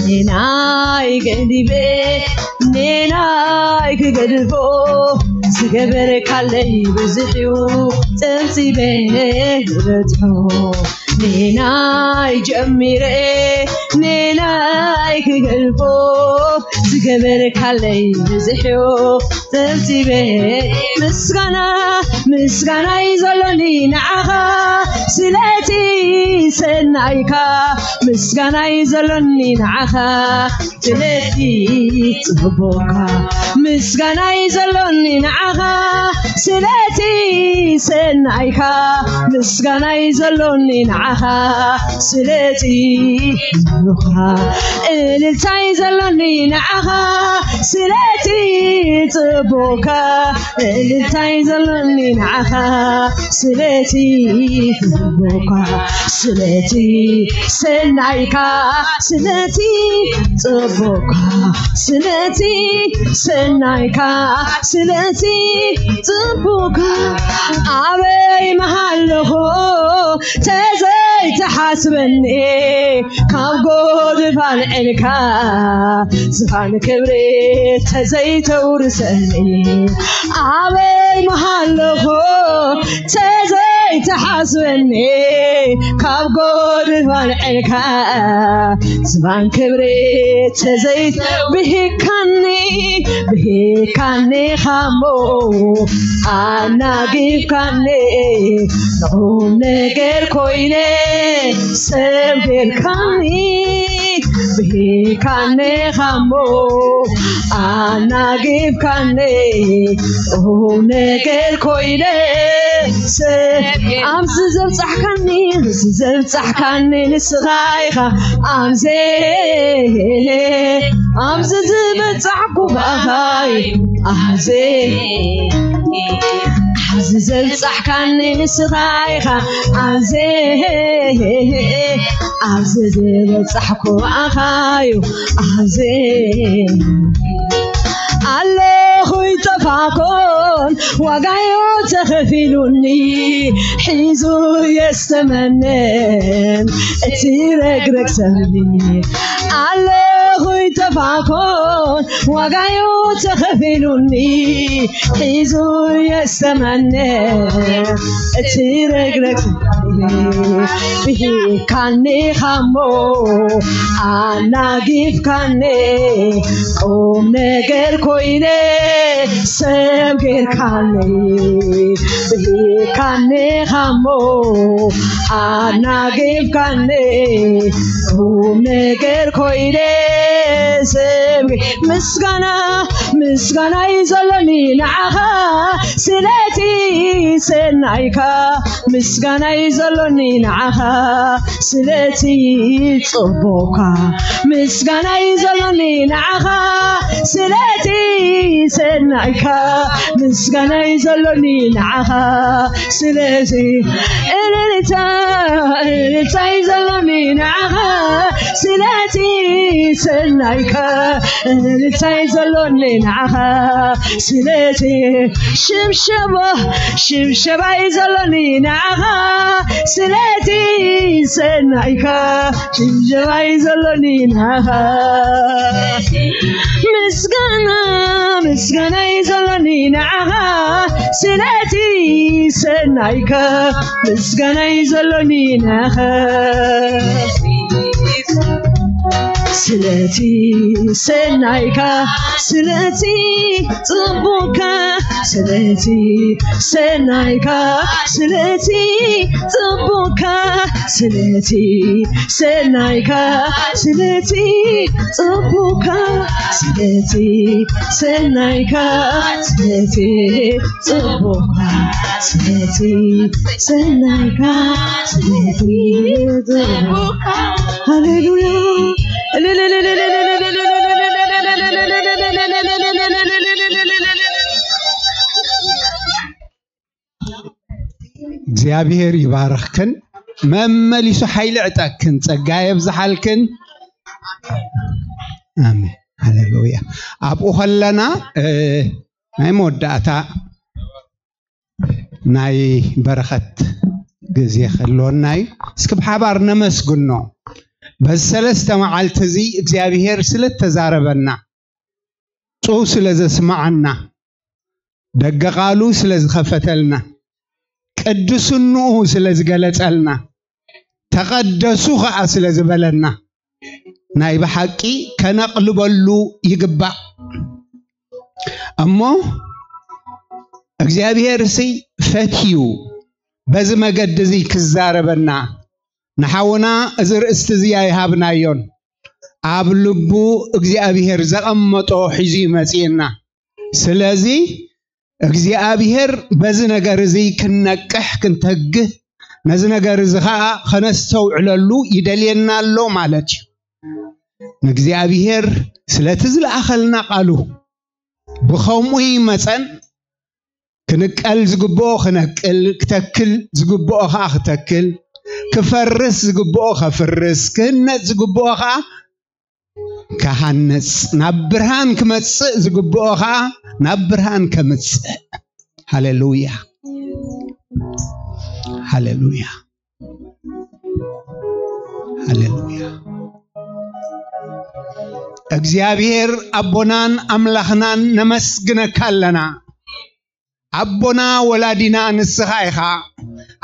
ንናይ ገዲበ፣ ንናይ ክገድፎ፣ ዝገበርካለይ ብዙሕ እዩ፣ ጸብጺበ ዝበጽሖ። ንናይ ጀሚረ፣ ንናይ ክገድፎ፣ ዝገበርካለይ ብዙሕ እዩ፣ ጸብጺበ። ምስጋና፣ ምስጋና እዩ ዘሎኒ ንዓኻ፣ ስለቲ ሰናይካ። ምስጋና እዩ ዘሎኒ ንዓኻ፣ ስለቲ ጽቡቕካ። ምስጋና እዩ ዘሎኒ ንዓኻ፣ ስለቲ ሰናይካ። ምስጋና እዩ ዘሎኒ ንዓኻ፣ ስለቲ ጽቡቕካ። እልልታ እዩ ዘሎኒ ንዓኻ፣ ስለቲ ጽቡቕካ። እልልታ እዩ ዘሎኒ ንዓኻ፣ ስለቲ ጽቡቕካ። ስለቲ ሰናይካ፣ ስለቲ ጽቡቕካ፣ ስለቲ ሰናይካ፣ ስለቲ ጽቡቕካ። ኣበይ ምሃለኹ ተዘይትሓስበኒ፣ ካብ ጎድፍ ኣልዒልካ ዝፋን ክብሪ ተዘይተውርሰኒ። ኣበይ ምሃለኹ ተዘይትሓስበኒ፣ ካብ ጎድፍ ኣልዒልካ ዝፋን ክብሪ ተዘይተ-፣ ብሂካኒ፣ ብሂካኒ ኻሞ ኣናጊፍካኒ፣ ንቑም ነገር ኮይነ ሰንፌልካኒ። ብሂካኒ ኻሞ ኣናጊፍካኒ ቁም ነገር ኮይነ ሰብ ኣብዚ ዘብጻሕካኒ፣ ኣብዚ ዘብጻሕካኒ ንስኻ ኢኻ። ኣብዚ ኣብዚ ዝበጻሕኩ ብኣኻ ኣብዚ ኣብዚ ዘብጻሕካኒ ንስኻ ኢኻ። ኣብዚ ኣብዚ ዝበጻሕኩ ብኣኻ እዩ። ኣብዚ ኣለኹ ይጠፋኮን ዋጋዮ ተኸፊሉኒ ሒዙ የስተመነን እቲ ረግረግ ሰብኒ ኣለኹ ይጠፋኮን ዋጋዮ ተኸፊሉኒ ሒዙ የስተመነ እቲ ረግረግ ብሂካኒ ኻሞ ኣናጊፍካኒ ቁም ነገር ኮይነ ሰብ ጌርካኒ ብሂካኒ ኻሞ ኣናጊፍካኒ ቁም ነገር ኮይነ ሰብ ምስጋና ምስጋና እዩ ዘሎኒ ንዓኻ ስለቲ ሰናይካ ምስጋና እዩ ዘሎኒ ንዓኻ ስለቲ ጽቡቕካ ምስጋና እዩ ዘሎኒ ንዓኻ ስለቲ ሰናይካ ምስጋና እዩ ዘሎኒ ንዓኻ ስለዚ እልልታ እልልታ እዩ ዘሎኒ ንዓኻ ስለቲ ሰናይካ እልልታ እዩ ዘሎኒ ንዓኻ ስለቲ ሽብሸባ ሽብሸባ እዩ ዘሎኒ ንዓኻ ስለቲ ሰናይካ ሽብሸባ እዩ ዘሎኒ ንዓኻ ምስጋና ምስጋና እዩ ዘሎኒ ንዓኻ ስለቲ ሰናይካ ምስጋና እዩ ዘሎኒ ንዓኻ ስለቲ ሰናይካ ስለቲ ጽቡቕካ ስለቲ ሰናይካ ስለቲ ጽቡቕካ ስለቲ ሰናይካ ስለቲ ጽቡቕካ ስለቲ ሰናይካ ስለቲ ጽቡቕካ ስለቲ ሰናይካ ስለቲ ጽቡቕካ ሃሌሉያ እግዚኣብሔር ይባርኽክን መመሊሱ ሓይሊ ዕጠክን ጸጋ የብዝሓልክን። ኣሜን ሃሌሉያ። ኣብኡ ከለና ናይ መወዳእታ ናይ በረኸት ግዜ ክህልወና እዩ። እስኪ ብሓባር ነመስግኖ። በዚ ሰለስተ መዓልቲ እዚ እግዚኣብሔር ስለ እተዛረበና፣ ጽው ስለ ዘስመዓና፣ ደገ ቓሉ ስለ ዝኸፈተልና፣ ቅድስንኡ ስለ ዝገለጸልና፣ ተቐደሱ ኸኣ ስለ ዝበለና፣ ናይ ብሓቂ ከነቕልበሉ ይግባእ። እሞ እግዚኣብሔር ሲ ፈትዩ በዚ መገዲ እዚ ክዛረበና ንሓውና እዚ ርእስቲ እዚ ኣይሃብናዮን። ኣብ ልቡ እግዚኣብሔር ዘቐመጦ ሒዙ እዩ መጺእና። ስለዚ እግዚኣብሔር በዚ ነገር እዚ ክንነቅሕ፣ ክንተግህ፣ ነዚ ነገር እዚ ኸኣ ኸነስተውዕለሉ ይደልየና ኣሎ ማለት እዩ። ንእግዚኣብሔር ስለቲ ዝለኣኸልና ቃሉ ብኸምኡ መጸን ክንቀል ዝግብኦ ክነቅል፣ ክተክል ዝግብኦ ኸኣ ክተክል፣ ክፈርስ ዝግብኦ ከፍርስ፣ ክህነጽ ዝግብኦ ኸኣ ክሃንጽ፣ ናብ ብርሃን ክመጽእ ዝግብኦ ኸኣ ናብ ብርሃን ከምጽእ። ሃሌሉያ። ሃሌሉያ። ሃሌሉያ። እግዚኣብሔር ኣቦናን ኣምላኽናን ነመስግነካ ኣለና። ኣቦና ወላዲና ንስኻ ኢኻ።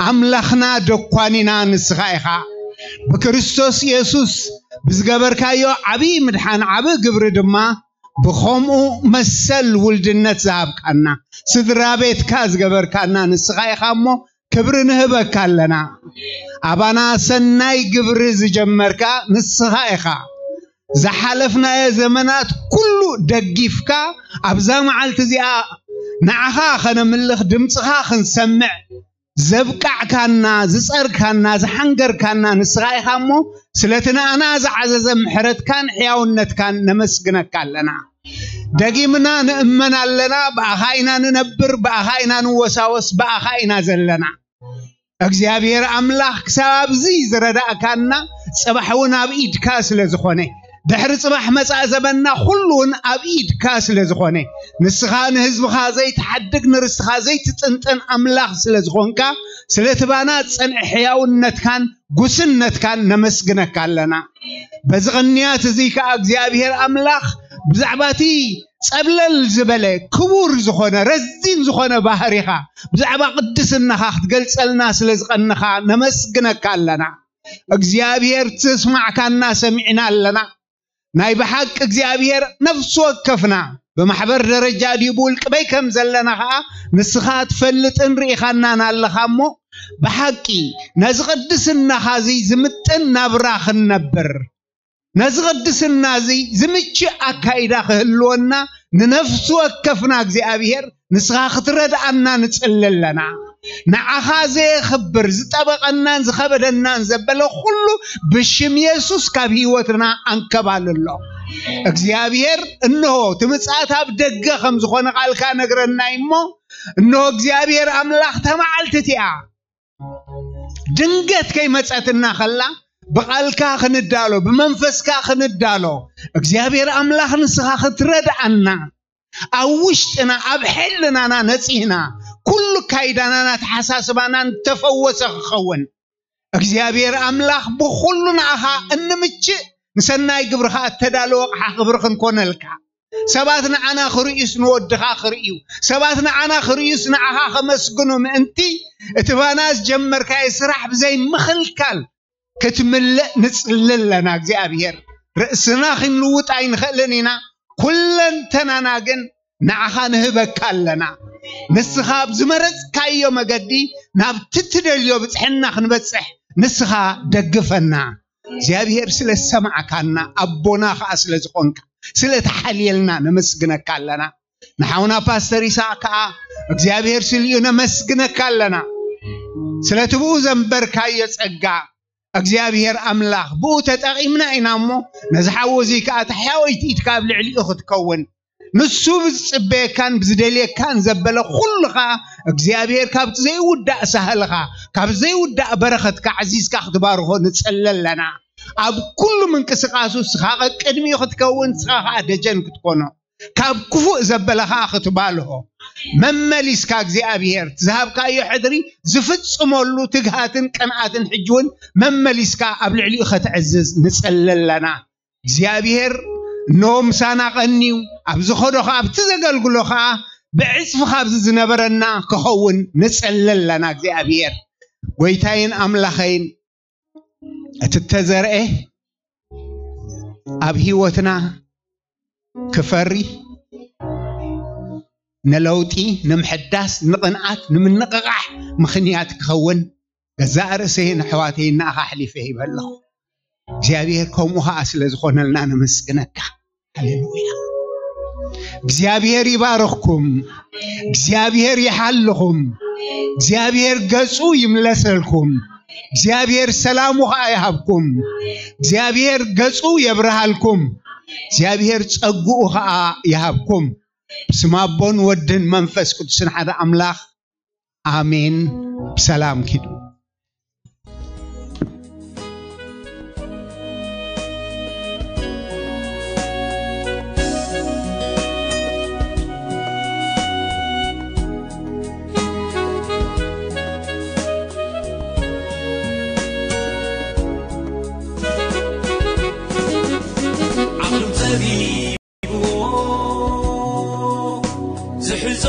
ኣምላኽና ደኳኒና ንስኻ ኢኻ። ብክርስቶስ የሱስ ብዝገበርካዮ ዓብዪ ምድሓን ዓብዪ ግብሪ ድማ ብኸምኡ መሰል ውልድነት ዝሃብካና ስድራ ቤትካ ዝገበርካና ንስኻ ኢኻ እሞ ክብሪ ንህበካ ኣለና። ኣባና ሰናይ ግብሪ ዝጀመርካ ንስኻ ኢኻ። ዝሓለፍናዮ ዘመናት ኩሉ ደጊፍካ፣ ኣብዛ መዓልቲ እዚኣ ንዓኻ ኸነምልኽ፣ ድምፅኻ ክንሰምዕ ዘብቃዕካና፣ ዝጸርካና፣ ዝሓንገርካና ንስኻ ኢኻ እሞ፣ ስለቲ ንኣና ዝዓዘዘ ምሕረትካን ሕያውነትካን ነመስግነካ ኣለና። ደጊምና ንእመን ኣለና፣ ብኣኻ ኢና ንነብር፣ ብኣኻ ኢና ንወሳወስ፣ ብኣኻ ኢና ዘለና። እግዚኣብሔር ኣምላኽ ክሳብ ኣብዚ ዝረዳእካና፣ ጽባሕ እውን ኣብ ኢድካ ስለ ዝኾነ፣ ድሕሪ ጽባሕ መጻኢ ዘመንና ኩሉ እውን ኣብ ኢድካ ስለ ዝኾነ፣ ንስኻ ንህዝብኻ ዘይትሓድግ፣ ንርስትኻ ዘይትጥንጥን ኣምላኽ ስለ ዝኾንካ፣ ስለቲ ባና ዝጸንዐ ሕያውነትካን ጉስነትካን ነመስግነካ ኣለና። በዚ ቅንያት እዚ ከኣ እግዚኣብሔር ኣምላኽ ብዛዕባ እቲ ጸብለል ዝበለ ክቡር ዝኾነ ረዚን ዝኾነ ባህሪኻ ብዛዕባ ቅድስናኻ ክትገልጸልና ስለ ዝቐንኻ ነመስግነካ ኣለና። እግዚኣብሔር ትስማዕካና ሰሚዕና ኣለና። ናይ ብሓቂ እግዚኣብሔር ነፍሲ ወከፍና ብማሕበር ደረጃ ድዩ ብውልቂ በይ ከም ዘለና ኸዓ ንስኻ ትፈልጥን ርኢኻናን ኣለኻ እሞ፣ ብሓቂ ነዚ ቅድስናኻ እዚ ዝምጥን ናብራ ክንነብር፣ ነዚ ቅድስና እዚ ዝምችእ ኣካይዳ ክህልወና ንነፍሲ ወከፍና እግዚኣብሔር ንስኻ ክትረድኣና ንጽሊ ኣለና። ንዓኻ ዘየኽብር ዝጠበቐናን ዝኸበደናን ዘበለ ኩሉ ብሽም የሱስ ካብ ህይወትና ኣንከባልሎ። እግዚኣብሔር እንሆ እቲ ምጽኣት ኣብ ደገ ከም ዝኾነ ቃልካ ነግረናይ እሞ፣ እንሆ እግዚኣብሔር ኣምላኽ እታ መዓልቲ እቲኣ ድንገት ከይመጸትና ከላ ብቃልካ ክንዳሎ፣ ብመንፈስካ ክንዳሎ፣ እግዚኣብሔር ኣምላኽ ንስኻ ክትረድኣና፣ ኣብ ውሽጥና፣ ኣብ ሕልናና ነጺህና፣ ኩሉ ካይዳናን ኣተሓሳስባናን ተፈወሰ ክኸውን፣ እግዚኣብሔር ኣምላኽ ብኹሉ ንኣኻ እንምችእ ንሰናይ ግብርኻ እተዳለወ ኣቕሓ ክብሪ ክንኮነልካ። ሰባት ንዓና ክርእዩስ ንወድኻ ክርእዩ፣ ሰባት ንዓና ክርእዩስ ንዓኻ ከመስግኑ ምእንቲ፣ እቲ ባና ዝጀመርካዮ ስራሕ ብዘይ ምኽልካል ክትምልእ ንጽሊ ኣለና። እግዚኣብሔር፣ ርእስና ክንልውጥ ኣይንኽእልን ኢና፣ ኩለንተናና ግን ንዓኻ ንህበካ ኣለና። ንስኻ ኣብ ዝመረጽካዮ መገዲ ናብቲ ትደልዮ ብጽሕና ክንበጽሕ ንስኻ ደግፈና። እግዚኣብሔር ስለ ዝሰማዕካና፣ ኣቦና ኸዓ ስለ ዝኾንካ፣ ስለ ተሓልየልና ነመስግነካ ኣለና። ንሓውና ፓስተር ይስሐቅ ከኣ እግዚኣብሔር ስልዩ ነመስግነካ ኣለና። ስለቲ ብኡ ዘንበርካዮ ጸጋ እግዚኣብሔር ኣምላኽ ብኡ ተጠቒምና ኢና እሞ፣ ነዚ ሓው እዚ ከኣ ተሕያወይቲ ኢድካ ኣብ ልዕሊኡ ክትከውን፣ ንሱ ብዝጽበየካን ብዝደልየካን ዘበለ ኩሉ ኸኣ እግዚኣብሔር ካብቲ ዘይውዳእ ሳህልኻ፣ ካብ ዘይውዳእ በረኸትካ ዓዚዝካ ክትባርኾ ንጽሊ ኣለና። ኣብ ኩሉ ምንቅስቃሱ ንስኻ ቀቅድሚኡ ክትከውን፣ ንስኻ ኸኣ ደጀን ክትኮኖ፣ ካብ ክፉእ ዘበለ ኸኣ ክትባልሆ፣ መመሊስካ እግዚኣብሔር ዝሃብካዮ ሕድሪ ዝፍጽመሉ ትግሃትን ቅንኣትን ሕጂ እውን መመሊስካ ኣብ ልዕሊኡ ከተዕዝዝ ንጽሊ ኣለና። እግዚኣብሔር እነሆ ምሳና ቀንዩ፣ ኣብ ዝኸዶ ኸኣ ኣብቲ ዘገልግሎ ኸኣ ብዕጽፊ ካብዚ ዝነበረና ክኸውን ንጽሊ ኣለና። እግዚኣብሔር ጐይታይን ኣምላኸይን፣ እቲ እተዘርኤ ኣብ ህይወትና ክፈሪ፣ ንለውጢ፣ ንምሕዳስ፣ ንቕንኣት፣ ንምንቕቓሕ ምኽንያት ክኸውን ገዛእ ርእሰይን ኣሕዋተይን ንኣኻ ኣሕሊፈ ሂበ ኣለኹ። እግዚኣብሔር ከምኡ ኸዓ ስለ ዝኾነልና ነመስግነካ። ሃሌሉያ። እግዚኣብሔር ይባርኽኩም። እግዚኣብሔር ይሓልኹም። እግዚኣብሔር ገጹ ይምለሰልኩም። እግዚኣብሔር ሰላሙ ኸዓ ይሃብኩም። እግዚኣብሔር ገጹ የብርሃልኩም። እግዚኣብሔር ጸግኡ ኸዓ ይሃብኩም። ብስም ኣቦን ወድን መንፈስ ቅዱስን ሓደ ኣምላኽ ኣሜን። ብሰላም ኪዱ። ዓቕሎም ጸቢብዎ ዝሕዞ